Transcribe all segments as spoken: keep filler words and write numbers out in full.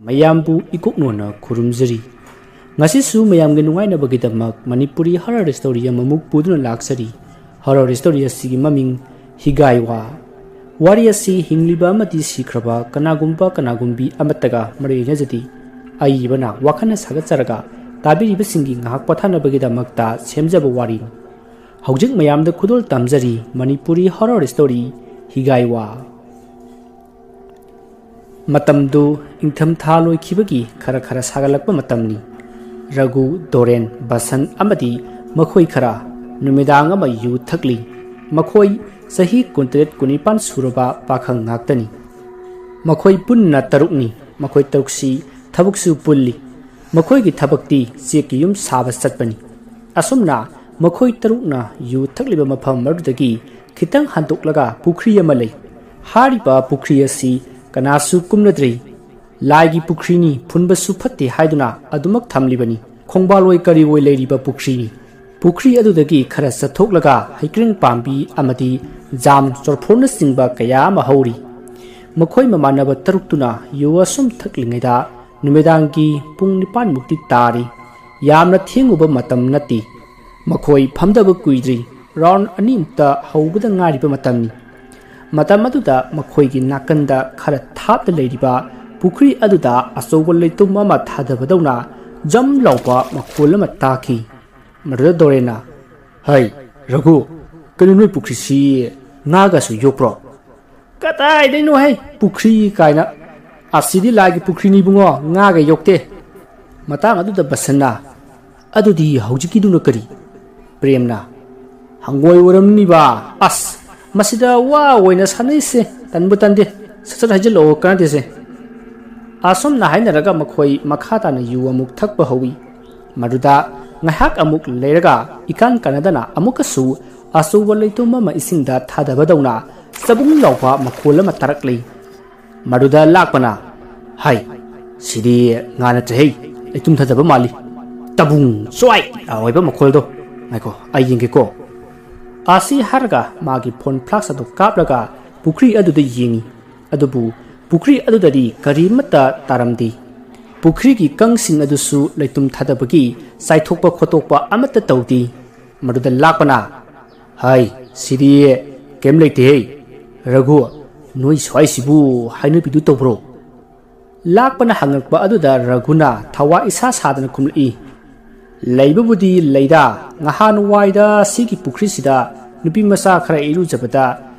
ꯃꯌꯥꯝꯕꯨ ꯏꯀꯣꯛꯅꯣꯅ ꯈꯨꯔꯨꯝꯖꯔꯤ꯫ ꯉꯁꯤꯁꯨ ꯃꯌꯥꯝꯒꯤ ꯅꯨꯡꯉꯥꯏꯅꯕꯒꯤꯗꯃꯛ ꯃꯅꯤꯄꯨꯔꯤ horror story ꯑꯃꯃꯨꯛ ꯄꯨꯗꯨꯅ ꯂꯥꯛꯆꯔꯤ꯫ Horror story ꯑꯁꯤꯒꯤ ꯃꯃꯤꯡ ꯍꯤꯒꯥꯏꯋꯥ꯫ ꯋꯥꯔꯤ ꯑꯁꯤ ꯍꯤꯡꯂꯤꯕ ꯑꯃꯗꯤ ꯁꯤꯈ꯭ꯔꯕ ꯀꯅꯥꯒꯨꯝꯕ ꯀꯅꯥꯒꯨꯝꯕꯤ ꯑꯃꯠꯇꯒ ꯃꯔꯤ ꯂꯩꯅꯖꯗꯦ꯫ ꯑꯏꯕꯅ ꯋꯥꯈꯜꯅ ꯁꯥꯒꯠꯆꯔꯒ ꯇꯥꯕꯤꯔꯤꯕꯁꯤꯡꯒꯤ ꯉꯥꯏꯍꯥꯛ ꯄꯣꯊꯥꯅꯕꯒꯤꯗꯃꯛꯇ ꯁꯦꯝꯖꯕ ꯋꯥꯔꯤꯅꯤ꯫ ꯍꯧꯖꯤꯛ ꯃꯌꯥꯝꯗ ꯈꯨꯗꯣꯜ ꯇꯝꯖꯔꯤ ꯃꯅꯤꯄꯨꯔꯤ horror story ꯍꯤꯒꯥꯏꯋꯥ꯫ ꯃꯇꯝꯗꯨ ꯏꯪꯊꯝꯊꯥ ꯂꯣꯏꯈꯤꯕꯒꯤ ꯈꯔ ꯈꯔ ꯁꯥꯒꯠꯂꯛꯄ ꯃꯇꯝꯅꯤ꯫ ꯔꯘꯨ, ꯗꯣꯔꯦꯟ, ꯕꯁꯟ ꯑꯃꯗꯤ ꯃꯈꯣꯏ ꯈꯔ ꯅꯨꯃꯤꯗꯥꯡ ꯑꯃ ꯌꯨ ꯊꯛꯂꯤ꯫ ꯃꯈꯣꯏ ꯆꯍꯤ ꯀꯨꯟꯇꯔꯦꯠ ꯀꯨꯟꯅꯤꯄꯥꯟ ꯁꯨꯔꯕ ꯄꯥꯈꯪ ꯉꯥꯛꯇꯅꯤ꯫ ꯃꯈꯣꯏ ꯄꯨꯟꯅ ꯇꯔꯨꯛꯅꯤ꯫ ꯃꯈꯣꯏ ꯇꯔꯨꯛꯁꯤ ꯊꯕꯛꯁꯨ ꯄꯨꯜꯂꯤ꯫ ꯃꯈꯣꯏꯒꯤ ꯊꯕꯛꯇꯤ ꯆꯦꯛꯀꯤ ꯌꯨꯝ ꯁꯥꯕ ꯆꯠꯄꯅꯤ꯫ ꯑꯁꯨꯝꯅ ꯃꯈꯣꯏ ꯇꯔꯨꯛꯅ ꯌꯨ ꯊꯛꯂꯤꯕ ꯃꯐꯝ ꯑꯗꯨꯗꯒꯤ ꯈꯤꯇꯪ ꯍꯟꯗꯣꯛꯂꯒ ꯄꯨꯈ꯭ꯔꯤ ꯑꯃ ꯂꯩ꯫ ꯍꯥꯏꯔꯤꯕ ꯄꯨꯈ꯭ꯔꯤ ꯑꯁꯤ ꯀꯅꯥꯁꯨ ꯀꯨꯝꯅꯗ꯭ꯔꯤ꯫ ꯂꯥꯏꯒꯤ ꯄꯨꯈ꯭ꯔꯤꯅꯤ, ꯐꯨꯟꯕꯁꯨ ꯐꯠꯇꯦ ꯍꯥꯏꯗꯨꯅ ꯑꯗꯨꯃꯛ ꯊꯝꯂꯤꯕꯅꯤ꯫ ꯈꯣꯡꯕꯥꯜꯂꯣꯏ ꯀꯔꯤꯑꯣꯏ ꯂꯩꯔꯤꯕ ꯄꯨꯈ꯭ꯔꯤꯅꯤ꯫ ꯄꯨꯈ꯭ꯔꯤ ꯑꯗꯨꯗꯒꯤ ꯈꯔ ꯆꯠꯊꯣꯛꯂꯒ ꯍꯩꯀ꯭ꯔꯤꯡ ꯄꯥꯝꯕꯤ ꯑꯃꯗꯤ ꯖꯥꯝ ꯆꯣꯔꯐꯣꯟꯅꯆꯤꯡꯕ ꯀꯌꯥ ꯑꯃ ꯍꯧꯔꯤ꯫ ꯃꯈꯣꯏ ꯃꯃꯥꯟꯅꯕ ꯇꯔꯨꯛꯇꯨꯅ ꯌꯨ ꯑꯁꯨꯝ ꯊꯛꯂꯤꯉꯩꯗ ꯅꯨꯃꯤꯗꯥꯡꯒꯤ ꯄꯨꯡ ꯅꯤꯄꯥꯟꯃꯨꯛꯇꯤ ꯇꯥꯔꯤ꯫ ꯌꯥꯝꯅ ꯊꯦꯡꯉꯨꯕ ꯃꯇꯝ ꯅꯠꯇꯦ꯫ ꯃꯈꯣꯏ ꯐꯝꯗꯕ ꯀꯨꯏꯗ꯭ꯔꯤ, ꯔꯥꯎꯟ ꯑꯅꯤꯃꯨꯛꯇ ꯍꯧꯕꯗ ꯉꯥꯏꯔꯤꯕ ꯃꯇꯝꯅꯤ꯫ ꯃꯇꯝ ꯑꯗꯨꯗ ꯃꯈꯣꯏꯒꯤ ꯅꯥꯀꯟꯗ ꯈꯔ ꯊꯥꯞꯅ ꯂꯩꯔꯤꯕ ꯄꯨꯈ꯭ꯔꯤ ꯑꯗꯨꯗ ꯑꯆꯧꯕ ꯂꯩꯇꯨꯝ ꯑꯃ ꯊꯥꯗꯕꯗꯧꯅ ꯖꯝ ꯂꯥꯎꯕ ꯃꯈꯣꯜ ꯑꯃ ꯇꯥꯈꯤ꯫ ꯃꯗꯨꯗ ꯗꯣꯔꯦꯟꯅ, "ꯍꯩ, ꯔꯘꯨ, ꯀꯩꯅꯣ ꯅꯣꯏ ꯄꯨꯈ꯭ꯔꯤꯁꯤ ꯉꯥꯒꯁꯨ ꯌꯣꯛꯄ꯭ꯔꯣ?" "ꯀꯗꯥꯏꯗꯩꯅꯣꯍꯦ, ꯄꯨꯈ꯭ꯔꯤ ꯀꯥꯏꯅ! ꯑꯁꯤꯗꯤ ꯂꯥꯏꯒꯤ ꯄꯨꯈ꯭ꯔꯤꯅꯤ ꯏꯕꯨꯡꯉꯣ, ꯉꯥꯒ ꯌꯣꯛꯇꯦ!" ꯃꯇꯥꯡ ꯑꯗꯨꯗ ꯕꯁꯟꯅ, "ꯑꯗꯨꯗꯤ ꯍꯧꯖꯤꯛꯀꯤꯗꯨꯅ ꯀꯔꯤ?" ꯄ꯭ꯔꯦꯝꯅ, "ꯍꯪꯉꯣꯏ ꯑꯣꯏꯔꯝꯅꯤꯕ꯫ ꯑꯁ, ꯃꯁꯤꯗ ꯋꯥ ꯑꯣꯏꯅ ꯁꯥꯟꯅꯩꯁꯦ, ꯇꯟꯕꯨ ꯇꯟꯗꯦ꯫ ꯁꯠ ꯁꯠ ꯍꯩꯖꯤꯜꯂꯛꯑꯣ, ꯀꯥꯟꯅꯗꯦꯁꯦ꯫" ꯑꯁꯨꯝꯅ ꯍꯥꯏꯅꯔꯒ ꯃꯈꯣꯏ ꯃꯈꯥ ꯇꯥꯅ ꯌꯨ ꯑꯃꯨꯛ ꯊꯛꯄ ꯍꯧꯏ꯫ ꯃꯗꯨꯗ ꯉꯥꯏꯍꯥꯛ ꯑꯃꯨꯛ ꯂꯩꯔꯒ ꯏꯀꯥꯟ ꯀꯥꯟꯅꯗꯅ ꯑꯃꯨꯛꯀꯁꯨ ꯑꯆꯧꯕ ꯂꯩꯇꯨꯝ ꯑꯃ ꯏꯁꯤꯡꯗ ꯊꯥꯗꯕꯗꯧꯅ ꯆꯕꯨꯡ ꯂꯥꯎꯕ ꯃꯈꯣꯜ ꯑꯃ ꯇꯥꯔꯛꯂꯤ꯫ ꯃꯗꯨꯗ ꯂꯥꯛꯄꯅ, "ꯍꯥꯏ, ꯁꯤꯗꯤ ꯉꯥ ꯅꯠꯇ꯭ꯔꯦꯍꯦ, ꯂꯩꯇꯨꯝ ꯊꯥꯗꯕ ꯃꯥꯜꯂꯤ꯫ ꯇꯕꯨꯡ ꯆ꯭ꯋꯥꯏ ꯂꯥꯎꯋꯦꯕ ꯃꯈꯣꯜꯗꯣ꯫ ꯉꯥꯏꯈꯣ, ꯑꯩ ꯌꯦꯡꯒꯦꯀꯣ꯫" ꯑꯁꯤ ꯍꯥꯏꯔꯒ ꯃꯥꯒꯤ ꯐꯣꯟ ꯐ꯭ꯂꯥꯁ ꯑꯗꯨ ꯀꯥꯞꯂꯒ ꯄꯨꯈ꯭ꯔꯤ ꯑꯗꯨꯗ ꯌꯦꯡꯉꯤ꯫ ꯑꯗꯨꯕꯨ ꯄꯨꯈ꯭ꯔꯤ ꯑꯗꯨꯗꯗꯤ ꯀꯔꯤꯃꯠꯇ ꯇꯥꯔꯝꯗꯦ꯫ ꯄꯨꯈ꯭ꯔꯤꯒꯤ ꯀꯪꯁꯤꯡ ꯑꯗꯨꯁꯨ ꯂꯩꯇꯨꯝ ꯊꯥꯗꯕꯒꯤ ꯆꯥꯏꯊꯣꯛꯄ ꯈꯣꯠꯇꯣꯛꯄ ꯑꯃꯠꯇ ꯇꯧꯗꯦ꯫ ꯃꯗꯨꯗ ꯂꯥꯛꯄꯅ, "ꯍꯥꯏ, ꯁꯤꯗꯤ ꯀꯩꯝ ꯂꯩꯇꯦꯍꯦ꯫ ꯔꯘꯨ, ꯅꯣꯏ ꯁ꯭ꯋꯥꯏꯁꯤꯕꯨ ꯍꯩꯅꯕꯤꯗꯨ ꯇꯧꯕ꯭ꯔꯣ?" ꯂꯥꯛꯄꯅ ꯍꯪꯉꯛꯄ ꯑꯗꯨꯗ ꯔꯘꯨꯅ ꯊꯋꯥ ꯏꯁꯥ ꯁꯥꯗꯅ ꯈꯨꯝꯂꯛꯏ, "ꯂꯩꯕꯕꯨꯗꯤ ꯂꯩꯗ, ꯉꯍꯥꯟꯋꯥꯏꯗ ꯁꯤꯒꯤ ꯄꯨꯈ꯭ꯔꯤꯁꯤꯗ ꯅꯨꯄꯤ ꯃꯆꯥ ꯈꯔ ꯏꯔꯨꯖꯕꯗ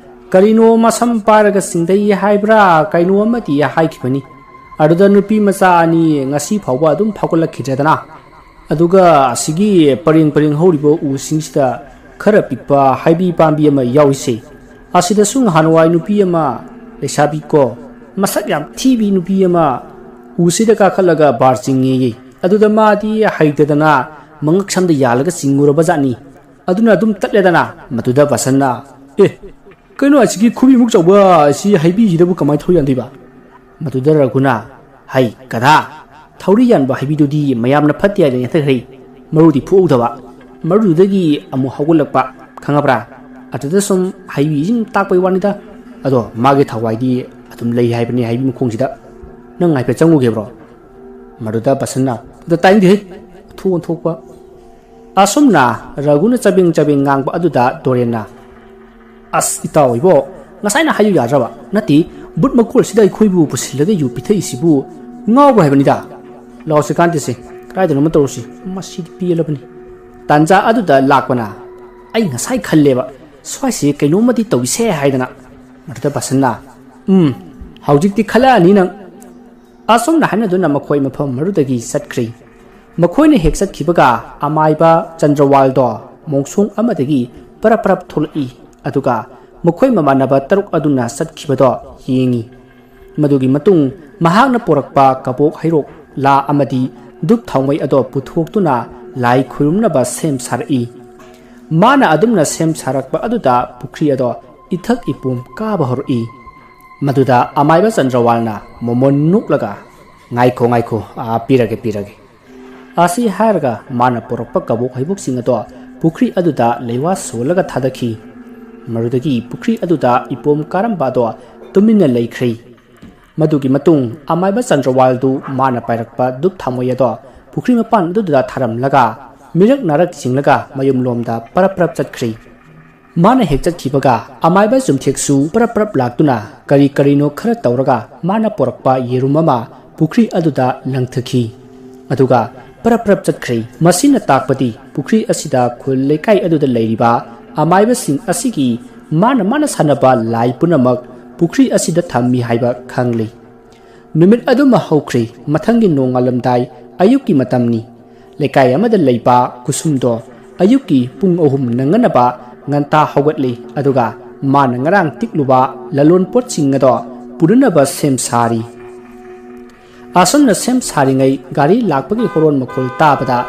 ꯀꯔꯤꯅꯣ ꯃꯁꯝ ꯄꯥꯏꯔꯒ ꯆꯤꯡꯗꯩ ꯍꯥꯏꯕ꯭ꯔꯥ ꯀꯩꯅꯣ ꯑꯃꯗꯤ ꯍꯥꯏꯈꯤꯕꯅꯤ꯫ ꯑꯗꯨꯗ ꯅꯨꯄꯤ ꯃꯆꯥ ꯑꯅꯤ ꯉꯁꯤ ꯐꯥꯎꯕ ꯑꯗꯨꯝ ꯐꯥꯎꯒꯠꯂꯛꯈꯤꯗ꯭ꯔꯦꯗꯅ꯫ ꯑꯗꯨꯒ ꯑꯁꯤꯒꯤ ꯄꯔꯦꯡ ꯄꯔꯦꯡ ꯍꯧꯔꯤꯕ ꯎꯁꯤꯡꯁꯤꯗ ꯈꯔ ꯄꯤꯛꯄ ꯍꯩꯕꯤ ꯄꯥꯝꯕꯤ ꯑꯃ ꯌꯥꯎꯔꯤꯁꯦ, ꯑꯁꯤꯗꯁꯨ ꯉꯍꯥꯟꯋꯥꯏ ꯅꯨꯄꯤ ꯑꯃ, ꯂꯩꯁꯥꯕꯤ ꯀꯣ, ꯃꯁꯛ ꯌꯥꯝ ꯊꯤꯕꯤ ꯅꯨꯄꯤ ꯑꯃ ꯎꯁꯤꯗ ꯀꯥꯈꯠꯂꯒ ꯕꯥꯔ ꯆꯤꯡꯉꯦꯌꯦ꯫ ꯑꯗꯨꯗ ꯃꯥꯗꯤ ꯍꯩꯇꯗꯅ ꯃꯉꯛ ꯁꯝꯗ ꯌꯥꯜꯂꯒ ꯆꯤꯡꯉꯨꯔꯕ ꯖꯥꯠꯅꯤ꯫ ꯑꯗꯨꯅ ꯑꯗꯨꯝ ꯇꯠꯂꯦꯗꯅ꯫ ꯃꯗꯨꯗ ꯕꯁꯟꯅ, "ꯑꯦ, ꯀꯩꯅꯣ ꯑꯁꯤꯒꯤ ꯈꯨꯕꯤꯃꯨꯛ ꯆꯥꯎꯕ ꯑꯁꯤ ꯍꯩꯕꯤꯁꯤꯗꯕꯨ ꯀꯃꯥꯏꯅ ꯊꯧ ꯌꯥꯟꯗꯣꯏꯕ?" ꯃꯗꯨꯗ ꯔꯘꯨꯅ, "ꯍꯩ, ꯒꯙꯥ, ꯊꯧꯔꯤ ꯌꯥꯟꯕ ꯍꯩꯕꯤꯗꯨꯗꯤ ꯃꯌꯥꯝꯅ ꯐꯠꯇꯦ ꯍꯥꯏꯗꯅ ꯌꯥꯟꯊꯈ꯭ꯔꯦ꯫ ꯃꯔꯨꯗꯤ ꯐꯨꯍꯧꯗꯕ꯫ ꯃꯔꯨꯗꯨꯗꯒꯤ ꯑꯃꯨꯛ ꯍꯧꯒꯠꯂꯛꯄ, ꯈꯪꯉꯕ꯭ꯔꯥ? ꯑꯗꯨꯗ ꯁꯨꯝ ꯍꯩꯕꯤꯁꯤꯡ ꯇꯥꯛꯄꯩ ꯋꯥꯅꯤꯗ꯫ ꯑꯗꯣ ꯃꯥꯒꯤ ꯊꯋꯥꯏꯗꯤ ꯑꯗꯨꯝ ꯂꯩ ꯍꯥꯏꯕꯅꯤ ꯍꯩꯕꯤ ꯃꯈꯣꯡꯁꯤꯗ꯫ ꯅꯪ ꯍꯥꯏꯐꯦꯠ ꯆꯪꯉꯨꯒꯦꯕ꯭ꯔꯣ?" ꯃꯗꯨꯗ ꯕꯁꯟꯅ, "ꯑꯗ ꯇꯥꯏꯅꯤꯡꯗꯦꯍꯦ, ꯑꯣꯟꯊꯣꯛ ꯑꯣꯟꯊꯣꯛꯄ"꯫ ꯑꯁꯨꯝꯅ ꯔꯘꯨꯅ ꯆꯕꯦꯡ ꯆꯕꯦꯡ ꯉꯥꯡꯕ ꯑꯗꯨꯗ ꯗꯣꯔꯦꯟꯅ, "ꯑꯁ, ꯏꯇꯥꯎ ꯏꯕꯣ, ꯉꯁꯥꯏꯅ ꯍꯥꯏꯌꯨ ꯌꯥꯗ꯭ꯔꯕ? ꯅꯠꯇꯦ, ꯕꯨꯠ ꯃꯀꯣꯜꯁꯤꯗ ꯑꯩꯈꯣꯏꯕꯨ ꯄꯨꯁꯤꯜꯂꯒ ꯌꯨ ꯄꯤꯊꯛꯏꯁꯤꯕꯨ ꯉꯥꯎꯕ꯭ꯔꯥ ꯍꯥꯏꯕꯅꯤꯗ꯫ ꯂꯥꯛꯑꯣꯁꯤ ꯀꯥꯟꯗꯦꯁꯦ, ꯀꯗꯥꯏꯗꯅꯣꯃ ꯇꯧꯔꯨꯁꯤ, ꯃꯁꯤꯗꯤ ꯄꯦꯜꯂꯕꯅꯤ"꯫ ꯇꯥꯟꯖꯥ ꯑꯗꯨꯗ ꯂꯥꯛꯄꯅ, "ꯑꯩ ꯉꯁꯥꯏ ꯈꯜꯂꯦꯕ, ꯁ꯭ꯋꯥꯏꯁꯦ ꯀꯩꯅꯣꯝꯃꯗꯤ ꯇꯧꯏꯁꯦ ꯍꯥꯏꯗꯅ"꯫ ꯃꯗꯨꯗ ꯕꯁꯟꯅ, "ꯎꯝ, ꯍꯧꯖꯤꯛꯇꯤ ꯈꯜꯂꯛꯑꯅꯤ ꯅꯪ"꯫ ꯑꯁꯨꯝꯅ ꯍꯥꯏꯅꯗꯨꯅ ꯃꯈꯣꯏ ꯃꯐꯝ ꯑꯗꯨꯗꯒꯤ ꯆꯠꯈ꯭ꯔꯤ꯫ ꯃꯈꯣꯏꯅ ꯍꯦꯛ ꯆꯠꯈꯤꯕꯒ ꯑꯃꯥꯏꯕ ꯆꯟꯗ꯭ꯔꯋꯥꯜꯗꯣ ꯃꯣꯡꯁꯣꯡ ꯑꯃꯗꯒꯤ ꯄꯔꯞ ꯄꯔꯞ ꯊꯣꯛꯂꯛꯏ꯫ ꯑꯗꯨꯒ ꯃꯈꯣꯏ ꯃꯃꯥꯟꯅꯕ ꯇꯔꯨꯛ ꯑꯗꯨꯅ ꯆꯠꯈꯤꯕꯗꯣ ꯌꯦꯡꯉꯤ꯫ ꯃꯗꯨꯒꯤ ꯃꯇꯨꯡ ꯃꯍꯥꯛꯅ ꯄꯨꯔꯛꯄ ꯀꯕꯣꯛ ꯍꯩꯔꯣꯛ, ꯂꯥ ꯑꯃꯗꯤ ꯙꯨꯞ ꯊꯥꯎꯃꯩ ꯑꯗꯣ ꯄꯨꯊꯣꯛꯇꯨꯅ ꯂꯥꯏ ꯈꯨꯔꯨꯝꯅꯕ ꯁꯦꯝ ꯁꯥꯔꯛꯏ꯫ ꯃꯥꯅ ꯑꯗꯨꯝꯅ ꯁꯦꯝ ꯁꯥꯔꯛꯄ ꯑꯗꯨꯗ ꯄꯨꯈ꯭ꯔꯤ ꯑꯗꯣ ꯏꯊꯛ ꯏꯄꯣꯝ ꯀꯥꯕ ꯍꯧꯔꯛꯏ꯫ ꯃꯗꯨꯗ ꯑꯃꯥꯏꯕ ꯆꯟꯗ꯭ꯔꯋꯥꯜꯅ ꯃꯣꯃꯣꯟ ꯅꯣꯛꯂꯒ, "ꯉꯥꯏꯈꯣ, ꯉꯥꯏꯈꯣ, ꯑꯥ, ꯄꯤꯔꯒꯦ, ꯄꯤꯔꯒꯦ"꯫ ꯑꯁꯤ ꯍꯥꯏꯔꯒ ꯃꯥꯅ ꯄꯨꯔꯛꯄ ꯀꯕꯣꯛ ꯍꯩꯕꯣꯛꯁꯤꯡ ꯑꯗꯣ ꯄꯨꯈ꯭ꯔꯤ ꯑꯗꯨꯗ ꯂꯩꯋꯥ ꯁꯣꯜꯂꯒ ꯊꯥꯗꯈꯤ꯫ ꯃꯗꯨꯗꯒꯤ ꯄꯨꯈ꯭ꯔꯤ ꯑꯗꯨꯗ ꯏꯄꯣꯝ ꯀꯥꯔꯝꯕ ꯑꯗꯣ ꯇꯨꯃꯤꯟꯅ ꯂꯩꯈ꯭ꯔꯦ꯫ ꯃꯗꯨꯒꯤ ꯃꯇꯨꯡ ꯑꯃꯥꯏꯕ ꯆꯟꯗ꯭ꯔꯋꯥꯜꯗꯨ ꯃꯥꯅ ꯄꯥꯏꯔꯛꯄ ꯙꯨꯞ ꯊꯥꯎꯃꯩ ꯑꯗꯣ ꯄꯨꯈ꯭ꯔꯤ ꯃꯄꯥꯟ ꯑꯗꯨꯗ ꯊꯥꯔꯝꯂꯒ ꯃꯤꯔꯛ ꯅꯥꯔꯛ ꯆꯤꯡꯂꯒ ꯃꯌꯨꯝꯂꯣꯝꯗ ꯄꯔꯞ ꯄꯔꯞ ꯆꯠꯈ꯭ꯔꯤ꯫ ꯃꯥꯅ ꯍꯦꯛ ꯆꯠꯈꯤꯕꯒ ꯑꯃꯥꯏꯕ ꯆꯨꯝꯊꯦꯛꯁꯨ ꯄꯔꯞ ꯄꯔꯞ ꯂꯥꯛꯇꯨꯅ ꯀꯔꯤ ꯀꯔꯤꯅꯣ ꯈꯔ ꯇꯧꯔꯒ ꯃꯥꯅ ꯄꯣꯔꯛꯄ ꯌꯦꯔꯨꯝ ꯑꯃ ꯄꯨꯈ꯭ꯔꯤ ꯑꯗꯨꯗ ꯂꯪꯊꯈꯤ꯫ ꯑꯗꯨꯒ ꯄꯔꯞ ꯄꯔꯞ ꯆꯠꯈ꯭ꯔꯦ꯫ ꯃꯁꯤꯅ ꯇꯥꯛꯄꯗꯤ ꯄꯨꯈ꯭ꯔꯤ ꯑꯁꯤꯗ ꯈꯨꯜ ꯂꯩꯀꯥꯏ ꯑꯗꯨꯗ ꯂꯩꯔꯤꯕ ꯑꯃꯥꯏꯕꯁꯤꯡ ꯑꯁꯤꯒꯤ ꯃꯥꯅ ꯃꯥꯅ ꯁꯥꯟꯅꯕ ꯂꯥꯏ ꯄꯨꯝꯅꯃꯛ ꯄꯨꯈ꯭ꯔꯤ ꯑꯁꯤꯗ ꯊꯝꯃꯤ ꯍꯥꯏꯕ ꯈꯪꯂꯤ꯫ ꯅꯨꯃꯤꯠ ꯑꯗꯨꯃ ꯍꯧꯈ꯭ꯔꯦ꯫ ꯃꯊꯪꯒꯤ ꯅꯣꯡꯉꯥꯜꯂꯝꯗꯥꯏ ꯑꯌꯨꯛꯀꯤ ꯃꯇꯝꯅꯤ꯫ ꯂꯩꯀꯥꯏ ꯑꯃꯗ ꯂꯩꯕ ꯀꯨꯁꯨꯝꯗꯣ ꯑꯌꯨꯛꯀꯤ ꯄꯨꯡ ꯑꯍꯨꯝ ꯅꯪꯅꯅꯕ ꯉꯟꯇꯥ ꯍꯧꯒꯠꯂꯤ꯫ ꯑꯗꯨꯒ ꯃꯥꯅ ꯉꯔꯥꯡ ꯇꯤꯛꯂꯨꯕ ꯂꯂꯣꯟ ꯄꯣꯠꯁꯤꯡ ꯑꯗꯣ ꯄꯨꯅꯅꯕ ꯁꯦꯝ ꯁꯥꯔꯤ꯫ ꯑꯁꯨꯝꯅ ꯁꯦꯝ ꯁꯥꯔꯤꯉꯩ ꯒꯥꯔꯤ ꯂꯥꯛꯄꯒꯤ ꯍꯣꯔꯣꯟ ꯃꯈꯣꯜ ꯇꯥꯕꯗ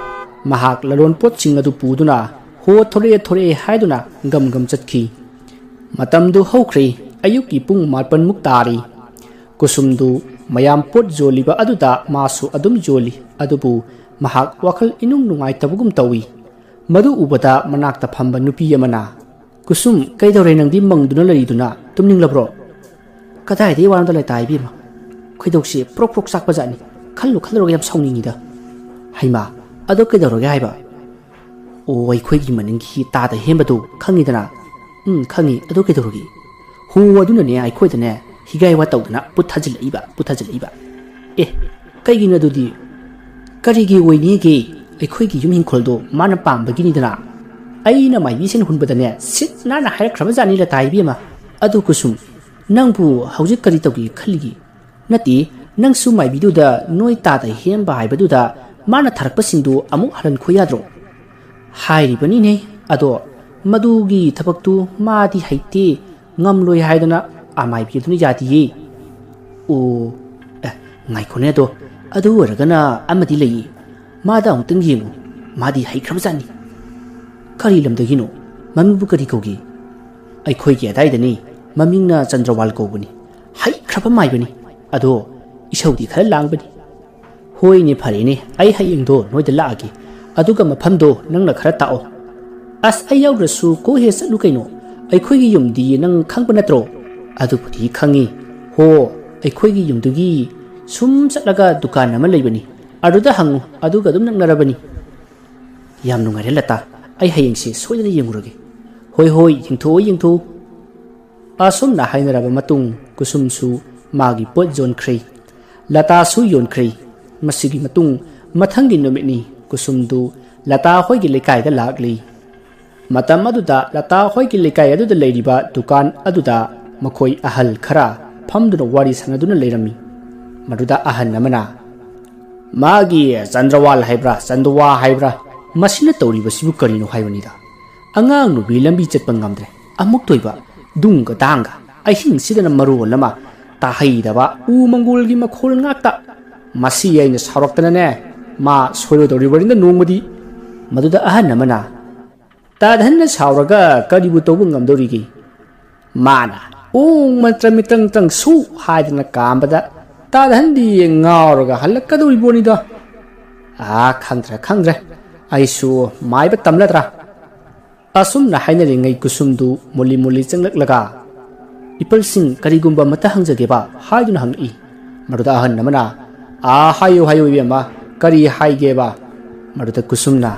ꯃꯍꯥꯛ ꯂꯂꯣꯟ ꯄꯣꯠꯁꯤꯡ ꯑꯗꯨ ꯄꯨꯗꯨꯅ "ꯍꯣ, ꯊꯣꯔꯛꯑꯦ, ꯊꯣꯔꯛꯑꯦ" ꯍꯥꯏꯗꯨꯅ ꯒꯝ ꯒꯝ ꯆꯠꯈꯤ꯫ ꯃꯇꯝꯗꯨ ꯍꯧꯈ꯭ꯔꯦ꯫ ꯑꯌꯨꯛꯀꯤ ꯄꯨꯡ ꯃꯥꯄꯟꯃꯨꯛ ꯇꯥꯔꯤ꯫ ꯀꯨꯁꯨꯝꯗꯨ ꯃꯌꯥꯝ ꯄꯣꯠ ꯌꯣꯜꯂꯤꯕ ꯑꯗꯨꯗ ꯃꯥꯁꯨ ꯑꯗꯨꯝ ꯌꯣꯜꯂꯤ꯫ ꯑꯗꯨꯕꯨ ꯃꯍꯥꯛ ꯋꯥꯈꯜ ꯏꯅꯨꯡ ꯅꯨꯡꯉꯥꯏꯇꯕꯒꯨꯝ ꯇꯧꯏ꯫ ꯃꯗꯨ ꯎꯕꯗ ꯃꯅꯥꯛꯇ ꯐꯝꯕ ꯅꯨꯄꯤ ꯑꯃꯅ, "ꯀꯨꯁꯨꯝ, ꯀꯩꯗꯧꯔꯦ ꯅꯪꯗꯤ ꯃꯪꯗꯨꯅ ꯂꯩꯔꯤꯗꯨꯅ? ꯇꯨꯝꯅꯤꯡꯂꯕ꯭ꯔꯣ?" "ꯀꯗꯥꯏꯗꯒꯤ ꯋꯥꯅꯣꯗ ꯂꯩꯇꯥ ꯏꯕꯦꯝꯃ, ꯈꯣꯏꯗꯧꯁꯦ ꯄ꯭ꯔꯣꯛ ꯄ꯭ꯔꯣꯛ ꯆꯥꯛꯄ ꯖꯥꯠꯅꯤ꯫ ꯈꯜꯂꯨ ꯈꯜꯂꯨꯔꯒ ꯌꯥꯝ ꯁꯥꯎꯅꯤꯡꯉꯤꯗ꯫" "ꯍꯩꯃꯥ, ꯑꯗꯣ ꯀꯩꯗꯧꯔꯒꯦ ꯍꯥꯏꯕ?" "ꯑꯣ, ꯑꯩꯈꯣꯏꯒꯤ ꯃꯅꯤꯡꯒꯤ ꯇꯥꯗ ꯍꯦꯟꯕꯗꯣ ꯈꯪꯉꯤꯗꯅ?" "ꯎꯝ, ꯈꯪꯉꯤ꯫ ꯑꯗꯣ ꯀꯩꯗꯧꯔꯒꯦ?" "ꯍꯣ, ꯑꯗꯨꯅꯅꯦ ꯑꯩꯈꯣꯏꯗꯅꯦ ꯍꯤꯒꯥꯏ ꯋꯥ ꯇꯧꯗꯅ ꯄꯨꯠ ꯊꯥꯖꯤꯜꯂꯛꯏꯕ, ꯄꯨꯠ ꯊꯥꯖꯤꯜꯂꯛꯏꯕ꯫" "ꯑꯦ, ꯀꯩꯒꯤꯅꯣ ꯑꯗꯨꯗꯤ?" "ꯀꯔꯤꯒꯤ ꯑꯣꯏꯅꯤꯒꯦ? ꯑꯩꯈꯣꯏꯒꯤ ꯌꯨꯝ ꯏꯪꯈꯣꯜꯗꯣ ꯃꯥꯅ ꯄꯥꯝꯕꯒꯤꯅꯤꯗꯅ꯫ ꯑꯩꯅ ꯃꯥꯏꯕꯤꯁꯤꯡ ꯍꯨꯟꯕꯗꯅꯦ ꯁꯤꯠ ꯅꯥꯟꯅ ꯍꯥꯏꯔꯛꯈ꯭ꯔꯕ ꯖꯥꯠꯅꯤ ꯂꯇꯥ ꯏꯕꯦꯝꯃ꯫ ꯑꯗꯨ ꯀꯨꯁꯨꯝ, ꯅꯪꯕꯨ ꯍꯧꯖꯤꯛ ꯀꯔꯤ ꯇꯧꯒꯦ ꯈꯜꯂꯤꯒꯦ?" "ꯅꯠꯇꯦ, ꯅꯪꯁꯨ ꯃꯥꯏꯕꯤꯗꯨꯗ ꯅꯣꯏ ꯇꯥꯗ ꯍꯦꯝꯕ ꯍꯥꯏꯕꯗꯨꯗ ꯃꯥꯅ ꯊꯥꯔꯛꯄꯁꯤꯡꯗꯨ ꯑꯃꯨꯛ ꯍꯜꯍꯟꯈꯣ ꯌꯥꯗ꯭ꯔꯣ?" "ꯍꯥꯏꯔꯤꯕꯅꯤꯅꯦ, ꯑꯗꯣ ꯃꯗꯨꯒꯤ ꯊꯕꯛꯇꯨ ꯃꯥꯗꯤ ꯍꯩꯇꯦ, ꯉꯝꯂꯣꯏ ꯍꯥꯏꯗꯅ ꯑꯃꯥꯏꯕꯤꯗꯨꯅ ꯌꯥꯗꯤꯌꯦ꯫" "ꯑꯣ, ꯑꯦ, ꯉꯥꯏꯈꯣꯅꯦ ꯑꯗꯣ, ꯑꯗꯨ ꯑꯣꯏꯔꯒꯅ ꯑꯃꯗꯤ ꯂꯩꯌꯦ, ꯃꯥꯗ ꯑꯃꯨꯛꯇꯪ ꯌꯦꯡꯉꯨ, ꯃꯥꯗꯤ ꯍꯩꯈ꯭ꯔꯕꯖꯥꯠꯅꯤ꯫" "ꯀꯔꯤ ꯂꯝꯗꯒꯤꯅꯣ? ꯃꯃꯤꯡꯕꯨ ꯀꯔꯤ ꯀꯧꯒꯦ?" "ꯑꯩꯈꯣꯏꯒꯤ ꯑꯗꯥꯏꯗꯅꯤ, ꯃꯃꯤꯡꯅ ꯆꯟꯗ꯭ꯔꯋꯥꯜ ꯀꯧꯕꯅꯤ꯫ ꯍꯩꯈ꯭ꯔꯕ ꯃꯥꯏꯕꯅꯤ, ꯑꯗꯣ ꯏꯁꯧꯗꯤ ꯈꯔ ꯂꯥꯡꯕꯅꯤ꯫" "ꯍꯣꯏꯅꯦ, ꯐꯔꯦꯅꯦ, ꯑꯩ ꯍꯌꯦꯡꯗꯣ ꯅꯣꯏꯗ ꯂꯥꯛꯑꯒꯦ, ꯑꯗꯨꯒ ꯃꯐꯝꯗꯣ ꯅꯪꯅ ꯈꯔ ꯇꯥꯛꯑꯣ꯫" "ꯑꯁ, ꯑꯩ ꯌꯥꯎꯗ꯭ꯔꯁꯨ ꯀꯣꯛ ꯍꯦꯛ ꯆꯠꯂꯨ ꯀꯩꯅꯣ, ꯑꯩꯈꯣꯏꯒꯤ ꯌꯨꯝꯗꯤ ꯅꯪ ꯈꯪꯕ ꯅꯠꯇ꯭ꯔꯣ?" "ꯑꯗꯨꯕꯨꯗꯤ ꯈꯪꯉꯤ꯫ ꯍꯣ, "ꯑꯩꯈꯣꯏꯒꯤ ꯌꯨꯝꯗꯨꯒꯤ ꯁꯨꯝ ꯆꯠꯂꯒ ꯗꯨꯀꯥꯟ ꯑꯃ ꯂꯩꯕꯅꯤ, ꯑꯗꯨꯗ ꯍꯪꯉꯨ, ꯑꯗꯨꯒ ꯑꯗꯨꯝ ꯅꯛꯅꯔꯕꯅꯤ꯫" "ꯌꯥꯝ ꯅꯨꯡꯉꯥꯏꯔꯦ ꯂꯇꯥ, ꯑꯩ ꯍꯌꯦꯡꯁꯦ ꯁꯣꯏꯗꯅ ꯌꯦꯡꯉꯨꯔꯒꯦ꯫" "ꯍꯣꯏ ꯍꯣꯏ, ꯌꯦꯡꯊꯣꯛꯑꯣ ꯌꯦꯡꯊꯣꯛꯑꯣ꯫" ꯑꯁꯨꯝꯅ ꯍꯥꯏꯅꯔꯕ ꯃꯇꯨꯡ ꯀꯨꯁꯨꯝꯁꯨ ꯃꯥꯒꯤ ꯄꯣꯠ ꯌꯣꯟꯈ꯭ꯔꯦ, ꯂꯇꯥꯁꯨ ꯌꯣꯟꯈ꯭ꯔꯦ꯫ ꯃꯁꯤꯒꯤ ꯃꯇꯨꯡ ꯃꯊꯪꯒꯤ ꯅꯨꯃꯤꯠꯅꯤ꯫ ꯀꯨꯁꯨꯝꯗꯨ ꯂꯇꯥ ꯍꯣꯏꯒꯤ ꯂꯩꯀꯥꯏꯗ ꯂꯥꯛꯂꯤ꯫ ꯃꯇꯝ ꯑꯗꯨꯗ ꯂꯇꯥ ꯍꯣꯏꯒꯤ ꯂꯩꯀꯥꯏ ꯑꯗꯨꯗ ꯂꯩꯔꯤꯕ ꯗꯨꯀꯥꯟ ꯑꯗꯨꯗ ꯃꯈꯣꯏ ꯑꯍꯜ ꯈꯔ ꯐꯝꯗꯨꯅ ꯋꯥꯔꯤ ꯁꯥꯟꯅꯗꯨꯅ ꯂꯩꯔꯝꯃꯤ꯫ ꯃꯗꯨꯗ ꯑꯍꯟ ꯑꯃꯅ, "ꯃꯥꯒꯤ ꯆꯟꯗ꯭ꯔꯋꯥꯜ ꯍꯥꯏꯕ꯭ꯔꯥ, ꯆꯟꯗꯋꯥ ꯍꯥꯏꯕ꯭ꯔꯥ, ꯃꯁꯤꯅ ꯇꯧꯔꯤꯕꯁꯤꯕꯨ ꯀꯔꯤꯅꯣ ꯍꯥꯏꯕꯅꯤꯗ? ꯑꯉꯥꯡ ꯅꯨꯄꯤ ꯂꯝꯕꯤ ꯆꯠꯄ ꯉꯝꯗ꯭ꯔꯦ꯫ ꯑꯃꯨꯛꯇꯣꯏꯕ ꯗꯨꯡꯒ ꯗꯥꯡꯒ, ꯑꯍꯤꯡꯁꯤꯗꯅ ꯃꯔꯣꯜ ꯑꯃ ꯇꯥꯍꯩꯗꯕ ꯎ ꯃꯪꯒꯣꯜꯒꯤ ꯃꯈꯣꯜ ꯉꯥꯛꯇ꯫ ꯃꯁꯤ ꯑꯩꯅ ꯁꯥꯎꯔꯛꯇꯅꯅꯦ, ꯃꯥ ꯁꯣꯏꯔꯣꯏꯗꯧꯔꯤꯕꯅꯤꯅ ꯅꯣꯡꯃꯗꯤ꯫" ꯃꯗꯨꯗ ꯑꯍꯟ ꯑꯃꯅ, "ꯇꯥꯗꯍꯟꯅ ꯁꯥꯎꯔꯒ ꯀꯔꯤꯕꯨ ꯇꯧꯕ ꯉꯝꯗꯧꯔꯤꯒꯦ? ꯃꯥꯅ 'ꯎ ꯃꯟꯇ꯭ꯔ ꯃꯤꯇ꯭ꯔꯪ ꯇ꯭ꯔꯪ ꯁꯨ' ꯍꯥꯏꯗꯅ ꯀꯥꯝꯕꯗ ꯇꯥꯗꯍꯟꯗꯤ ꯉꯥꯎꯔꯒ ꯍꯜꯂꯛꯀꯗꯧꯔꯤꯕꯣꯅꯤꯗꯣ꯫ ꯑꯥ, ꯈꯪꯗ꯭ꯔꯦ, ꯈꯪꯗ꯭ꯔꯦ꯫ ꯑꯩꯁꯨ ꯃꯥꯏꯕ ꯇꯝꯂꯗ꯭ꯔꯥ?" ꯑꯁꯨꯝꯅ ꯍꯥꯏꯅꯔꯤꯉꯩ ꯀꯨꯁꯨꯝꯗꯨ ꯃꯨꯜꯂꯤ ꯃꯨꯜꯂꯤ ꯆꯪꯂꯛꯂꯒ, "ꯏꯄꯜꯁꯤꯡ, ꯀꯔꯤꯒꯨꯝꯕ ꯑꯃꯇ ꯍꯪꯖꯒꯦꯕ?" ꯍꯥꯏꯗꯨꯅ ꯍꯪꯉꯛꯏ꯫ ꯃꯗꯨꯗ ꯑꯍꯟ ꯑꯃꯅ, "ꯑꯥ, ꯍꯥꯏꯌꯨ, ꯍꯥꯏꯌꯨ, ꯏꯕꯦꯝꯃ, ꯀꯔꯤ ꯍꯥꯏꯒꯦꯕ?" ꯃꯗꯨꯗ ꯀꯨꯁꯨꯝꯅ,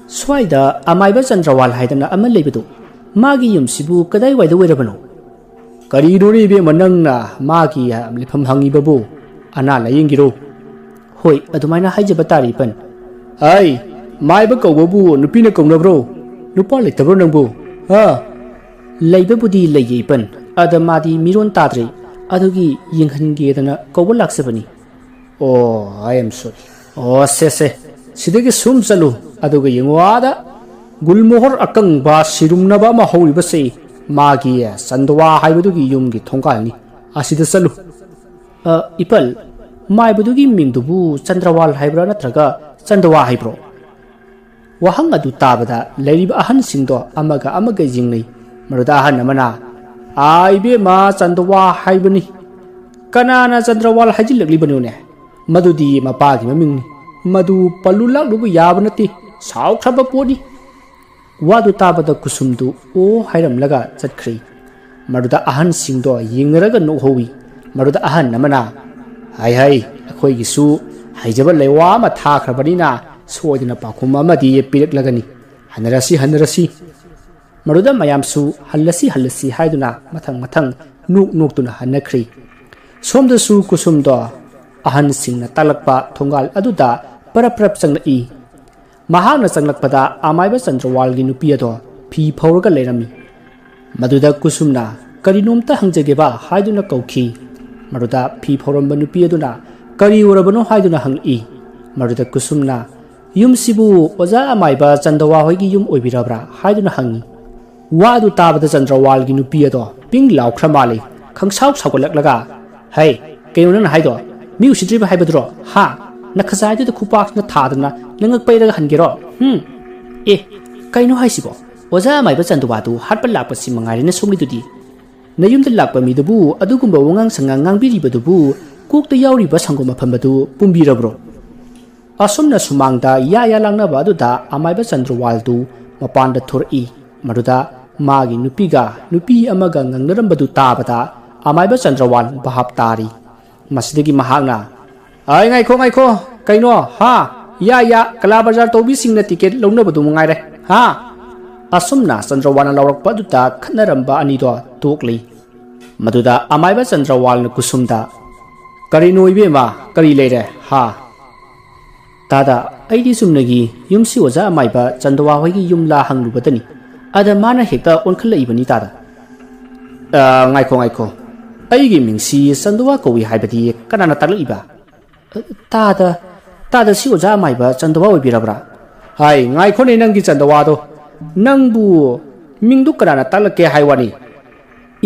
"ꯁ꯭ꯋꯥꯏꯗ ꯑꯃꯥꯏꯕ ꯆꯟꯗ꯭ꯔꯋꯥꯜ ꯍꯥꯏꯗꯅ ꯑꯃ ꯂꯩꯕꯗꯨ, ꯃꯥꯒꯤ ꯌꯨꯝꯁꯤꯕꯨ ꯀꯗꯥꯏꯋꯥꯏꯗ ꯑꯣꯏꯔꯕꯅꯣ?" "ꯀꯔꯤꯅꯣꯅꯦ ꯏꯕꯦꯝꯃ, ꯅꯪꯅ ꯃꯥꯒꯤ ꯂꯩꯐꯝ ꯍꯪꯉꯤꯕꯕꯨ? ꯑꯅꯥ ꯂꯥꯌꯦꯡꯒꯤꯔꯣ?" "ꯍꯣꯏ, ꯑꯗꯨꯃꯥꯏꯅ ꯍꯥꯏꯖꯕ ꯇꯥꯔꯦ, ꯏꯄꯟ꯫" "ꯑꯩ, ꯃꯥꯏꯕ ꯀꯧꯕꯕꯨ ꯅꯨꯄꯤꯅ ꯀꯧꯅꯕ꯭ꯔꯣ? ꯅꯨꯄꯥ ꯂꯩꯇꯕ꯭ꯔꯣ ꯅꯪꯕꯨ? ꯍꯥ?" "ꯂꯩꯕꯕꯨꯗꯤ ꯂꯩꯌꯦ, ꯏꯄꯟ꯫ ꯑꯗ ꯃꯥꯗꯤ ꯃꯤꯔꯣꯟ ꯇꯥꯗ꯭ꯔꯦ꯫ ꯑꯗꯨꯒꯤ ꯌꯦꯡꯍꯟꯒꯦꯗꯅ ꯀꯧꯕ ꯂꯥꯛꯆꯕꯅꯤ꯫" "ꯑꯣ, I am sorry꯫ ꯑꯣ, ꯁꯦ, ꯁꯦ꯫ ꯁꯤꯗꯒꯤ ꯁꯨꯝ ꯆꯠꯂꯨ꯫ ꯑꯗꯨꯒ ꯌꯦꯡꯉꯨ, ꯑꯥꯗ ꯒꯨꯜꯃꯣꯍꯣꯔ ꯑꯀꯪꯕ ꯁꯤꯔꯨꯝꯅꯕ ꯑꯃ ꯍꯧꯔꯤꯕꯁꯦ ꯃꯥꯒꯤ ꯆꯟꯗꯋꯥ ꯍꯥꯏꯕꯗꯨꯒꯤ ꯌꯨꯝꯒꯤ ꯊꯣꯡꯒꯥꯜꯅꯤ꯫ ꯑꯁꯤꯗ ꯆꯠꯂꯨ꯫" "ꯑ, ꯏꯄꯜ, ꯃꯥꯏꯕꯗꯨꯒꯤ ꯃꯤꯡꯗꯨꯕꯨ ꯆꯟꯗ꯭ꯔꯋꯥꯜ ꯍꯥꯏꯕ꯭ꯔꯥ ꯅꯠꯇ꯭ꯔꯒ ꯆꯟꯗꯋꯥ ꯍꯥꯏꯕ꯭ꯔꯣ?" ꯋꯥꯍꯪ ꯑꯗꯨ ꯇꯥꯕꯗ ꯂꯩꯔꯤꯕ ꯑꯍꯟꯁꯤꯡꯗꯣ ꯑꯃꯒ ꯑꯃꯒ ꯌꯦꯡꯅꯩ꯫ ꯃꯗꯨꯗ ꯑꯍꯟ ꯑꯃꯅ, "ꯑꯥ, ꯏꯕꯦꯝꯃ, ꯆꯟꯗꯋꯥ ꯍꯥꯏꯕꯅꯤ꯫ ꯀꯅꯥꯅ ꯆꯟꯗ꯭ꯔꯋꯥꯜ ꯍꯥꯏꯖꯤꯜꯂꯛꯂꯤꯕꯅꯣꯅꯦ? ꯃꯗꯨꯗꯤ ꯃꯄꯥꯒꯤ ꯃꯃꯤꯡꯅꯤ꯫ ꯃꯗꯨ ꯄꯜꯂꯨ ꯂꯥꯛꯂꯨꯕ ꯌꯥꯕ ꯅꯠꯇꯦ꯫ ꯁꯥꯎꯈ꯭ꯔꯕ ꯄꯣꯠꯅꯤ꯫" ꯋꯥꯗꯨ ꯇꯥꯕꯗ ꯀꯨꯁꯨꯝꯗꯨ ꯑꯣ ꯍꯥꯏꯔꯝꯂꯒ ꯆꯠꯈ꯭ꯔꯦ꯫ ꯃꯗꯨꯗ ꯑꯍꯟꯁꯤꯡꯗꯣ ꯌꯦꯡꯅꯔꯒ ꯅꯣꯛꯍꯧꯏ꯫ ꯃꯗꯨꯗ ꯑꯍꯟ ꯑꯃꯅ, "ꯍꯥꯏ ꯍꯥꯏ, ꯑꯩꯈꯣꯏꯒꯤꯁꯨ ꯍꯩꯖꯕ ꯂꯩꯋꯥ ꯑꯃ ꯊꯥꯈ꯭ꯔꯕꯅꯤꯅ ꯁꯣꯏꯗꯅ ꯄꯥꯎꯈꯨꯝ ꯑꯃꯗꯤ ꯄꯤꯔꯛꯂꯒꯅꯤ꯫ ꯍꯟꯅꯔꯁꯤ, ꯍꯟꯅꯔꯁꯤ"꯫ ꯃꯗꯨꯗ ꯃꯌꯥꯝꯁꯨ "ꯍꯜꯂꯁꯤ, ꯍꯜꯂꯁꯤ" ꯍꯥꯏꯗꯨꯅ ꯃꯊꯪ ꯃꯊꯪ ꯅꯣꯛ ꯅꯣꯛꯇꯨꯅ ꯍꯟꯅꯈ꯭ꯔꯤ꯫ ꯁꯣꯝꯗꯁꯨ ꯀꯨꯁꯨꯝꯗꯣ ꯑꯍꯟꯁꯤꯡꯅ ꯇꯥꯛꯂꯛꯄ ꯊꯣꯡꯒꯥꯜ ꯑꯗꯨꯗ ꯄꯔꯞ ꯄꯔꯞ ꯆꯪꯂꯛꯏ꯫ ꯃꯍꯥꯛꯅ ꯆꯪꯂꯛꯄꯗ ꯑꯃꯥꯏꯕ ꯆꯟꯗ꯭ꯔꯋꯥꯜꯒꯤ ꯅꯨꯄꯤ ꯑꯗꯣ ꯐꯤ ꯐꯧꯔꯒ ꯂꯩꯔꯝꯃꯤ꯫ ꯃꯗꯨꯗ ꯀꯨꯁꯨꯝꯅ "ꯀꯔꯤꯅꯣꯝꯇ ꯍꯪꯖꯒꯦꯕ" ꯍꯥꯏꯗꯨꯅ ꯀꯧꯈꯤ꯫ ꯃꯗꯨꯗ ꯐꯤ ꯐꯧꯔꯝꯕ ꯅꯨꯄꯤ ꯑꯗꯨꯅ "ꯀꯔꯤ ꯑꯣꯏꯔꯕꯅꯣ?" ꯍꯥꯏꯗꯨꯅ ꯍꯪꯂꯛꯏ꯫ ꯃꯗꯨꯗ ꯀꯨꯁꯨꯝꯅ "ꯌꯨꯝꯁꯤꯕꯨ ꯑꯣꯖꯥ ꯑꯃꯥꯏꯕ ꯆꯟꯗꯋꯥ ꯍꯣꯏꯒꯤ ꯌꯨꯝ ꯑꯣꯏꯕꯤꯔꯕ꯭ꯔꯥ?" ꯍꯥꯏꯗꯨꯅ ꯍꯪꯉꯤ꯫ ꯋꯥꯗꯨ ꯇꯥꯕꯗ ꯆꯟꯗ꯭ꯔꯋꯥꯜꯒꯤ ꯅꯨꯄꯤ ꯑꯗꯣ ꯄꯤꯡ ꯂꯥꯎꯈ꯭ꯔ ꯃꯥꯜꯂꯤ꯫ ꯈꯪꯁꯥꯎ ꯁꯥꯎꯒꯠꯂꯛꯂꯒ, "ꯍꯩ, ꯀꯩꯅꯣ ꯅꯪꯅ ꯍꯥꯏꯗꯣ? ꯃꯤ ꯎꯁꯤꯠꯇ꯭ꯔꯤꯕ ꯍꯥꯏꯕꯗꯨꯔꯣ? ꯍꯥ? ꯅꯈꯖꯥꯏꯗꯨꯗ ꯈꯨꯄꯥꯛꯁꯤꯅ ꯊꯥꯗꯅ ꯅꯉꯛ ꯄꯩꯔꯒ ꯍꯟꯒꯦꯔꯣ? ꯍꯨꯝ? ꯑꯦ, ꯀꯩꯅꯣ ꯍꯥꯏꯁꯤꯕꯣ? ꯑꯣꯖꯥ ꯑꯃꯥꯏꯕ ꯆꯟꯗꯋꯥꯗꯨ ꯍꯥꯠꯄ ꯂꯥꯛꯄꯁꯤ ꯃꯉꯥꯏꯔꯦꯅ ꯁꯣꯝꯒꯤꯗꯨꯗꯤ꯫ ꯅꯌꯨꯝꯗ ꯂꯥꯛꯄ ꯃꯤꯗꯨꯕꯨ ꯑꯗꯨꯒꯨꯝꯕ ꯋꯥꯉꯥꯡ ꯁꯉꯥꯡ ꯉꯥꯡꯕꯤꯔꯤꯕꯗꯨꯕꯨ ꯀꯣꯛꯇ ꯌꯥꯎꯔꯤꯕ ꯁꯪꯒꯣꯝ ꯑꯐꯝꯕꯗꯨ ꯄꯨꯝꯕꯤꯔꯕ꯭ꯔꯣ?" ꯑꯁꯨꯝꯅ ꯁꯨꯃꯥꯡꯗ ꯌꯥ ꯌꯥ ꯂꯥꯡꯅꯕ ꯑꯗꯨꯗ ꯑꯃꯥꯏꯕ ꯆꯟꯗ꯭ꯔꯋꯥꯜꯗꯨ ꯃꯄꯥꯟꯗ ꯊꯣꯔꯛꯏ꯫ ꯃꯗꯨꯗ ꯃꯥꯒꯤ ꯅꯨꯄꯤꯒ ꯅꯨꯄꯤ ꯑꯃꯒ ꯉꯪꯅꯔꯝꯕꯗꯨ ꯇꯥꯕꯗ ꯑꯃꯥꯏꯕ ꯆꯟꯗ꯭ꯔꯋꯥꯜ ꯚꯥꯞ ꯇꯥꯔꯤ꯫ ꯃꯁꯤꯗꯒꯤ ꯃꯍꯥꯛꯅ, "ꯑꯩ, ꯉꯥꯏꯈꯣ, ꯉꯥꯏꯈꯣ, ꯀꯩꯅꯣ? ꯍꯥ? ꯌꯥ, ꯌꯥ, ꯀꯂꯥ ꯕꯖꯥꯔ ꯇꯧꯕꯤꯁꯤꯡꯅ ꯇꯤꯀꯦꯠ ꯂꯧꯅꯕꯗꯨ ꯃꯉꯥꯏꯔꯦ꯫ ꯍꯥ?" ꯑꯁꯨꯝꯅ ꯆꯟꯗ꯭ꯔꯋꯥꯜꯅ ꯂꯥꯎꯔꯛꯄ ꯑꯗꯨꯗ ꯈꯠꯅꯔꯝꯕ ꯑꯅꯤꯗꯣ ꯇꯣꯛꯂꯤ꯫ ꯃꯗꯨꯗ ꯑꯃꯥꯏꯕ ꯆꯟꯗ꯭ꯔꯋꯥꯜꯅ ꯀꯨꯁꯨꯝꯗ, "ꯀꯔꯤꯅꯣ ꯏꯕꯦꯝꯃ, ꯀꯔꯤ ꯂꯩꯔꯦ? ꯍꯥ?" "ꯇꯥꯗ, ꯑꯩꯗꯤ ꯆꯨꯝꯅꯒꯤ ꯌꯨꯝꯁꯤ ꯑꯣꯖꯥ ꯑꯃꯥꯏꯕ ꯆꯟꯗ꯭ꯔꯋꯥꯜ ꯍꯣꯏꯒꯤ ꯌꯨꯝꯂꯥ ꯍꯪꯂꯨꯕꯗꯅꯤ꯫ ꯑꯗ ꯃꯥꯅ ꯍꯦꯛꯇ ꯑꯣꯟꯈꯠꯂꯛꯏꯕꯅꯤ ꯇꯥꯗ꯫" "ꯑ, ꯉꯥꯏꯈꯣ, ꯉꯥꯏꯈꯣ꯫ ꯑꯩꯒꯤ ꯃꯤꯡꯁꯤ ꯆꯟꯗ꯭ꯔꯋꯥꯜ ꯀꯧꯏ ꯍꯥꯏꯕꯗꯤ ꯀꯅꯥꯅ ꯇꯥꯛꯂꯛꯏꯕ?" "ꯇꯥꯗ, ꯇꯥꯗ, ꯁꯤ ꯑꯣꯖꯥ ꯑꯃꯥꯏꯕ ꯆꯟꯗ꯭ꯔꯋꯥꯜ ꯑꯣꯏꯕꯤꯔꯕ꯭ꯔꯥ?" "ꯍꯥꯏ, ꯉꯥꯏꯈꯣꯅꯦ ꯅꯪꯒꯤ ꯆꯟꯗ꯭ꯔꯋꯥꯜꯗꯣ꯫ ꯅꯪꯕꯨ ꯃꯤꯡꯗꯨ ꯀꯅꯥꯅ ꯇꯥꯛꯂꯛꯀꯦ ꯍꯥꯏ ꯋꯥꯅꯤ?"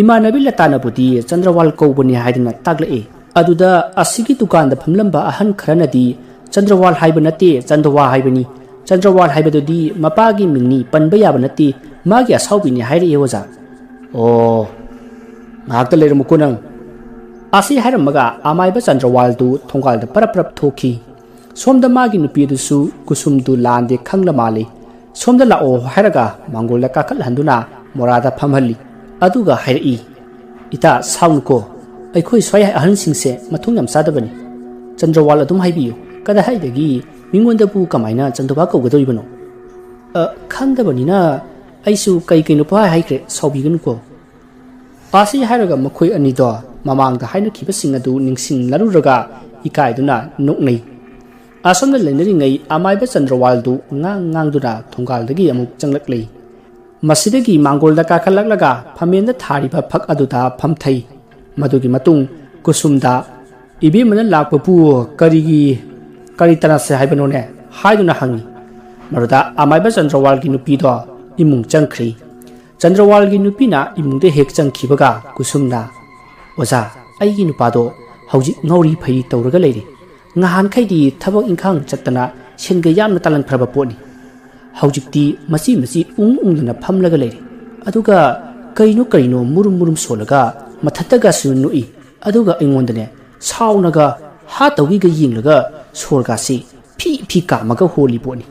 "ꯏꯃꯥꯟꯅꯕꯤ ꯂꯇꯥꯅꯕꯨꯗꯤ ꯆꯟꯗ꯭ꯔꯋꯥꯜ ꯀꯧꯕꯅꯤ ꯍꯥꯏꯗꯨꯅ ꯇꯥꯛꯂꯛꯑꯦ꯫ ꯑꯗꯨꯗ ꯑꯁꯤꯒꯤ ꯗꯨꯀꯥꯟꯗ ꯐꯝꯂꯝꯕ ꯑꯍꯟ ꯈꯔꯅꯗꯤ ꯆꯟꯗ꯭ꯔꯋꯥꯜ ꯍꯥꯏꯕ ꯅꯠꯇꯦ, ꯆꯟꯗ꯭ꯔꯋꯥ ꯍꯥꯏꯕꯅꯤ꯫ ꯆꯟꯗ꯭ꯔꯋꯥꯜ ꯍꯥꯏꯕꯗꯨꯗꯤ ꯃꯄꯥꯒꯤ ꯃꯤꯡꯅꯤ, ꯄꯟꯕ ꯌꯥꯕ ꯅꯠꯇꯦ, ꯃꯥꯒꯤ ꯑꯁꯥꯎꯕꯤꯅꯤ" ꯍꯥꯏꯔꯛꯑꯦ ꯑꯣꯖꯥ꯫ "ꯑꯣ, ꯉꯥꯏꯍꯥꯛꯇ ꯂꯩꯔꯝꯃꯨꯀꯣ ꯅꯪ꯫" ꯑꯁꯤ ꯍꯥꯏꯔꯝꯃꯒ ꯑꯃꯥꯏꯕ ꯆꯟꯗ꯭ꯔꯋꯥꯜꯗꯨ ꯊꯣꯡꯒꯥꯜꯗ ꯄꯔꯞ ꯄꯔꯞ ꯊꯣꯛꯈꯤ꯫ ꯁꯣꯝꯗ ꯃꯥꯒꯤ ꯅꯨꯄꯤ ꯑꯗꯨꯁꯨ ꯀꯨꯁꯨꯝꯗꯨ ꯂꯥꯟꯗꯦ ꯈꯪꯂ ꯃꯥꯜꯂꯤ꯫ ꯁꯣꯝꯗ ꯂꯥꯛꯑꯣ ꯍꯥꯏꯔꯒ ꯃꯥꯡꯒꯣꯜꯗ ꯀꯥꯈꯠꯍꯟꯗꯨꯅ ꯃꯣꯔꯥꯗ ꯐꯝꯍꯜꯂꯤ꯫ ꯑꯗꯨꯒ ꯍꯥꯏꯔꯛꯏ, "ꯏꯇꯥ, ꯁꯥꯎꯅꯨꯀꯣ꯫ "ꯑꯩꯈꯣꯏ ꯁ꯭ꯋꯥꯏ ꯑꯍꯟꯁꯤꯡꯁꯦ ꯃꯊꯣꯡ ꯌꯥꯝ ꯆꯥꯗꯕꯅꯤ꯫ ꯆꯟꯗ꯭ꯔꯋꯥꯜ ꯑꯗꯨꯝ ꯍꯥꯏꯕꯤꯌꯨ, ꯀꯗꯥꯏꯗꯒꯤ ꯃꯤꯉꯣꯟꯗꯕꯨ ꯀꯃꯥꯏꯅ ꯆꯟꯗꯣꯕꯥ ꯀꯧꯒꯗꯧꯔꯤꯕꯅꯣ?" "ꯑ, ꯈꯪꯗꯕꯅꯤꯅ ꯑꯩꯁꯨ ꯀꯩ ꯀꯩꯅꯣ ꯄꯨꯡꯍꯥꯏ ꯍꯥꯏꯈ꯭ꯔꯦ, ꯁꯥꯎꯕꯤꯒꯅꯨꯀꯣ"꯫ ꯑꯁꯤ ꯍꯥꯏꯔꯒ ꯃꯈꯣꯏ ꯑꯅꯤꯗꯣ ꯃꯃꯥꯡꯗ ꯍꯥꯏꯅꯈꯤꯕꯁꯤꯡ ꯑꯗꯨ ꯅꯤꯡꯁꯤꯡꯅꯔꯨꯔꯒ ꯏꯀꯥꯏꯗꯨꯅ ꯅꯣꯛꯅꯩ꯫ ꯑꯁꯣꯝꯗ ꯂꯩꯅꯔꯤꯉꯩ ꯑꯃꯥꯏꯕ ꯆꯟꯗ꯭ꯔꯋꯥꯜꯗꯨ ꯉꯥꯡ ꯉꯥꯡꯗꯨꯅ ꯊꯣꯡꯒꯥꯜꯗꯒꯤ ꯑꯃꯨꯛ ꯆꯪꯂꯛꯂꯤ꯫ ꯃꯁꯤꯗꯒꯤ ꯃꯥꯡꯒꯣꯜꯗ ꯀꯥꯈꯠꯂꯛꯂꯒ ꯐꯝꯃꯦꯟꯗ ꯊꯥꯔꯤꯕ ꯐꯛ ꯑꯗꯨꯗ ꯐꯝꯊꯩ꯫ ꯃꯗꯨꯒꯤ ꯃꯇꯨꯡ ꯀꯨꯁꯨꯝꯗ, "ꯏꯕꯦꯝꯃꯅ ꯂꯥꯛꯄꯕꯨ ꯀꯔꯤꯒꯤ, ꯀꯔꯤ ꯇꯥꯟꯅꯁꯦ ꯍꯥꯏꯕꯅꯣꯅꯦ?" ꯍꯥꯏꯗꯨꯅ ꯍꯪꯉꯤ꯫ ꯃꯗꯨꯗ ꯑꯃꯥꯏꯕ ꯆꯟꯗ꯭ꯔꯋꯥꯜꯒꯤ ꯅꯨꯄꯤꯗꯣ ꯏꯃꯨꯡ ꯆꯪꯈ꯭ꯔꯤ꯫ ꯆꯟꯗ꯭ꯔꯋꯥꯜꯒꯤ ꯅꯨꯄꯤꯅ ꯏꯃꯨꯡꯗ ꯍꯦꯛ ꯆꯪꯈꯤꯕꯒ ꯀꯨꯁꯨꯝꯅ, "ꯑꯣꯖꯥ, ꯑꯩꯒꯤ ꯅꯨꯄꯥꯗꯣ ꯍꯧꯖꯤꯛ ꯉꯥꯎꯔꯤ ꯐꯩꯔꯤ ꯇꯧꯔꯒ ꯂꯩꯔꯤ꯫ ꯉꯍꯥꯟꯈꯩꯗꯤ ꯊꯕꯛ ꯏꯪꯈꯥꯡ ꯆꯠꯇꯅ ꯁꯦꯟꯒ ꯌꯥꯝꯅ ꯇꯥꯜꯍꯟꯈ꯭ꯔꯕ ꯄꯣꯠꯅꯤ꯫ ꯍꯧꯖꯤꯛꯇꯤ ꯃꯆꯤ ꯃꯆꯤ ꯎꯪ ꯎꯪꯗꯅ ꯐꯝꯂꯒ ꯂꯩꯔꯦ꯫ ꯑꯗꯨꯒ ꯀꯩꯅꯣ ꯀꯩꯅꯣ ꯃꯨꯔꯨꯝ ꯃꯨꯔꯨꯝ ꯁꯣꯜꯂꯒ ꯃꯊꯛꯇꯒꯁꯨ ꯅꯣꯛꯏ꯫ ꯑꯗꯨꯒ ꯑꯩꯉꯣꯟꯗꯅꯦ, ꯁꯥꯎꯅꯒ ꯍꯥꯠꯇꯧꯒꯤꯒ ꯌꯦꯡꯂꯒ ꯁꯣꯔꯒꯥꯁꯤ ꯐꯤ ꯐꯤ ꯀꯥꯝꯃꯒ ꯍꯣꯜꯂꯤ ꯄꯣꯠꯅꯤ꯫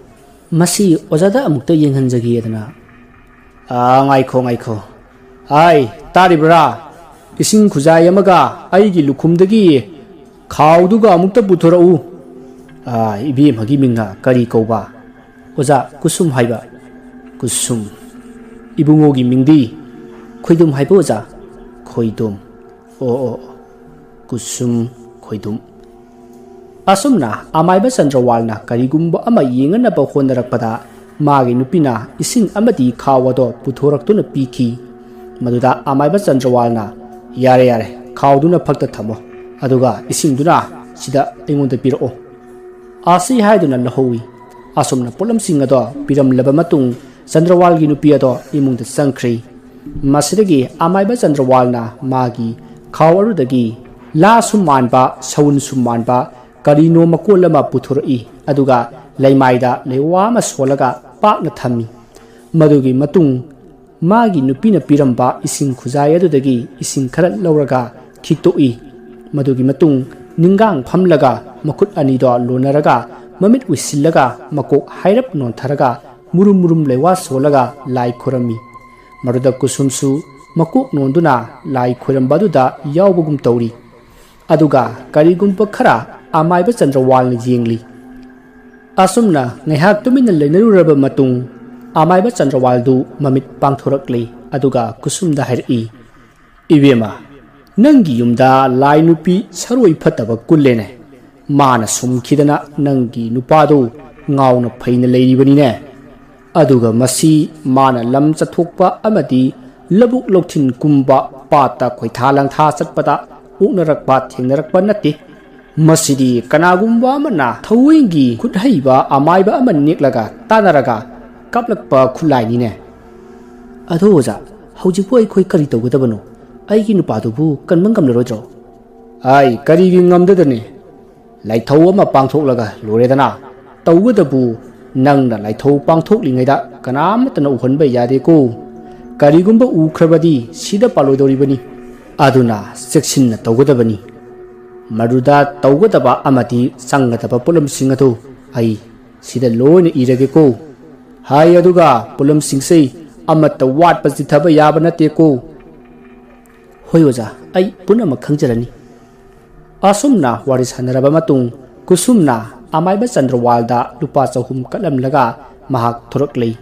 ꯃꯁꯤ ꯑꯣꯖꯥꯗ ꯑꯃꯨꯛꯇ ꯌꯦꯡꯍꯟꯖꯒꯦꯗꯅ"꯫ "ꯑꯥ, ꯉꯥꯏꯈꯣ, ꯉꯥꯏꯈꯣ꯫ ꯑꯥꯏ, ꯇꯥꯔꯤꯕ꯭ꯔꯥ? ꯏꯁꯤꯡ ꯈꯨꯖꯥꯏ ꯑꯃꯒ ꯑꯩꯒꯤ ꯂꯨꯈꯨꯝꯗꯒꯤ ꯈꯥꯎꯗꯨꯒ ꯑꯃꯨꯛꯇ ꯄꯨꯊꯣꯔꯛꯎ꯫ ꯑꯥ, ꯏꯕꯦꯝꯃꯒꯤ ꯃꯤꯡꯅ ꯀꯔꯤ ꯀꯧꯕ?" "ꯑꯣꯖꯥ, ꯀꯨꯁꯨꯝ ꯍꯥꯏꯕ"꯫ "ꯀꯨꯁꯨꯝ꯫ ꯏꯕꯨꯡꯉꯣꯒꯤ ꯃꯤꯡꯗꯤ?" "ꯈꯣꯏꯗꯨꯝ ꯍꯥꯏꯕ, ꯑꯣꯖꯥ꯫ ꯈꯣꯏꯗꯨꯝ꯫ ꯑꯣ, ꯑꯣ, ꯑꯣ꯫ ꯀꯨꯁꯨꯝ, ꯈꯣꯏꯗꯨꯝ"꯫ ꯑꯁꯨꯝꯅ ꯑꯃꯥꯏꯕ ꯆꯟꯗ꯭ꯔꯋꯥꯜꯅ ꯀꯔꯤꯒꯨꯝꯕ ꯑꯃ ꯌꯦꯡꯅꯅꯕ ꯍꯣꯠꯅꯔꯛꯄꯗ, ꯃꯥꯒꯤ ꯅꯨꯄꯤꯅ ꯏꯁꯤꯡ ꯑꯃꯗꯤ ꯈꯥꯎ ꯑꯗꯣ ꯄꯨꯊꯣꯔꯛꯇꯨꯅ ꯄꯤꯈꯤ꯫ ꯃꯗꯨꯗ ꯑꯃꯥꯏꯕ ꯆꯟꯗ꯭ꯔꯋꯥꯜꯅ, "ꯌꯥꯔꯦ, ꯌꯥꯔꯦ, ꯈꯥꯎꯗꯨꯅ ꯐꯛꯇ ꯊꯝꯃꯣ, ꯑꯗꯨꯒ ꯏꯁꯤꯡꯗꯨꯅ ꯁꯤꯗ ꯑꯩꯉꯣꯟꯗ ꯄꯤꯔꯛꯑꯣ"꯫ ꯑꯁꯤ ꯍꯥꯏꯗꯨꯅ ꯂꯧꯍꯧꯏ꯫ ꯑꯁꯨꯝꯅ ꯄꯣꯠꯂꯝꯁꯤꯡ ꯑꯗꯣ ꯄꯤꯔꯝꯂꯕ ꯃꯇꯨꯡ, ꯆꯟꯗ꯭ꯔꯋꯥꯜꯒꯤ ꯅꯨꯄꯤ ꯑꯗꯣ ꯏꯃꯨꯡꯗ ꯆꯪꯈ꯭ꯔꯦ꯫ ꯃꯁꯤꯗꯒꯤ ꯑꯃꯥꯏꯕ ꯆꯟꯗ꯭ꯔꯋꯥꯜꯅ ꯃꯥꯒꯤ ꯈꯥꯎ ꯑꯗꯨꯗꯒꯤ ꯂꯥꯁꯨ ꯃꯥꯟꯕ, ꯁꯎꯟꯁꯨ ꯃꯥꯟꯕ ꯀꯔꯤꯅꯣ ꯃꯀꯣꯜ ꯑꯃ ꯄꯨꯊꯣꯔꯛꯏ, ꯑꯗꯨꯒ ꯂꯩꯃꯥꯏꯗ ꯂꯩꯋꯥ ꯑꯃ ꯁꯣꯜꯂꯒ ꯄꯥꯛꯅ ꯊꯝꯃꯤ꯫ ꯃꯗꯨꯒꯤ ꯃꯇꯨꯡ ꯃꯥꯒꯤ ꯅꯨꯄꯤꯅ ꯄꯤꯔꯝꯕ ꯏꯁꯤꯡ ꯈꯨꯖꯥꯏ ꯑꯗꯨꯗꯒꯤ ꯏꯁꯤꯡ ꯈꯔ ꯂꯧꯔꯒ ꯈꯤꯛꯇꯣꯛꯏ꯫ ꯃꯗꯨꯒꯤ ꯃꯇꯨꯡ ꯅꯤꯡꯒꯥꯡ ꯐꯝꯂꯒ ꯃꯈꯨꯠ ꯑꯅꯤꯗꯣ ꯂꯣꯟꯅꯔꯒ ꯃꯃꯤꯠ ꯎꯏꯁꯤꯜꯂꯒ ꯃꯀꯣꯛ ꯍꯥꯏꯔꯞ ꯅꯣꯟꯊꯔꯒ ꯃꯨꯔꯨꯝ ꯃꯨꯔꯨꯝ ꯂꯩꯋꯥ ꯁꯣꯜꯂꯒ ꯂꯥꯏ ꯈꯨꯔꯝꯃꯤ꯫ ꯃꯗꯨꯗ ꯀꯨꯁꯨꯝꯁꯨ ꯃꯀꯣꯛ ꯅꯣꯟꯗꯨꯅ ꯂꯥꯏ ꯈꯣꯏꯔꯝꯕ ꯑꯗꯨꯗ ꯌꯥꯎꯕꯒꯨꯝ ꯇꯧꯔꯤ꯫ ꯑꯗꯨꯒ ꯀꯔꯤꯒꯨꯝꯕ ꯈꯔ ꯑꯃꯥꯏꯕ ꯆꯟꯗ꯭ꯔꯋꯥꯜꯅ ꯌꯦꯡꯂꯤ꯫ ꯑꯁꯨꯝꯅ ꯉꯥꯏꯍꯥꯛ ꯇꯨꯃꯤꯟꯅ ꯂꯩꯅꯔꯨꯔꯕ ꯃꯇꯨꯡ, ꯑꯃꯥꯏꯕ ꯆꯟꯗ꯭ꯔꯋꯥꯜꯗꯨ ꯃꯃꯤꯠ ꯄꯥꯡꯊꯣꯔꯛꯂꯤ꯫ ꯑꯗꯨꯒ ꯀꯨꯁꯨꯝꯗ ꯍꯥꯏꯔꯛꯏ, "ꯏꯕꯦꯝꯃ, ꯅꯪꯒꯤ ꯌꯨꯝꯗ ꯂꯥꯏ ꯅꯨꯄꯤ ꯁꯔꯣꯏ ꯐꯠꯇꯕ ꯀꯨꯜꯂꯦꯅꯦ꯫ ꯃꯥꯅ ꯁꯨꯝꯈꯤꯗꯅ ꯅꯪꯒꯤ ꯅꯨꯄꯥꯗꯨ ꯉꯥꯎꯅ ꯐꯩꯅ ꯂꯩꯔꯤꯕꯅꯤꯅꯦ꯫ ꯑꯗꯨꯒ ꯃꯁꯤ ꯃꯥꯅ ꯂꯝ ꯆꯠꯊꯣꯛꯄ ꯑꯃꯗꯤ ꯂꯧꯕꯨꯛ ꯂꯧꯊꯤꯟ ꯀꯨꯝꯕ, ꯄꯥꯠꯇ ꯈꯣꯏꯊꯥ ꯂꯪꯊꯥ ꯆꯠꯄꯗ ꯑꯣꯛꯅꯔꯛꯄ ꯊꯦꯡꯅꯔꯛꯄ ꯅꯠꯇꯦ꯫ ꯃꯁꯤꯗꯤ ꯀꯅꯥꯒꯨꯝꯕ ꯑꯃꯅ ꯊꯧꯑꯣꯏꯒꯤ ꯈꯨꯠ ꯍꯩꯕ ꯑꯃꯥꯏꯕ ꯑꯃ ꯅꯦꯛꯂꯒ ꯇꯥꯟꯅꯔꯒ ꯀꯥꯞꯂꯛꯄ ꯈꯨꯠꯂꯥꯏꯅꯤꯅꯦ꯫ ꯑꯗꯣ ꯑꯣꯖꯥ, ꯍꯧꯖꯤꯛꯄꯨ ꯑꯩꯈꯣꯏ ꯀꯔꯤ ꯇꯧꯒꯗꯕꯅꯣ? ꯑꯩꯒꯤ ꯅꯨꯄꯥꯗꯨꯕꯨ ꯀꯟꯕ ꯉꯝꯂꯔꯣꯏꯗ꯭ꯔꯣ?" "ꯑꯩ ꯀꯔꯤꯒꯤ ꯉꯝꯗꯗꯅꯤ? ꯂꯥꯏꯊꯧ ꯑꯃ ꯄꯥꯡꯊꯣꯛꯂꯒ ꯂꯣꯏꯔꯦꯗꯅ꯫ ꯇꯧꯕꯇꯕꯨ ꯅꯪꯅ ꯂꯥꯏꯊꯧ ꯄꯥꯡꯊꯣꯛꯂꯤꯉꯩꯗ ꯀꯅꯥꯃꯠꯇꯅ ꯎꯍꯟꯕ ꯌꯥꯗꯦꯀꯣ꯫ ꯀꯔꯤꯒꯨꯝꯕ ꯎꯈ꯭ꯔꯕꯗꯤ ꯁꯤꯗ ꯄꯥꯜꯂꯣꯏꯗꯧꯔꯤꯕꯅꯤ꯫ ꯑꯗꯨꯅ ꯆꯦꯛꯁꯤꯟꯅ ꯇꯧꯒꯗꯕꯅꯤ꯫ ꯃꯗꯨꯗ ꯇꯧꯒꯗꯕ ꯑꯃꯗꯤ ꯆꯪꯒꯗꯕ ꯄꯣꯠꯂꯝꯁꯤꯡ ꯑꯗꯨ ꯑꯩ ꯁꯤꯗ ꯂꯣꯏꯅ ꯏꯔꯒꯦꯀꯣ꯫ ꯍꯥꯏ, ꯑꯗꯨꯒ ꯄꯣꯠꯂꯝꯁꯤꯡꯁꯦ ꯑꯃꯠꯇ ꯋꯥꯠꯄ ꯆꯤꯠꯊꯕ ꯌꯥꯕ ꯅꯠꯇꯦꯀꯣ꯫" "ꯍꯣꯏ ꯑꯣꯖꯥ, ꯑꯩ ꯄꯨꯝꯅꯃꯛ ꯈꯪꯖꯔꯅꯤ꯫" ꯑꯁꯨꯝꯅ ꯋꯥꯔꯤ ꯁꯥꯟꯅꯔꯕ ꯃꯇꯨꯡ, ꯀꯨꯁꯨꯝꯅ ꯑꯃꯥꯏꯕ ꯆꯟꯗ꯭ꯔꯋꯥꯜꯗ ꯂꯨꯄꯥ ꯆꯍꯨꯝ ꯀꯠꯂꯝꯂꯒ ꯃꯍꯥꯛ ꯊꯣꯔꯛꯂꯦ꯫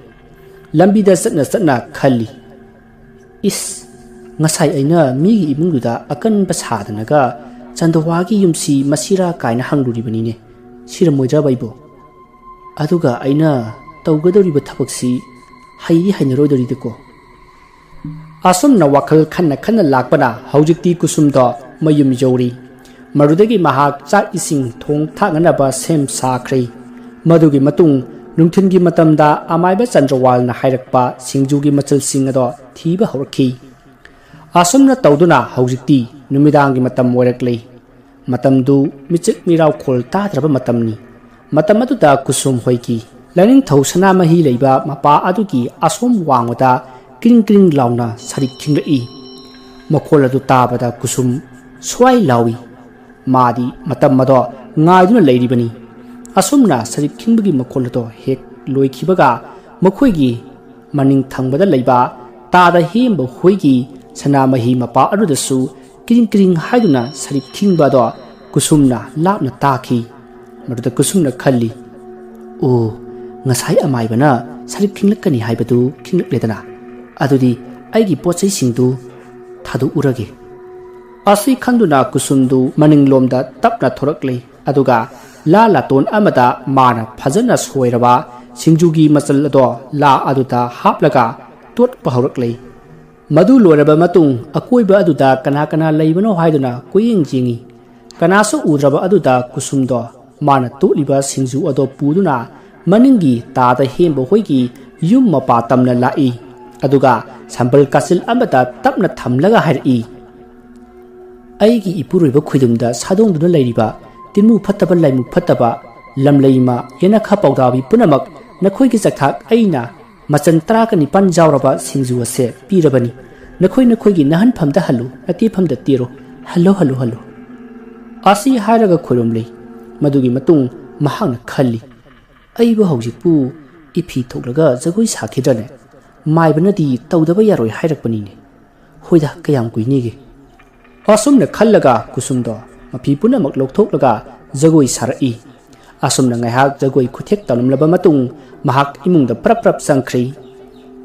ꯂꯝꯕꯤꯗ ꯆꯠꯅ ꯆꯠꯅ ꯈꯜꯂꯤ, "ꯏꯁ, ꯉꯁꯥꯏ ꯑꯩꯅ ꯃꯤꯒꯤ ꯏꯃꯨꯡꯗꯨꯗ ꯑꯀꯟꯕ ꯁꯥꯗꯅꯒ ꯆꯟꯗ꯭ꯔꯋꯥꯜꯒꯤ ꯌꯨꯝꯁꯤ ꯃꯁꯤꯔꯥ ꯀꯥꯏꯅ ꯍꯪꯂꯨꯔꯤꯕꯅꯤꯅꯦ꯫ ꯁꯤꯔꯝꯃꯣꯏꯗ꯭ꯔꯕ ꯑꯩꯕꯨ? ꯑꯗꯨꯒ ꯑꯩꯅ ꯇꯧꯒꯗꯧꯔꯤꯕ ꯊꯕꯛꯁꯤ ꯍꯩꯗꯤ ꯍꯩꯅꯔꯣꯏꯗꯧꯔꯤꯗꯀꯣ꯫" ꯑꯁꯨꯝꯅ ꯋꯥꯈꯜ ꯈꯟꯅ ꯈꯟꯅ ꯂꯥꯛꯄꯅ ꯍꯧꯖꯤꯛꯇꯤ ꯀꯨꯁꯨꯝꯗꯣ ꯃꯌꯨꯝ ꯌꯧꯔꯤ꯫ ꯃꯗꯨꯗꯒꯤ ꯃꯍꯥꯛ ꯆꯥꯛ ꯏꯁꯤꯡ ꯊꯣꯡ ꯊꯥꯛꯅꯅꯕ ꯁꯦꯝ ꯁꯥꯈ꯭ꯔꯦ꯫ ꯃꯗꯨꯒꯤ ꯃꯇꯨꯡ ꯅꯨꯡꯊꯤꯜꯒꯤ ꯃꯇꯝꯗ ꯑꯃꯥꯏꯕ ꯆꯟꯗ꯭ꯔꯋꯥꯜꯅ ꯍꯥꯏꯔꯛꯄ ꯁꯤꯡꯖꯨꯒꯤ ꯃꯆꯜꯁꯤꯡ ꯑꯗꯣ ꯊꯤꯕ ꯍꯧꯔꯛꯈꯤ꯫ ꯑꯁꯨꯝꯅ ꯇꯧꯗꯨꯅ ꯍꯧꯖꯤꯛꯇꯤ ꯅꯨꯃꯤꯗꯥꯡꯒꯤ ꯃꯇꯝ ꯑꯣꯏꯔꯛꯂꯦ꯫ ꯃꯇꯝꯗꯨ ꯃꯤꯆꯤꯛ ꯃꯤꯔꯥꯎꯈꯣꯜ ꯇꯥꯗ꯭ꯔꯕ ꯃꯇꯝꯅꯤ꯫ ꯃꯇꯝ ꯑꯗꯨꯗ ꯀꯨꯁꯨꯝ ꯍꯣꯏꯒꯤ ꯂꯥꯏꯅꯤꯡꯊꯧ ꯁꯅꯥꯃꯍꯤ ꯂꯩꯕ ꯃꯄꯥ ꯑꯗꯨꯒꯤ ꯑꯁꯣꯝ ꯋꯥꯡꯃꯗ ꯀ꯭ꯔꯤꯡ ꯀ꯭ꯔꯤꯡ ꯂꯥꯎꯅ ꯁꯔꯤꯛ ꯈꯤꯡꯂꯛꯏ꯫ ꯃꯈꯣꯜ ꯑꯗꯨ ꯇꯥꯕꯗ ꯀꯨꯁꯨꯝ ꯁ꯭ꯋꯥꯏ ꯂꯥꯎꯏ꯫ ꯃꯥꯗꯤ ꯃꯇꯝ ꯑꯗꯣ ꯉꯥꯏꯗꯨꯅ ꯂꯩꯔꯤꯕꯅꯤ꯫ ꯑꯁꯨꯝꯅ ꯁꯔꯤꯛ ꯈꯤꯡꯕꯒꯤ ꯃꯈꯣꯜ ꯑꯗꯣ ꯍꯦꯛ ꯂꯣꯏꯈꯤꯕꯒ ꯃꯈꯣꯏꯒꯤ ꯃꯅꯤꯡ ꯊꯪꯕꯗ ꯂꯩꯕ ꯇꯥꯗ ꯍꯦꯝꯕ ꯍꯣꯏꯒꯤ ꯁꯅꯥꯃꯍꯤ ꯃꯄꯥ ꯑꯗꯨꯗꯁꯨ ꯀ꯭ꯔꯤꯡ ꯀ꯭ꯔꯤꯡ ꯍꯥꯏꯗꯨꯅ ꯁꯔꯤꯞ ꯈꯤꯡꯕ ꯑꯗꯣ ꯀꯨꯁꯨꯝꯅ ꯂꯥꯞꯅ ꯇꯥꯈꯤ꯫ ꯃꯗꯨꯗ ꯀꯨꯁꯨꯝꯅ ꯈꯜꯂꯤ, "ꯑꯣ, ꯉꯁꯥꯏ ꯑꯃꯥꯏꯕꯅ ꯁꯔꯤꯞ ꯈꯤꯡꯂꯛꯀꯅꯤ ꯍꯥꯏꯕꯗꯨ ꯈꯤꯡꯂꯛꯂꯦꯗꯅ꯫ ꯑꯗꯨꯗꯤ ꯑꯩꯒꯤ ꯄꯣꯠ ꯆꯩꯁꯤꯡꯗꯨ ꯊꯥꯗꯣꯛꯎꯔꯒꯦ"꯫ ꯑꯁꯤ ꯈꯟꯗꯨꯅ ꯀꯨꯁꯨꯝꯗꯨ ꯃꯅꯤꯡꯂꯣꯝꯗ ꯇꯞꯅ ꯊꯣꯔꯛꯂꯦ꯫ ꯑꯗꯨꯒ ꯂꯥ ꯂꯥꯇꯣꯟ ꯑꯃꯗ ꯃꯥꯅ ꯐꯖꯅ ꯁꯣꯏꯔꯕ ꯁꯤꯡꯖꯨꯒꯤ ꯃꯆꯜ ꯑꯗꯣ ꯂꯥ ꯑꯗꯨꯗ ꯍꯥꯞꯂꯒ ꯇꯣꯠꯄ ꯍꯧꯔꯛꯂꯦ꯫ ꯃꯗꯨ ꯂꯣꯏꯔꯕ ꯃꯇꯨꯡ ꯑꯀꯣꯏꯕ ꯑꯗꯨꯗ ꯀꯅꯥ ꯀꯅꯥ ꯂꯩꯕꯅꯣ ꯍꯥꯏꯗꯨꯅ ꯀꯣꯏꯌꯦꯡ ꯌꯦꯡꯉꯤ꯫ ꯀꯅꯥꯁꯨ ꯎꯗ꯭ꯔꯕ ꯑꯗꯨꯗ ꯀꯨꯁꯨꯝꯗꯣ ꯃꯥꯅ ꯇꯣꯠꯂꯤꯕ ꯁꯤꯡꯖꯨ ꯑꯗꯣ ꯄꯨꯗꯨꯅ ꯃꯅꯤꯡꯒꯤ ꯇꯥꯗ ꯍꯦꯝꯕ ꯍꯣꯏꯒꯤ ꯌꯨꯝ ꯃꯄꯥ ꯇꯝꯅ ꯂꯥꯛꯏ꯫ ꯑꯗꯨꯒ ꯁꯝꯕꯜ ꯀꯥꯆꯤꯜ ꯑꯃꯗ ꯇꯞꯅ ꯊꯝꯂꯒ ꯍꯥꯏꯔꯛꯏ, "ꯑꯩꯒꯤ ꯏꯄꯨꯔꯣꯏꯕ ꯈꯣꯏꯗꯨꯝꯗ ꯁꯥꯗꯣꯡꯗꯨꯅ ꯂꯩꯔꯤꯕ ꯇꯤꯟꯃꯨ ꯐꯠꯇꯕ ꯂꯥꯏꯃꯨ ꯐꯠꯇꯕ ꯂꯝꯂꯩꯃ ꯌꯦꯅꯈꯥ ꯄꯥꯎꯗꯥꯕꯤ ꯄꯨꯝꯅꯃꯛ ꯅꯈꯣꯏꯒꯤ ꯆꯥꯛꯊꯥꯛ ꯑꯩꯅ ꯃꯆꯟ ꯇꯔꯥꯒ ꯅꯤꯄꯥꯟ ꯌꯥꯎꯔꯕ ꯁꯤꯡꯖꯨ ꯑꯁꯦ ꯄꯤꯔꯕꯅꯤ꯫ ꯅꯈꯣꯏ ꯅꯈꯣꯏꯒꯤ ꯅꯍꯟꯐꯝꯗ ꯍꯜꯂꯨ, ꯅꯇꯦꯐꯝꯗ ꯇꯦꯔꯣ, ꯍꯜꯂꯣ, ꯍꯜꯂꯣ, ꯍꯜꯂꯣ"꯫ ꯑꯁꯤ ꯍꯥꯏꯔꯒ ꯈꯣꯏꯔꯨꯝꯂꯤ꯫ ꯃꯗꯨꯒꯤ ꯃꯇꯨꯡ ꯃꯍꯥꯛꯅ ꯈꯜꯂꯤ, "ꯑꯩꯕꯨ ꯍꯧꯖꯤꯛꯄꯨ ꯏꯐꯤ ꯊꯣꯛꯂꯒ ꯖꯒꯣꯏ ꯁꯥꯈꯤꯗ꯭ꯔꯅꯦ? ꯃꯥꯏꯕꯅꯗꯤ ꯇꯧꯗꯕ ꯌꯥꯔꯣꯏ ꯍꯥꯏꯔꯛꯄꯅꯤꯅꯦ꯫ ꯍꯣꯏꯗ, ꯀꯌꯥꯝ ꯀꯨꯏꯅꯤꯒꯦ?" ꯑꯁꯨꯝꯅ ꯈꯜꯂꯒ ꯀꯨꯁꯨꯝꯗꯣ ꯃꯐꯤ ꯄꯨꯝꯅꯃꯛ ꯂꯧꯊꯣꯛꯂꯒ ꯖꯒꯣꯏ ꯁꯥꯔꯛꯏ꯫ ꯑꯁꯨꯝꯅ ꯉꯥꯏꯍꯥꯛ ꯖꯒꯣꯏ ꯈꯨꯊꯦꯛ ꯇꯧꯔꯝꯂꯕ ꯃꯇꯨꯡ ꯃꯍꯥꯛ ꯏꯃꯨꯡꯗ ꯄ꯭ꯔꯞ ꯄ꯭ꯔꯞ ꯆꯪꯈ꯭ꯔꯦ꯫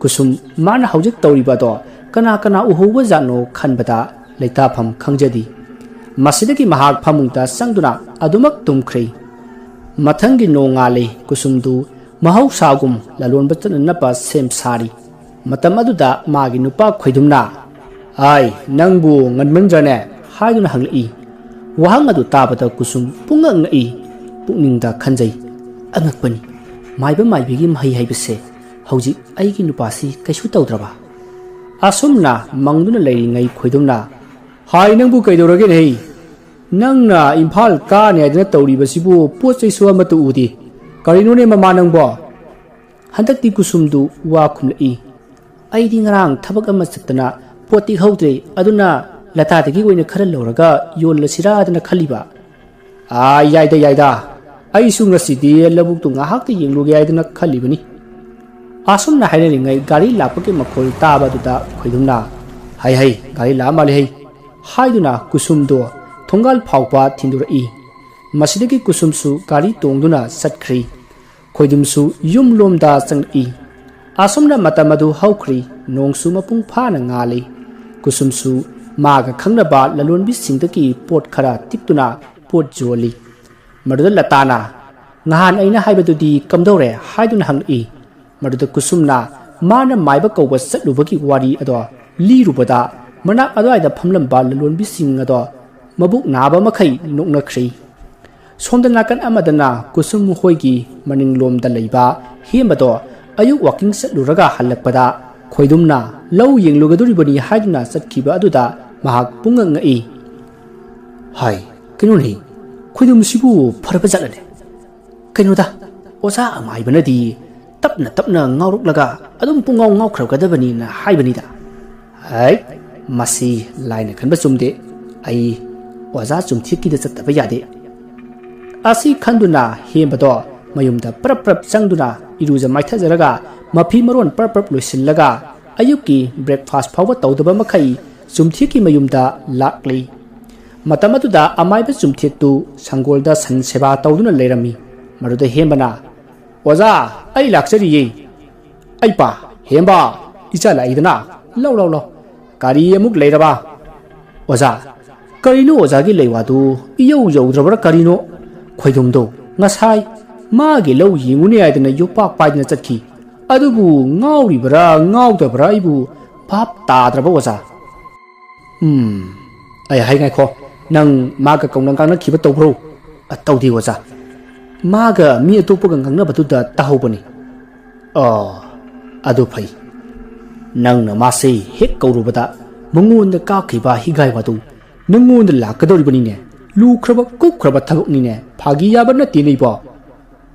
ꯀꯨꯁꯨꯝ ꯃꯥꯅ ꯍꯧꯖꯤꯛ ꯇꯧꯔꯤꯕ ꯑꯗꯣ ꯀꯅꯥ ꯀꯅꯥ ꯎꯍꯧꯕ ꯖꯥꯠꯅꯣ ꯈꯟꯕꯗ ꯂꯩꯇꯥꯐꯝ ꯈꯪꯖꯗꯦ꯫ ꯃꯁꯤꯗꯒꯤ ꯃꯍꯥꯛ ꯐꯃꯨꯡꯗ ꯆꯪꯗꯨꯅ ꯑꯗꯨꯃꯛ ꯇꯨꯝꯈ꯭ꯔꯦ꯫ ꯃꯊꯪꯒꯤ ꯅꯣꯡꯉꯥꯜꯂꯦ꯫ ꯀꯨꯁꯨꯝꯗꯨ ꯃꯍꯧꯁꯥꯒꯨꯝ ꯂꯂꯣꯟꯕ ꯆꯠꯅꯅꯕ ꯁꯦꯝ ꯁꯥꯔꯤ꯫ ꯃꯇꯝ ꯑꯗꯨꯗ ꯃꯥꯒꯤ ꯅꯨꯄꯥ ꯈꯣꯏꯗꯨꯝꯅ, "ꯑꯥꯏ, ꯅꯪꯕꯨ ꯉꯟꯃꯟꯗ꯭ꯔꯅꯦ?" ꯍꯥꯏꯗꯨꯅ ꯍꯪꯂꯛꯏ꯫ ꯋꯥꯍꯪ ꯑꯗꯨ ꯇꯥꯕꯗ ꯀꯨꯁꯨꯝ ꯄꯨꯡꯉꯛ ꯉꯛꯏ꯫ ꯄꯨꯛꯅꯤꯡꯗ ꯈꯟꯖꯩ, "ꯑꯉꯛꯄꯅꯤ, ꯃꯥꯏꯕ ꯃꯥꯏꯕꯤꯒꯤ ꯃꯍꯩ ꯍꯥꯏꯕꯁꯦ ꯍꯧꯖꯤꯛ ꯑꯩꯒꯤ ꯅꯨꯄꯥꯁꯤ ꯀꯩꯁꯨ ꯇꯧꯗ꯭ꯔꯕ?" ꯑꯁꯨꯝꯅ ꯃꯪꯗꯨꯅ ꯂꯩꯔꯤꯉꯩ ꯈꯣꯏꯗꯨꯝꯅ, "ꯍꯥꯏ, ꯅꯪꯕꯨ ꯀꯩꯗꯧꯔꯒꯦꯅꯦ? ꯅꯪꯅ ꯏꯝꯐꯥꯜ ꯀꯥꯅꯤ ꯍꯥꯏꯗꯅ ꯇꯧꯔꯤꯕꯁꯤꯕꯨ ꯄꯣꯠ ꯆꯩꯁꯨ ꯑꯃꯠꯇ ꯎꯗꯦ꯫ ꯀꯔꯤꯅꯣꯅꯦ ꯃꯃꯥ ꯅꯪꯕꯣ?" ꯍꯟꯗꯛꯇꯤ ꯀꯨꯁꯨꯝꯗꯨ ꯋꯥ ꯈꯨꯝꯂꯛꯏ꯫ "ꯑꯩꯗꯤ ꯉꯔꯥꯡ ꯊꯕꯛ ꯑꯃ ꯆꯠꯇꯅ ꯄꯣꯠ ꯇꯦꯛꯍꯧꯗ꯭ꯔꯦ, ꯑꯗꯨꯅ ꯂꯇꯥꯗꯒꯤ ꯑꯣꯏꯅ ꯈꯔ ꯂꯧꯔꯒ ꯌꯣꯜꯂꯁꯤꯔꯥꯗꯅ ꯈꯜꯂꯤꯕ꯫" "ꯑꯥ, ꯌꯥꯏꯗ, ꯌꯥꯏꯗ꯫ ꯑꯩꯁꯨ ꯉꯁꯤꯗꯤ ꯂꯧꯕꯨꯛꯇꯨ ꯉꯥꯏꯍꯥꯛꯇ ꯌꯦꯡꯂꯨꯒꯦ ꯍꯥꯏꯗꯅ ꯈꯜꯂꯤꯕꯅꯤ꯫" ꯑꯁꯨꯝꯅ ꯍꯥꯏꯅꯔꯤꯉꯩ ꯒꯥꯔꯤ ꯂꯥꯛꯄꯒꯤ ꯃꯈꯣꯜ ꯇꯥꯕ ꯑꯗꯨꯗ ꯈꯣꯏꯗꯨꯝꯅ, "ꯍꯩ ꯍꯩ, ꯒꯥꯔꯤ ꯂꯥꯛꯑ ꯃꯥꯜꯂꯦ ꯍꯩ," ꯍꯥꯏꯗꯨꯅ ꯀꯨꯁꯨꯝꯗꯣ ꯊꯣꯡꯒꯥꯜ ꯐꯥꯎꯕ ꯊꯤꯟꯗꯣꯔꯛꯏ꯫ ꯃꯁꯤꯗꯒꯤ ꯀꯨꯁꯨꯝꯁꯨ ꯒꯥꯔꯤ ꯇꯣꯡꯗꯨꯅ ꯆꯠꯈ꯭ꯔꯤ꯫ ꯈꯣꯏꯗꯨꯝꯁꯨ ꯌꯨꯝꯂꯣꯝꯗ ꯆꯪꯂꯛꯏ꯫ ꯑꯁꯨꯝꯅ ꯃꯇꯝ ꯑꯗꯨ ꯍꯧꯈ꯭ꯔꯤ꯫ ꯅꯣꯡꯁꯨ ꯃꯄꯨꯡ ꯐꯥꯅ ꯉꯥꯜꯂꯤ꯫ ꯀꯨꯁꯨꯝꯁꯨ ꯃꯥꯒ ꯈꯪꯅꯕ ꯂꯂꯣꯟꯕꯤꯁꯤꯡꯗꯒꯤ ꯄꯣꯠ ꯈꯔ ꯇꯤꯛꯇꯨꯅ ꯄꯣꯠ ꯌꯣꯜꯂꯤ꯫ ꯃꯗꯨꯗ ꯂꯇꯥꯅ, "ꯉꯍꯥꯟ ꯑꯩꯅ ꯍꯥꯏꯕꯗꯨꯗꯤ ꯀꯝꯗꯧꯔꯦ?" ꯍꯥꯏꯗꯨꯅ ꯍꯪꯂꯛꯏ꯫ ꯃꯗꯨꯗ ꯀꯨꯁꯨꯝꯅ ꯃꯥꯅ ꯃꯥꯏꯕ ꯀꯧꯕ ꯆꯠꯂꯨꯕꯒꯤ ꯋꯥꯔꯤ ꯑꯗꯣ ꯂꯤꯔꯨꯕꯗ, ꯃꯅꯥꯛ ꯑꯗꯨꯋꯥꯏꯗ ꯐꯝꯂꯝꯕ ꯂꯂꯣꯟꯕꯤꯁꯤꯡ ꯑꯗꯣ ꯃꯕꯨꯛ ꯅꯥꯕ ꯃꯈꯩ ꯅꯣꯛꯅꯈ꯭ꯔꯤ꯫ ꯁꯣꯝꯗ ꯅꯥꯀꯟ ꯑꯃꯗꯅ ꯀꯨꯁꯨꯝ ꯍꯣꯏꯒꯤ ꯃꯅꯤꯡꯂꯣꯝꯗ ꯂꯩꯕ ꯍꯦꯝꯕꯗꯣ ꯑꯌꯨꯛ ꯋꯥꯀꯤꯡ ꯆꯠꯂꯨꯔꯒ ꯍꯜꯂꯛꯄꯗ ꯈꯣꯏꯗꯨꯝꯅ ꯂꯧ ꯌꯦꯡꯂꯨꯒꯗꯧꯔꯤꯕꯅꯤ ꯍꯥꯏꯗꯨꯅ ꯆꯠꯈꯤꯕ ꯑꯗꯨꯗ ꯃꯍꯥꯛ ꯄꯨꯡꯉꯛ ꯉꯛꯏ꯫ "ꯍꯥꯏ, ꯀꯩꯅꯣꯅꯦ, ꯈꯣꯏꯗꯨꯝꯁꯤꯕꯨ ꯐꯔꯕ ꯖꯥꯠꯂꯅꯦ? ꯀꯩꯅꯣꯗ, ꯑꯣꯖꯥ ꯑꯃꯥꯏꯕꯅꯗꯤ ꯇꯞꯅ ꯇꯞꯅ ꯉꯥꯎꯔꯛꯂꯒ ꯑꯗꯨꯝ ꯄꯨꯡꯉꯥꯎ ꯉꯥꯎꯈ꯭ꯔꯒꯗꯕꯅꯤꯅ ꯍꯥꯏꯕꯅꯤꯗ꯫ ꯍꯥꯏ, ꯃꯁꯤ ꯂꯥꯏꯅ ꯈꯟꯕ ꯆꯨꯝꯗꯦ꯫ ꯑꯩ ꯑꯣꯖꯥ ꯆꯨꯝꯊꯦꯛꯀꯤꯗ ꯆꯠꯇꯕ ꯌꯥꯗꯦ꯫" ꯑꯁꯤ ꯈꯟꯗꯨꯅ ꯍꯦꯝꯕꯗꯣ ꯃꯌꯨꯝꯗ ꯄ꯭ꯔꯞ ꯄ꯭ꯔꯞ ꯆꯪꯗꯨꯅ ꯏꯔꯨꯖ ꯃꯥꯏꯊꯖꯔꯒ ꯃꯐꯤ ꯃꯔꯣꯟ ꯄ꯭ꯔꯞ ꯄ꯭ꯔꯞ ꯂꯣꯏꯁꯤꯜꯂꯒ ꯑꯌꯨꯛꯀꯤ breakfast ꯐꯥꯎꯕ ꯇꯧꯗꯕ ꯃꯈꯩ ꯆꯨꯝꯊꯦꯛꯀꯤ ꯃꯌꯨꯝꯗ ꯂꯥꯛꯂꯤ꯫ ꯃꯇꯝ ꯑꯗꯨꯗ ꯑꯃꯥꯏꯕ ꯆꯨꯝꯊꯦꯛꯇꯨ ꯁꯪꯒꯣꯜꯗ ꯁꯟ ꯁꯦꯕꯥ ꯇꯧꯗꯨꯅ ꯂꯩꯔꯝꯃꯤ꯫ ꯃꯗꯨꯗ ꯍꯦꯝꯕꯅ, "ꯑꯣꯖꯥ, ꯑꯩ ꯂꯥꯛꯆꯔꯤꯌꯦ꯫" "ꯑꯩ ꯄꯥ, ꯍꯦꯝꯕ, ꯏꯆꯥ ꯂꯥꯛꯏꯗꯅ, ꯂꯧ, ꯂꯧ, ꯂꯧ꯫ ꯀꯔꯤ ꯑꯃꯨꯛ ꯂꯩꯔꯕ?" "ꯑꯣꯖꯥ, ꯀꯔꯤꯅꯣ ꯑꯣꯖꯥꯒꯤ ꯂꯩꯋꯥꯗꯨ ꯏꯌꯧ ꯌꯧꯗ꯭ꯔꯕ꯭ꯔꯥ ꯀꯔꯤꯅꯣ? ꯈꯣꯏꯗꯨꯝꯗꯣ ꯉꯁꯥꯏ ꯃꯥꯒꯤ ꯂꯧ ꯌꯦꯡꯉꯨꯅꯦ ꯍꯥꯏꯗꯅ ꯌꯣꯄꯥꯛ ꯄꯥꯏꯗꯅ ꯆꯠꯈꯤ꯫ ꯑꯗꯨꯕꯨ ꯉꯥꯎꯔꯤꯕ꯭ꯔꯥ ꯉꯥꯎꯗꯕ꯭ꯔꯥ ꯑꯩꯕꯨ ꯚꯥꯞ ꯇꯥꯗ꯭ꯔꯕ ꯑꯣꯖꯥ꯫" "ꯎꯝ, ꯑꯩ ꯍꯥꯏ ꯉꯥꯏꯈꯣ, ꯅꯪ ꯃꯥꯒ ꯀꯧꯅ ꯉꯥꯡꯅꯈꯤꯕ ꯇꯧꯕ꯭ꯔꯣ?" "ꯑ, ꯇꯧꯗꯦ ꯑꯣꯖꯥ꯫ ꯃꯥꯒ ꯃꯤ ꯑꯇꯣꯞꯄꯒ ꯉꯥꯡꯅꯕꯗꯨꯗ ꯇꯥꯍꯧꯕꯅꯤ꯫" "ꯑꯣ, ꯑꯗꯨ ꯐꯩ꯫ ꯅꯪꯅ ꯃꯥꯁꯦ ꯍꯦꯛ ꯀꯧꯔꯨꯕꯗ ꯃꯉꯣꯟꯗ ꯀꯥꯞꯈꯤꯕ ꯍꯤꯒꯥꯏ ꯋꯥꯗꯨ ꯅꯪꯉꯣꯟꯗ ꯂꯥꯛꯀꯗꯧꯔꯤꯕꯅꯤꯅꯦ꯫ ꯂꯨꯈ꯭ꯔꯕ ꯀꯨꯞꯈ꯭ꯔꯕ ꯊꯕꯛꯅꯤꯅꯦ꯫ ꯐꯥꯒꯤ ꯌꯥꯕ ꯅꯠꯇꯦꯅꯦ ꯏꯕꯣ꯫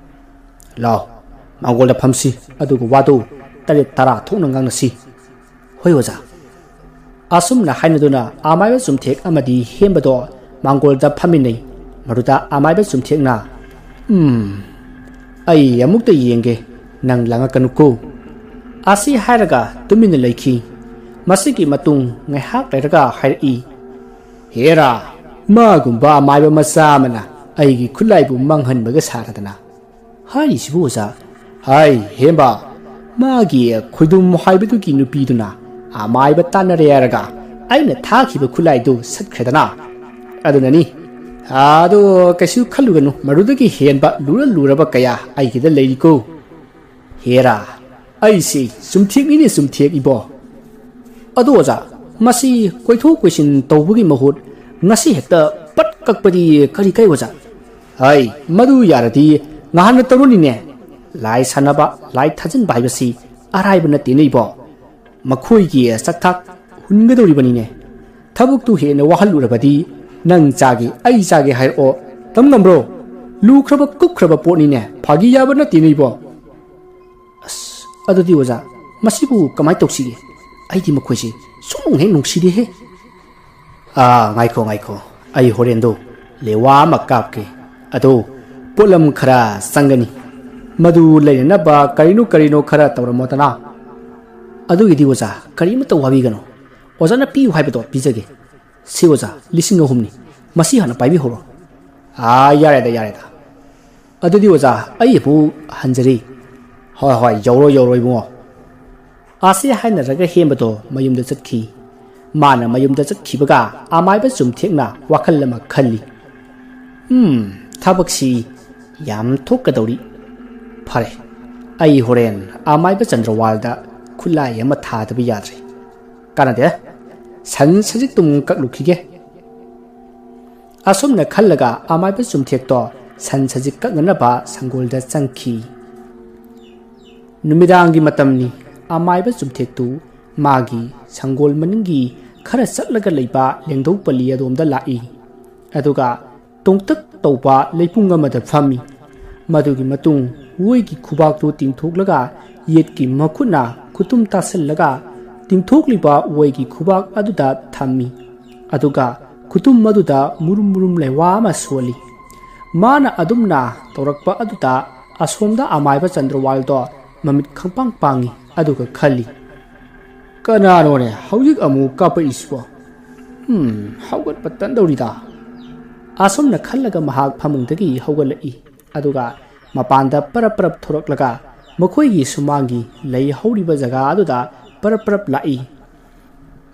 ꯂꯥꯎ, ꯃꯥꯡꯒꯣꯜꯗ ꯐꯝꯁꯤ, ꯑꯗꯨꯒ ꯋꯥꯗꯨ ꯇꯔꯦꯠ ꯇꯔꯥ ꯊꯣꯛꯅ ꯉꯥꯡꯅꯁꯤ꯫" "ꯍꯣꯏ ꯑꯣꯖꯥ꯫" ꯑꯁꯨꯝꯅ ꯍꯥꯏꯅꯗꯨꯅ ꯑꯃꯥꯏꯕ ꯆꯨꯝꯊꯦꯛ ꯑꯃꯗꯤ ꯍꯦꯝꯕꯗꯣ ꯃꯥꯡꯒꯣꯜꯗ ꯐꯝꯃꯤꯟꯅꯩ꯫ ꯃꯗꯨꯗ ꯑꯃꯥꯏꯕ ꯆꯨꯝꯊꯦꯛꯅ, "ꯎꯝ, ꯑꯩ ꯑꯃꯨꯛꯇ ꯌꯦꯡꯒꯦ, ꯅꯪ ꯂꯥꯡꯉꯛꯀꯅꯨꯀꯣ꯫ ꯑꯁꯤ ꯍꯥꯏꯔꯒ ꯇꯨꯃꯤꯟꯅ ꯂꯩꯈꯤ꯫ ꯃꯁꯤꯒꯤ ꯃꯇꯨꯡ ꯉꯥꯏꯍꯥꯛ ꯂꯩꯔꯒ ꯍꯥꯏꯔꯛꯏ, "ꯍꯦꯔꯥ, ꯃꯥꯒꯨꯝꯕ ꯑꯃꯥꯏꯕ ꯃꯆꯥ ꯑꯃꯅ ꯑꯩꯒꯤ ꯈꯨꯠꯂꯥꯏꯕꯨ ꯃꯥꯡꯍꯟꯕꯒ ꯁꯥꯔꯗꯅ"꯫ "ꯍꯥꯏꯔꯤꯁꯤꯕꯨ ꯑꯣꯖꯥ?" "ꯍꯥꯏ ꯍꯦꯝꯕ, ꯃꯥꯒꯤ ꯈꯣꯏꯗꯨꯝ ꯍꯥꯏꯕꯗꯨꯒꯤ ꯅꯨꯄꯤꯗꯨꯅ ꯑꯃꯥꯏꯕ ꯇꯥꯟꯅꯔꯦ ꯍꯥꯏꯔꯒ ꯑꯩꯅ ꯊꯥꯈꯤꯕ ꯈꯨꯠꯂꯥꯏꯗꯨ ꯁꯠꯈ꯭ꯔꯦꯗꯅ꯫ ꯑꯗꯨꯅꯅꯤ꯫ ꯑꯗꯣ ꯀꯩꯁꯨ ꯈꯜꯂꯨꯒꯅꯨ, ꯃꯗꯨꯗꯒꯤ ꯍꯦꯟꯕ ꯂꯨꯔ ꯂꯨꯔꯕ ꯀꯌꯥ ꯑꯩꯒꯤꯗ ꯂꯩꯔꯤꯀꯣ꯫ ꯍꯦꯔꯥ, ꯑꯩꯁꯤ ꯆꯨꯝꯊꯦꯛꯅꯤꯅꯦ ꯆꯨꯝꯊꯦꯛ ꯏꯕꯣ꯫ ꯑꯗꯣ ꯑꯣꯖꯥ, ꯃꯁꯤ ꯀꯣꯏꯊꯣꯛ ꯀꯣꯏꯁꯤꯟ ꯇꯧꯕꯒꯤ ꯃꯍꯨꯠ ꯉꯁꯤ ꯍꯦꯛꯇ ꯄꯠ ꯀꯛꯄꯗꯤ ꯀꯔꯤ ꯀꯥꯏ ꯑꯣꯖꯥ?" "ꯍꯥꯏ, ꯃꯗꯨ ꯌꯥꯔꯗꯤ ꯉꯍꯥꯟꯅ ꯇꯧꯔꯨꯅꯤꯅꯦ꯫ ꯂꯥꯏ ꯁꯥꯟꯅꯕ, ꯂꯥꯏ ꯊꯥꯖꯤꯟꯕ ꯍꯥꯏꯕꯁꯤ ꯑꯔꯥꯏꯕ ꯅꯠꯇꯦꯅꯦ ꯏꯕꯣ꯫ ꯃꯈꯣꯏꯒꯤ ꯆꯥꯛꯊꯥꯛ ꯍꯨꯟꯒꯗꯧꯔꯤꯕꯅꯤꯅꯦ꯫ ꯊꯕꯛꯇꯨ ꯍꯦꯟꯅ ꯋꯥꯍꯜꯂꯨꯔꯕꯗꯤ ꯅꯪ ꯆꯥꯒꯦ, ꯑꯩ ꯆꯥꯒꯦ ꯍꯥꯏꯔꯛꯑꯣ꯫ ꯇꯝ ꯉꯝꯕ꯭ꯔꯣ? ꯂꯨꯈ꯭ꯔꯕ ꯀꯨꯞꯈ꯭ꯔꯕ ꯄꯣꯠꯅꯤꯅꯦ, ꯐꯥꯒꯤ ꯌꯥꯕ ꯅꯠꯇꯦꯅꯦ ꯏꯕꯣ꯫ ꯑꯁ, ꯑꯗꯨꯗꯤ ꯑꯣꯖꯥ, ꯃꯁꯤꯕꯨ ꯀꯃꯥꯏ ꯇꯧꯁꯤꯒꯦ? ꯑꯩꯗꯤ ꯃꯈꯣꯏꯁꯦ ꯁꯨꯡꯅꯨꯡ ꯍꯦꯛ ꯅꯨꯡꯁꯤꯗꯦꯍꯦ꯫ ꯑꯥ, ꯉꯥꯏꯈꯣ, ꯉꯥꯏꯈꯣ꯫ ꯑꯩ ꯍꯣꯔꯦꯟꯗꯣ ꯂꯦꯋꯥ ꯑꯃ ꯀꯥꯞꯀꯦ꯫ ꯑꯗꯣ ꯄꯣꯠꯂꯝ ꯈꯔ ꯆꯪꯒꯅꯤ꯫ ꯃꯗꯨ ꯂꯩꯅꯅꯕ ꯀꯔꯤꯅꯣ ꯀꯔꯤꯅꯣ ꯈꯔ ꯇꯧꯔꯝꯃꯣꯗꯅ꯫ ꯑꯗꯨꯒꯤꯗꯤ ꯑꯣꯖꯥ, ꯀꯔꯤꯃꯠꯇ ꯋꯥꯕꯤꯒꯅꯨ꯫ ꯑꯣꯖꯥꯅ ꯄꯤꯌꯨ ꯍꯥꯏꯕꯗꯣ ꯄꯤꯖꯒꯦ꯫ ꯁꯤ ꯑꯣꯖꯥ, ꯂꯤꯁꯤꯡ ꯑꯍꯨꯝꯅꯤ꯫ ꯃꯁꯤ ꯍꯥꯟꯅ ꯄꯥꯏꯕꯤꯍꯧꯔꯣ꯫ ꯑꯥ, ꯌꯥꯔꯦꯗ, ꯌꯥꯔꯦꯗ꯫ ꯑꯗꯨꯗꯤ ꯑꯣꯖꯥ, ꯑꯩ ꯑꯃꯨꯛ ꯍꯟꯖꯔꯤ꯫ ꯍꯣꯏ, ꯍꯣꯏ, ꯌꯧꯔꯣ, ꯌꯧꯔꯣ, ꯏꯕꯨꯡꯉꯣ꯫ ꯑꯁꯤ ꯍꯥꯏꯅꯔꯒ ꯍꯦꯝꯕꯗꯣ ꯃꯌꯨꯝꯗ ꯆꯠꯈꯤ꯫ ꯃꯥꯅ ꯃꯌꯨꯝꯗ ꯆꯠꯈꯤꯕꯒ ꯑꯃꯥꯏꯕ ꯆꯨꯝꯊꯦꯛꯅ ꯋꯥꯈꯜ ꯑꯃ ꯈꯜꯂꯤ꯫ "ꯎꯝ, ꯊꯕꯛꯁꯤ ꯌꯥꯝ ꯊꯣꯛꯀꯗꯧꯔꯤ꯫ ꯐꯔꯦ, ꯑꯩ ꯍꯣꯔꯦꯟ ꯑꯃꯥꯏꯕ ꯆꯟꯗ꯭ꯔꯋꯥꯜꯗ ꯈꯨꯠꯂꯥꯏ ꯑꯃ ꯊꯥꯗꯕ ꯌꯥꯗ꯭ꯔꯦ꯫ ꯀꯥꯟꯅꯗꯦ, ꯁꯟ ꯁꯖꯤꯛꯇꯨꯝ ꯀꯛꯂꯨꯈꯤꯒꯦ"꯫ ꯑꯁꯨꯝꯅ ꯈꯜꯂꯒ ꯑꯃꯥꯏꯕ ꯆꯨꯝꯊꯦꯛꯇꯣ ꯁꯟ ꯁꯖꯤꯛ ꯀꯛꯅꯅꯕ ꯁꯪꯒꯣꯜꯗ ꯆꯪꯈꯤ꯫ ꯅꯨꯃꯤꯗꯥꯡꯒꯤ ꯃꯇꯝꯅꯤ꯫ ꯑꯃꯥꯏꯕ ꯆꯨꯝꯊꯦꯛꯇꯨ ꯃꯥꯒꯤ ꯁꯪꯒꯣꯜ ꯃꯅꯤꯡꯒꯤ ꯈꯔ ꯆꯠꯂꯒ ꯂꯩꯕ ꯂꯦꯡꯗꯧ ꯄꯜꯂꯤ ꯑꯗꯣꯝꯗ ꯂꯥꯛꯏ꯫ ꯑꯗꯨꯒ ꯇꯣꯡꯇꯛ ꯇꯧꯕ ꯂꯩꯄꯨꯡ ꯑꯃꯗ ꯐꯝꯃꯤ꯫ ꯃꯗꯨꯒꯤ ꯃꯇꯨꯡ ꯑꯣꯏꯒꯤ ꯈꯨꯕꯥꯛꯇꯨ ꯇꯤꯡꯊꯣꯛꯂꯒ ꯌꯦꯠꯀꯤ ꯃꯈꯨꯠꯅ ꯈꯨꯇꯨꯝ ꯇꯥꯁꯤꯜꯂꯒ ꯇꯤꯡꯊꯣꯛꯂꯤꯕ ꯑꯣꯏꯒꯤ ꯈꯨꯕꯥꯛ ꯑꯗꯨꯗ ꯊꯝꯃꯤ꯫ ꯑꯗꯨꯒ ꯈꯨꯇꯨꯝ ꯑꯗꯨꯗ ꯃꯨꯔꯨꯝ ꯃꯨꯔꯨꯝ ꯂꯩꯋꯥ ꯑꯃ ꯁꯣꯜꯂꯤ꯫ ꯃꯥꯅ ꯑꯗꯨꯝꯅ ꯇꯧꯔꯛꯄ ꯑꯗꯨꯗ ꯑꯁꯣꯝꯗ ꯑꯃꯥꯏꯕ ꯆꯟꯗ꯭ꯔꯋꯥꯜꯗꯣ ꯃꯃꯤꯠ ꯈꯪꯄꯥꯡ ꯄꯥꯡꯉꯤ꯫ ꯑꯗꯨꯒ ꯈꯜꯂꯤ, "ꯀꯅꯥꯅꯣꯅꯦ ꯍꯧꯖꯤꯛ ꯑꯃꯨꯛ ꯀꯥꯞꯄꯛꯏꯁꯤꯕꯣ? ꯎꯝ, ꯍꯧꯒꯠꯄ ꯇꯟꯗꯧꯔꯤꯗ"꯫ ꯑꯁꯨꯝꯅ ꯈꯜꯂꯒ ꯃꯍꯥꯛ ꯐꯃꯨꯡꯗꯒꯤ ꯍꯧꯒꯠꯂꯛꯏ꯫ ꯑꯗꯨꯒ ꯃꯄꯥꯟꯗ ꯄꯔꯞ ꯄꯔꯞ ꯊꯣꯔꯛꯂꯒ ꯃꯈꯣꯏꯒꯤ ꯁꯨꯃꯥꯡꯒꯤ ꯂꯩ ꯍꯧꯔꯤꯕ ꯖꯒꯥ ꯑꯗꯨꯗ ꯄꯔꯞ ꯄꯔꯞ ꯂꯥꯛꯏ꯫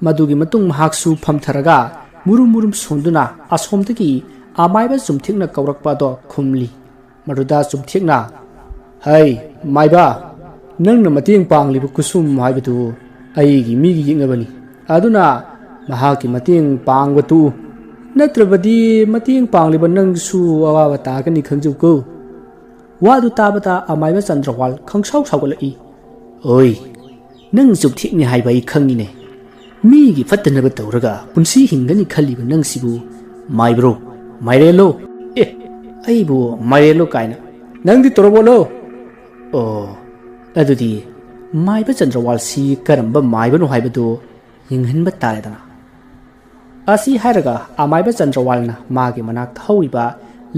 ꯃꯗꯨꯒꯤ ꯃꯇꯨꯡ ꯃꯍꯥꯛꯁꯨ ꯐꯝꯊꯔꯒ ꯃꯨꯔꯨꯝ ꯃꯨꯔꯨꯝ ꯁꯣꯟꯗꯨꯅ ꯑꯁꯣꯝꯗꯒꯤ ꯑꯃꯥꯏꯕ ꯆꯨꯝꯊꯦꯛꯅ ꯀꯧꯔꯛꯄ ꯑꯗꯣ ꯈꯨꯝꯂꯤ꯫ ꯃꯗꯨꯗ ꯆꯨꯝꯊꯦꯛꯅ, "ꯍꯩ, ꯃꯥꯏꯕ, ꯅꯪꯅ ꯃꯇꯦꯡ ꯄꯥꯡꯂꯤꯕ ꯈꯨꯠꯁꯨꯝ ꯍꯥꯏꯕꯗꯨ ꯑꯩꯒꯤ ꯃꯤꯒꯤ ꯌꯦꯛꯅꯕꯅꯤ꯫ ꯑꯗꯨꯅ ꯃꯍꯥꯛꯀꯤ ꯃꯇꯦꯡ ꯄꯥꯡꯕ ꯇꯣꯛꯎ꯫ ꯅꯠꯇ꯭ꯔꯕꯗꯤ ꯃꯇꯦꯡ ꯄꯥꯡꯂꯤꯕ ꯅꯪꯁꯨ ꯑꯋꯥꯕ ꯇꯥꯒꯅꯤ ꯈꯪꯖꯧꯀꯣ"꯫ ꯋꯥꯗꯨ ꯇꯥꯕꯗ ꯑꯃꯥꯏꯕ ꯆꯟꯗ꯭ꯔꯋꯥꯜ ꯈꯪꯁꯥꯎ ꯁꯥꯎꯒꯠꯂꯛꯏ꯫ "ꯑꯣꯏ, ꯅꯪ ꯆꯨꯞꯊꯦꯛꯅꯤ ꯍꯥꯏꯕ ꯑꯩ ꯈꯪꯉꯤꯅꯦ꯫ ꯃꯤꯒꯤ ꯐꯠꯇꯅꯕ ꯇꯧꯔꯒ ꯄꯨꯟꯁꯤ ꯍꯤꯡꯒꯅꯤ ꯈꯜꯂꯤꯕ ꯅꯪꯁꯤꯕꯨ ꯃꯥꯏꯕ꯭ꯔꯣ? ꯃꯥꯏꯔꯦꯜꯂꯣ? ꯑꯦ, ꯑꯩꯕꯨ ꯃꯥꯏꯔꯦꯜꯂꯣ ꯀꯥꯏꯅ꯫ ꯅꯪꯗꯤ ꯇꯣꯔꯣꯕꯣꯠꯂꯣ?" ꯑꯣ, ꯑꯗꯨꯗꯤ ꯃꯥꯏꯕ ꯆꯟꯗ꯭ꯔꯋꯥꯜꯁꯤ ꯀꯔꯝꯕ ꯃꯥꯏꯕꯅꯣ ꯍꯥꯏꯕꯗꯨ ꯌꯦꯡꯍꯟꯕ ꯇꯥꯔꯦꯗꯅ꯫ ꯑꯁꯤ ꯍꯥꯏꯔꯒ ꯑꯃꯥꯏꯕ ꯆꯟꯗ꯭ꯔꯋꯥꯜꯅ ꯃꯥꯒꯤ ꯃꯅꯥꯛꯇ ꯍꯧꯔꯤꯕ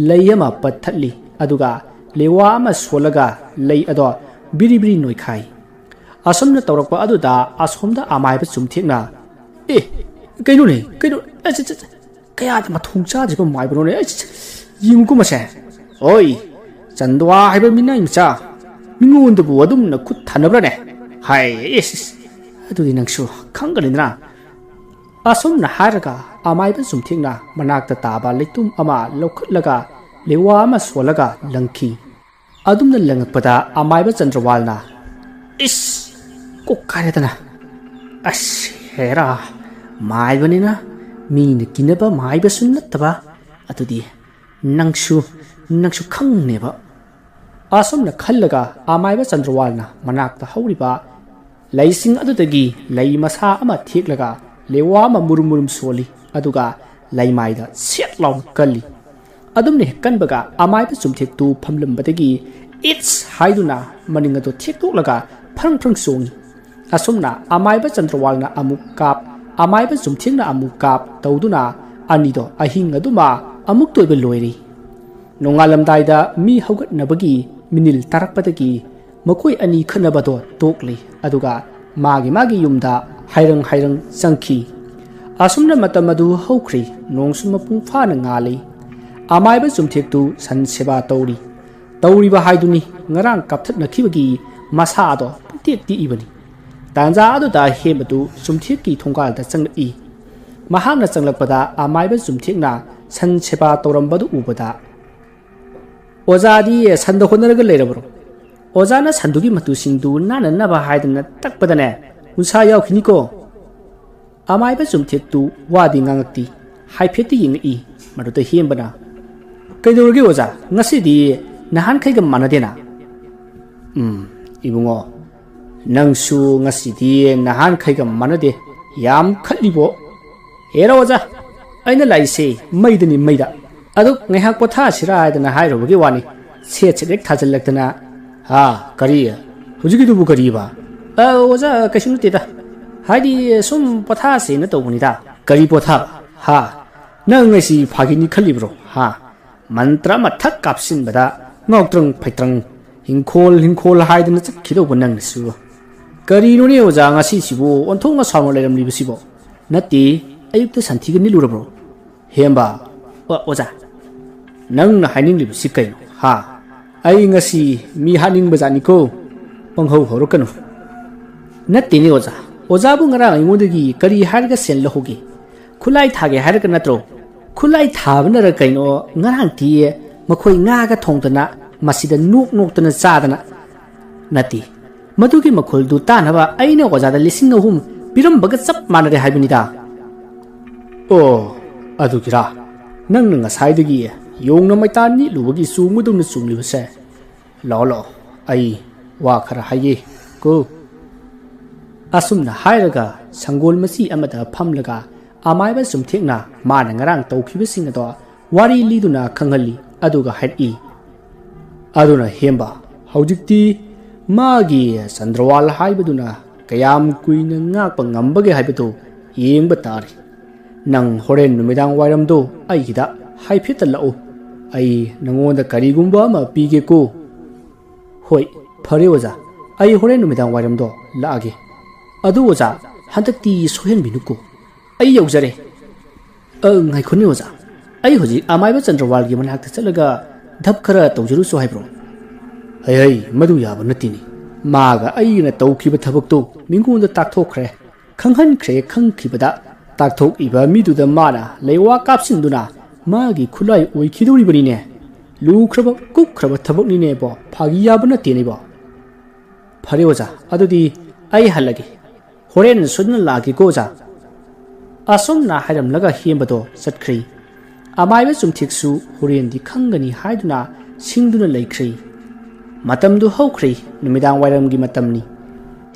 ꯂꯩ ꯑꯃ ꯄꯠꯊꯠꯂꯤ, ꯑꯗꯨꯒ ꯂꯦꯋꯥ ꯑꯃ ꯁꯣꯜꯂꯒ ꯂꯩ ꯑꯗꯣ ꯕꯤꯔꯤ ꯕꯤꯔꯤ ꯅꯣꯏꯈꯥꯏ꯫ ꯑꯁꯨꯝꯅ ꯇꯧꯔꯛꯄ ꯑꯗꯨꯗ ꯑꯁꯣꯝꯗ ꯑꯃꯥꯏꯕ ꯆꯨꯝꯊꯦꯛꯅ, "ꯑꯦ, ꯀꯩꯅꯣꯅꯦ, ꯀꯩꯅꯣ, ꯑꯁ, ꯑꯁ, ꯑꯁ, ꯀꯌꯥꯗ ꯃꯊꯣꯡ ꯆꯥꯗ꯭ꯔꯤꯕ ꯃꯥꯏꯕꯅꯣꯅꯦ? ꯑꯁ, ꯑꯁ, ꯌꯦꯡꯉꯨꯀꯣ ꯃꯁꯦ꯫ ꯑꯣꯏ, ꯆꯟꯗ꯭ꯋꯥ ꯍꯥꯏꯕ ꯃꯤꯅꯥꯏ ꯃꯆꯥ, ꯃꯤꯉꯣꯟꯗꯕꯨ ꯑꯗꯨꯝꯅ ꯈꯨꯠ ꯊꯥꯅꯕ꯭ꯔꯅꯦ? ꯍꯥꯏ, ꯏꯁ, ꯏꯁ, ꯑꯗꯨꯗꯤ ꯅꯪꯁꯨ ꯈꯪꯒꯅꯤꯗꯅ"꯫ ꯑꯁꯨꯝꯅ ꯍꯥꯏꯔꯒ ꯑꯃꯥꯏꯕ ꯆꯨꯝꯊꯦꯛꯅ ꯃꯅꯥꯛꯇ ꯇꯥꯕ ꯂꯩꯇꯨꯝ ꯑꯃ ꯂꯧꯈꯠꯂꯒ ꯂꯦꯋꯥ ꯑꯃ ꯁꯣꯜꯂꯒ ꯂꯪꯈꯤ꯫ ꯑꯗꯨꯝꯅ ꯂꯪꯉꯛꯄꯗ ꯑꯃꯥꯏꯕ ꯆꯟꯗ꯭ꯔꯋꯥꯜꯅ, "ꯏꯁ! ꯀꯣꯛ ꯀꯥꯏꯔꯦꯗꯅ꯫ ꯑꯁ, ꯍꯦꯔꯥ, ꯃꯥꯏꯕꯅꯤꯅ ꯃꯤꯅ ꯀꯤꯅꯕ ꯃꯥꯏꯕꯁꯨ ꯅꯠꯇꯕ꯫ ꯑꯗꯨꯗꯤ ꯅꯪꯁꯨ, ꯅꯪꯁꯨ ꯈꯪꯅꯦꯕ"꯫ ꯑꯁꯨꯝꯅ ꯈꯜꯂꯒ ꯑꯃꯥꯏꯕ ꯆꯟꯗ꯭ꯔꯋꯥꯜꯅ ꯃꯅꯥꯛꯇ ꯍꯧꯔꯤꯕ ꯂꯩꯁꯤꯡ ꯑꯗꯨꯗꯒꯤ ꯂꯩ ꯃꯁꯥ ꯑꯃ ꯊꯦꯛꯂꯒ ꯂꯦꯋꯥ ꯑꯃ ꯃꯨꯔꯨꯝ ꯃꯨꯔꯨꯝ ꯁꯣꯜꯂꯤ, ꯑꯗꯨꯒ ꯂꯩꯃꯥꯏꯗ ꯁꯦꯠ ꯂꯥꯎꯅ ꯀꯜꯂꯤ꯫ ꯑꯗꯨꯝꯅ ꯍꯦꯛ ꯀꯟꯕꯒ ꯑꯃꯥꯏꯕ ꯆꯨꯝꯊꯦꯛꯇꯨ ꯐꯝꯂꯝꯕꯗꯒꯤ "ꯏꯠꯁ" ꯍꯥꯏꯗꯨꯅ ꯃꯅꯤꯡ ꯑꯗꯨ ꯊꯦꯛꯇꯣꯛꯂꯒ ꯐ꯭ꯔꯪ ꯐ꯭ꯔꯪ ꯆꯣꯡꯉꯤ꯫ ꯑꯁꯨꯝꯅ ꯑꯃꯥꯏꯕ ꯆꯟꯗ꯭ꯔꯋꯥꯜꯅ ꯑꯃꯨꯛ ꯀꯥꯞ, ꯑꯃꯥꯏꯕ ꯆꯨꯝꯊꯦꯛꯅ ꯑꯃꯨꯛ ꯀꯥꯞ ꯇꯧꯗꯨꯅ ꯑꯅꯤꯗꯣ ꯑꯍꯤꯡ ꯑꯗꯨꯃ ꯑꯃꯨꯛꯇ ꯑꯣꯏꯕ ꯂꯣꯏꯔꯤ꯫ ꯅꯣꯡꯉꯥꯜꯂꯝꯗꯥꯏꯗ ꯃꯤ ꯍꯧꯒꯠꯅꯕꯒꯤ ꯃꯤꯅꯤꯜ ꯇꯥꯔꯛꯄꯗꯒꯤ ꯃꯈꯣꯏ ꯑꯅꯤ ꯈꯠꯅꯕꯗꯣ ꯇꯣꯛꯂꯤ, ꯑꯗꯨꯒ ꯃꯥꯒꯤ ꯃꯥꯒꯤ ꯌꯨꯝꯗ ꯍꯥꯏꯔꯪ ꯍꯥꯏꯔꯪ ꯆꯪꯈꯤ꯫ ꯑꯁꯨꯝꯅ ꯃꯇꯝ ꯑꯗꯨ ꯍꯧꯈ꯭ꯔꯦ꯫ ꯅꯣꯡꯁꯨ ꯃꯄꯨꯡ ꯐꯥꯅ ꯉꯥꯜꯂꯤ꯫ ꯑꯃꯥꯏꯕ ꯆꯨꯝꯊꯦꯛꯇꯨ ꯁꯟ ꯁꯦꯕꯥ ꯇꯧꯔꯤ꯫ ꯇꯧꯔꯤꯕ ꯍꯥꯏꯗꯨꯅꯤ꯫ ꯉꯔꯥꯡ ꯀꯥꯞꯊꯠꯅꯈꯤꯕꯒꯤ ꯃꯁꯥ ꯑꯗꯣ ꯄꯨꯡꯇꯦꯛ ꯇꯦꯛꯏꯕꯅꯤ꯫ ꯇꯥꯟꯖꯥ ꯑꯗꯨꯗ ꯍꯦꯝꯕꯗꯨ ꯆꯨꯝꯊꯦꯛꯀꯤ ꯊꯣꯡꯒꯥꯜꯗ ꯆꯪꯂꯛꯏ꯫ ꯃꯍꯥꯛꯅ ꯆꯪꯂꯛꯄꯗ ꯑꯃꯥꯏꯕ ꯆꯨꯝꯊꯦꯛꯅ ꯁꯟ ꯁꯦꯕꯥ ꯇꯧꯔꯝꯕꯗꯨ ꯎꯕꯗ, "ꯑꯣꯖꯥꯗꯤ ꯁꯟꯗ ꯍꯣꯠꯅꯔꯒ ꯂꯩꯔꯕ꯭ꯔꯣ? ꯑꯣꯖꯥꯅ ꯁꯟꯗꯨꯒꯤ ꯃꯇꯨꯁꯤꯡꯗꯨ ꯅꯥꯟꯅꯅꯕ ꯍꯥꯏꯗꯅ ꯇꯛꯄꯗꯅꯦ, ꯎꯟꯁꯥ ꯌꯥꯎꯈꯤꯅꯤꯀꯣ?" ꯑꯃꯥꯏꯕ ꯆꯨꯝꯊꯦꯛꯇꯨ ꯋꯥꯗꯤ ꯉꯥꯡꯉꯛꯇꯤ, ꯍꯥꯏꯐꯦꯠꯇꯤ ꯌꯦꯡꯉꯛꯏ꯫ ꯃꯗꯨꯗ ꯍꯦꯝꯕꯅ, "ꯀꯩꯗꯧꯔꯒꯦ ꯑꯣꯖꯥ? ꯉꯁꯤꯗꯤ ꯅꯍꯥꯟꯈꯩꯒ ꯃꯥꯟꯅꯗꯦꯅ?" "ꯎꯝ, ꯏꯕꯨꯡꯉꯣ, ꯅꯪꯁꯨ ꯉꯁꯤꯗꯤ ꯅꯍꯥꯟꯈꯩꯒ ꯃꯥꯟꯅꯗꯦ꯫ ꯌꯥꯝ ꯈꯠꯂꯤꯕꯣ?" "ꯍꯦꯔꯥ ꯑꯣꯖꯥ, ꯑꯩꯅ ꯂꯥꯛꯏꯁꯦ ꯃꯩꯗꯅꯤ, ꯃꯩꯗ꯫ ꯑꯗꯨ ꯉꯥꯏꯍꯥꯛ ꯄꯣꯊꯥꯁꯤꯔꯥ ꯍꯥꯏꯗꯅ ꯍꯥꯏꯔꯨꯕꯒꯤ ꯋꯥꯅꯤ꯫ ꯁꯦꯠ ꯁꯦꯠ ꯍꯦꯛ ꯊꯥꯖꯤꯜꯂꯛꯇꯅ꯫ ꯍꯥ, ꯀꯔꯤ? ꯍꯧꯖꯤꯛꯀꯤꯗꯨꯕꯨ ꯀꯔꯤꯕ?" "ꯑ, ꯑꯣꯖꯥ, ꯀꯩꯁꯨ ꯅꯠꯇꯦꯗ꯫ ꯍꯥꯏꯗꯤ, ꯁꯨꯝ ꯄꯣꯊꯥꯁꯦꯅ ꯇꯧꯕꯅꯤꯗ꯫" "ꯀꯔꯤ ꯄꯣꯊꯥꯕ? ꯍꯥ? ꯅꯪ ꯑꯩꯁꯤ ꯐꯥꯒꯤꯅꯤ ꯈꯜꯂꯤꯕ꯭ꯔꯣ? ꯍꯥ? ꯃꯟꯇ꯭ꯔ ꯑꯃꯊꯛ ꯀꯥꯞꯁꯤꯟꯕꯗ ꯉꯥꯎꯇ꯭ꯔꯪ ꯐꯩꯇ꯭ꯔꯪ, ꯍꯤꯡꯈꯣꯜ ꯍꯤꯡꯈꯣꯜ ꯍꯥꯏꯗꯅ ꯆꯠꯈꯤꯗꯧꯕ ꯅꯪꯅꯁꯨ꯫ ꯀꯔꯤꯅꯣꯅꯦ ꯑꯣꯖꯥ, ꯉꯁꯤꯁꯤꯕꯨ ꯑꯣꯟꯊꯣꯛꯅ ꯁꯥꯎꯅ ꯂꯩꯔꯝꯂꯤꯕꯁꯤꯕꯣ?" "ꯅꯠꯇꯦ, ꯑꯌꯨꯛꯇ ꯁꯟꯊꯤꯒ ꯅꯤꯠꯂꯨꯔꯕ꯭ꯔꯣ?" "ꯍꯦꯝꯕ, ꯑꯣ, ꯑꯣꯖꯥ, ꯅꯪꯅ ꯍꯥꯏꯅꯤꯡꯂꯤꯕꯁꯤ ꯀꯩꯅꯣ? ꯍꯥ? ꯑꯩ ꯉꯁꯤ ꯃꯤ ꯍꯥꯠꯅꯤꯡꯕ ꯖꯥꯠꯅꯤꯀꯣ꯫ ꯄꯪꯍꯧ ꯍꯧꯔꯛꯀꯅꯨ꯫" "ꯅꯠꯇꯦꯅꯦ ꯑꯣꯖꯥ, ꯑꯣꯖꯥꯕꯨ ꯉꯔꯥꯡ ꯑꯩꯉꯣꯟꯗꯒꯤ ꯀꯔꯤ ꯍꯥꯏꯔꯒ ꯁꯦꯟ ꯂꯧꯍꯧꯒꯦ? ꯈꯨꯠꯂꯥꯏ ꯊꯥꯒꯦ ꯍꯥꯏꯔꯒ ꯅꯠꯇ꯭ꯔꯣ?" "ꯈꯨꯠꯂꯥꯏ ꯊꯥꯕꯅꯔ ꯀꯩꯅꯣ, ꯉꯔꯥꯡꯗꯤ ꯃꯈꯣꯏ ꯉꯥꯒ ꯊꯣꯡꯗꯅ ꯃꯁꯤꯗ ꯅꯣꯛ ꯅꯣꯛꯇꯅ ꯆꯥꯗꯅ꯫ ꯅꯠꯇꯦ, ꯃꯗꯨꯒꯤ ꯃꯈꯨꯜꯗꯨ ꯇꯥꯅꯕ ꯑꯩꯅ ꯑꯣꯖꯥꯗ ꯂꯤꯁꯤꯡ ꯑꯍꯨꯝ ꯄꯤꯔꯝꯕꯒ ꯆꯞ ꯃꯥꯟꯅꯔꯦ ꯍꯥꯏꯕꯅꯤꯗ꯫" "ꯑꯣ, ꯑꯗꯨꯒꯤꯔꯥ? ꯅꯪꯅ ꯉꯁꯥꯏꯗꯒꯤ ꯌꯣꯡꯅ ꯃꯩꯇꯥꯟ ꯅꯤꯛꯂꯨꯕꯒꯤ ꯆꯣꯡꯕꯗꯧꯅ ꯆꯣꯡꯂꯤꯕꯁꯦ? ꯂꯥꯛꯑꯣ, ꯂꯥꯛꯑꯣ, ꯑꯩ ꯋꯥ ꯈꯔ ꯍꯥꯏꯒꯦ ꯀꯣ꯫" ꯑꯁꯨꯝꯅ ꯍꯥꯏꯔꯒ ꯁꯪꯒꯣꯜ ꯃꯆꯤ ꯑꯃꯗ ꯐꯝꯂꯒ ꯑꯃꯥꯏꯕ ꯆꯨꯝꯊꯦꯛꯅ ꯃꯥꯅ ꯉꯔꯥꯡ ꯇꯧꯈꯤꯕꯁꯤꯡ ꯑꯗꯣ ꯋꯥꯔꯤ ꯂꯤꯗꯨꯅ ꯈꯪꯍꯜꯂꯤ꯫ ꯑꯗꯨꯒ ꯍꯥꯏꯔꯛꯏ, "ꯑꯗꯨꯅ ꯍꯦꯝꯕ, ꯍꯧꯖꯤꯛꯇꯤ ꯃꯥꯒꯤ ꯆꯟꯗ꯭ꯔꯋꯥꯜ ꯍꯥꯏꯕꯗꯨꯅ ꯀꯌꯥꯝ ꯀꯨꯏꯅ ꯉꯥꯛꯄ ꯉꯝꯕꯒꯦ ꯍꯥꯏꯕꯗꯨ ꯌꯦꯡꯕ ꯇꯥꯔꯦ꯫ ꯅꯪ ꯍꯣꯔꯦꯟ ꯅꯨꯃꯤꯗꯥꯡ ꯋꯥꯏꯔꯝꯗꯣ ꯑꯩꯒꯤꯗ ꯍꯥꯏꯐꯦꯠꯇ ꯂꯥꯛꯎ꯫ ꯑꯩ ꯅꯉꯣꯟꯗ ꯀꯔꯤꯒꯨꯝꯕ ꯑꯃ ꯄꯤꯒꯦꯀꯣ꯫" "ꯍꯣꯏ, "ꯐꯔꯦ ꯑꯣꯖꯥ, ꯑꯩ ꯍꯣꯔꯦꯟ ꯅꯨꯃꯤꯗꯥꯡ ꯋꯥꯏꯔꯝꯗꯣ ꯂꯥꯛꯑꯒꯦ꯫ ꯑꯗꯨ ꯑꯣꯖꯥ, ꯍꯟꯗꯛꯇꯤ ꯁꯣꯏꯍꯟꯕꯤꯅꯨꯀꯣ꯫ ꯑꯩ ꯌꯧꯖꯔꯦ꯫ ꯑ, ꯉꯥꯏꯈꯣꯅꯦ ꯑꯣꯖꯥ, ꯑꯩ ꯍꯧꯖꯤꯛ ꯑꯃꯥꯏꯕ ꯆꯟꯗ꯭ꯔꯋꯥꯜꯒꯤ ꯃꯅꯥꯛꯇ ꯆꯠꯂꯒ ꯙꯞ ꯈꯔ ꯇꯧꯖꯔꯨꯁꯨ ꯍꯥꯏꯕ꯭ꯔꯣ?" "ꯍꯩ ꯍꯩ, ꯃꯗꯨ ꯌꯥꯕ ꯅꯠꯇꯦꯅꯦ꯫ ꯃꯥꯒ ꯑꯩꯒꯅ ꯇꯧꯈꯤꯕ ꯊꯕꯛꯇꯨ ꯃꯤꯉꯣꯟꯗ ꯇꯥꯛꯊꯣꯛꯈ꯭ꯔꯦ, ꯈꯪꯍꯟꯈ꯭ꯔꯦ꯫ ꯈꯪꯈꯤꯕꯗ ꯇꯥꯛꯊꯣꯛꯏꯕ ꯃꯤꯗꯨꯗ ꯃꯥꯅ ꯂꯩꯋꯥ ꯀꯥꯞꯁꯤꯟꯗꯨꯅ ꯃꯥꯒꯤ ꯈꯨꯠꯂꯥꯏ ꯑꯣꯏꯈꯤꯗꯧꯔꯤꯕꯅꯤꯅꯦ꯫ ꯂꯨꯈ꯭ꯔꯕ ꯀꯨꯞꯈ꯭ꯔꯕ ꯊꯕꯛꯅꯤꯅꯦꯕꯣ, ꯐꯥꯒꯤ ꯌꯥꯕ ꯅꯠꯇꯦꯅꯦꯕꯣ꯫ ꯐꯔꯦ ꯑꯣꯖꯥ, ꯑꯗꯨꯗꯤ ꯑꯩ ꯍꯜꯂꯒꯦ꯫ ꯍꯣꯔꯦꯟ ꯁꯣꯏꯗꯅ ꯂꯥꯛꯑꯒꯦꯀꯣ ꯑꯣꯖꯥ꯫" ꯑꯁꯨꯝꯅ ꯍꯥꯏꯔꯝꯂꯒ ꯍꯦꯝꯕꯗꯣ ꯆꯠꯈ꯭ꯔꯦ꯫ ꯑꯃꯥꯏꯕ ꯆꯨꯝꯊꯦꯛꯁꯨ ꯍꯣꯔꯦꯟꯗꯤ ꯈꯪꯒꯅꯤ ꯍꯥꯏꯗꯨꯅ ꯁꯤꯡꯗꯨꯅ ꯂꯩꯈ꯭ꯔꯦ꯫ ꯃꯇꯝꯗꯨ ꯍꯧꯈ꯭ꯔꯦ, ꯅꯨꯃꯤꯗꯥꯡ ꯋꯥꯏꯔꯝꯒꯤ ꯃꯇꯝꯅꯤ꯫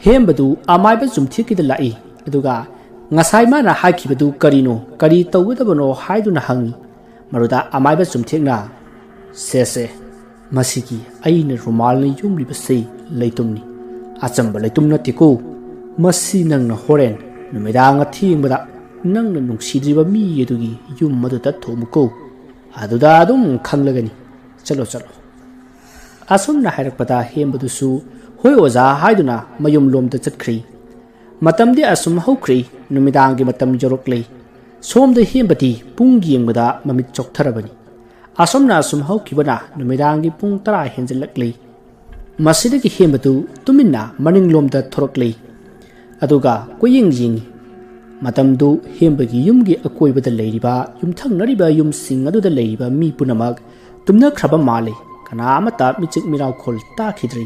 ꯍꯦꯝꯕꯗꯨ ꯑꯃꯥꯏꯕ ꯆꯨꯝꯊꯦꯛꯀꯤꯗ ꯂꯥꯛꯏ, ꯑꯗꯨꯒ ꯉꯁꯥꯏ ꯃꯥꯅ ꯍꯥꯏꯈꯤꯕꯗꯨ ꯀꯔꯤꯅꯣ, ꯀꯔꯤ ꯇꯧꯒꯗꯕꯅꯣ ꯍꯥꯏꯗꯨꯅ ꯍꯪꯉꯤ꯫ ꯃꯗꯨꯗ ꯑꯃꯥꯏꯕ ꯆꯨꯝꯊꯦꯛꯅ, "ꯁꯦ ꯁꯦ, ꯃꯁꯤꯒꯤ ꯑꯩꯅ ꯔꯨꯃꯥꯜꯅ ꯌꯣꯝꯂꯤꯕꯁꯤ ꯂꯩꯇꯨꯝꯅꯤ꯫ ꯑꯆꯝꯕ ꯂꯩꯇꯨꯝ ꯅꯠꯇꯦꯀꯣ꯫ ꯃꯁꯤ ꯅꯪꯅ ꯍꯣꯔꯦꯟ ꯅꯨꯃꯤꯗꯥꯡ ꯑꯊꯦꯡꯕꯗ ꯅꯪꯅ ꯅꯨꯡꯁꯤꯗ꯭ꯔꯤꯕ ꯃꯤ ꯑꯗꯨꯒꯤ ꯌꯨꯝ ꯑꯗꯨꯗ ꯊꯣꯝꯃꯨꯀꯣ꯫ ꯑꯗꯨꯗ ꯑꯗꯨꯝ ꯈꯪꯂꯒꯅꯤ꯫ ꯆꯠꯂꯣ, ꯆꯠꯂꯣ꯫" ꯑꯁꯨꯝꯅ ꯍꯥꯏꯔꯛꯄꯗ ꯍꯦꯝꯕꯗꯨꯁꯨ "ꯍꯣꯏ ꯑꯣꯖꯥ" ꯍꯥꯏꯗꯨꯅ ꯃꯌꯨꯝꯂꯣꯝꯗ ꯆꯠꯈ꯭ꯔꯦ꯫ ꯃꯇꯝꯗꯤ ꯑꯁꯨꯝ ꯍꯧꯈ꯭ꯔꯦ, ꯅꯨꯃꯤꯗꯥꯡꯒꯤ ꯃꯇꯝ ꯌꯧꯔꯛꯂꯦ꯫ ꯁꯣꯝꯗ ꯍꯦꯝꯕꯗꯤ ꯄꯨꯡ ꯌꯦꯡꯕꯗ ꯃꯃꯤꯠ ꯆꯣꯛꯊꯔꯕꯅꯤ꯫ ꯑꯁꯨꯝꯅ ꯑꯁꯨꯝ ꯍꯧꯈꯤꯕꯅ ꯅꯨꯃꯤꯗꯥꯡꯒꯤ ꯄꯨꯡ ꯇꯔꯥ ꯍꯦꯟꯖꯜꯂꯛꯂꯦ꯫ ꯃꯁꯤꯗꯒꯤ ꯍꯦꯝꯕꯗꯨ ꯇꯨꯃꯤꯟꯅ ꯃꯅꯤꯡꯂꯣꯝꯗ ꯊꯣꯔꯛꯂꯦ꯫ ꯑꯗꯨꯒ ꯀꯣꯏꯌꯦꯡ ꯌꯦꯡꯉꯤ꯫ ꯃꯇꯝꯗꯨ ꯍꯦꯝꯕꯒꯤ ꯌꯨꯝꯒꯤ ꯑꯀꯣꯏꯕꯗ ꯂꯩꯔꯤꯕ ꯌꯨꯝꯊꯪꯅꯔꯤꯕ ꯌꯨꯝꯁꯤꯡ ꯑꯗꯨꯗ ꯂꯩꯔꯤꯕ ꯃꯤ ꯄꯨꯝꯅꯃꯛ ꯇꯨꯝꯅꯈ꯭ꯔꯕ ꯃꯥꯜꯂꯤ꯫ ꯀꯅꯥ ꯑꯃꯠꯇ ꯃꯤꯆꯤꯛ ꯃꯤꯔꯥꯎꯈꯣꯜ ꯇꯥꯈꯤꯗ꯭ꯔꯤ꯫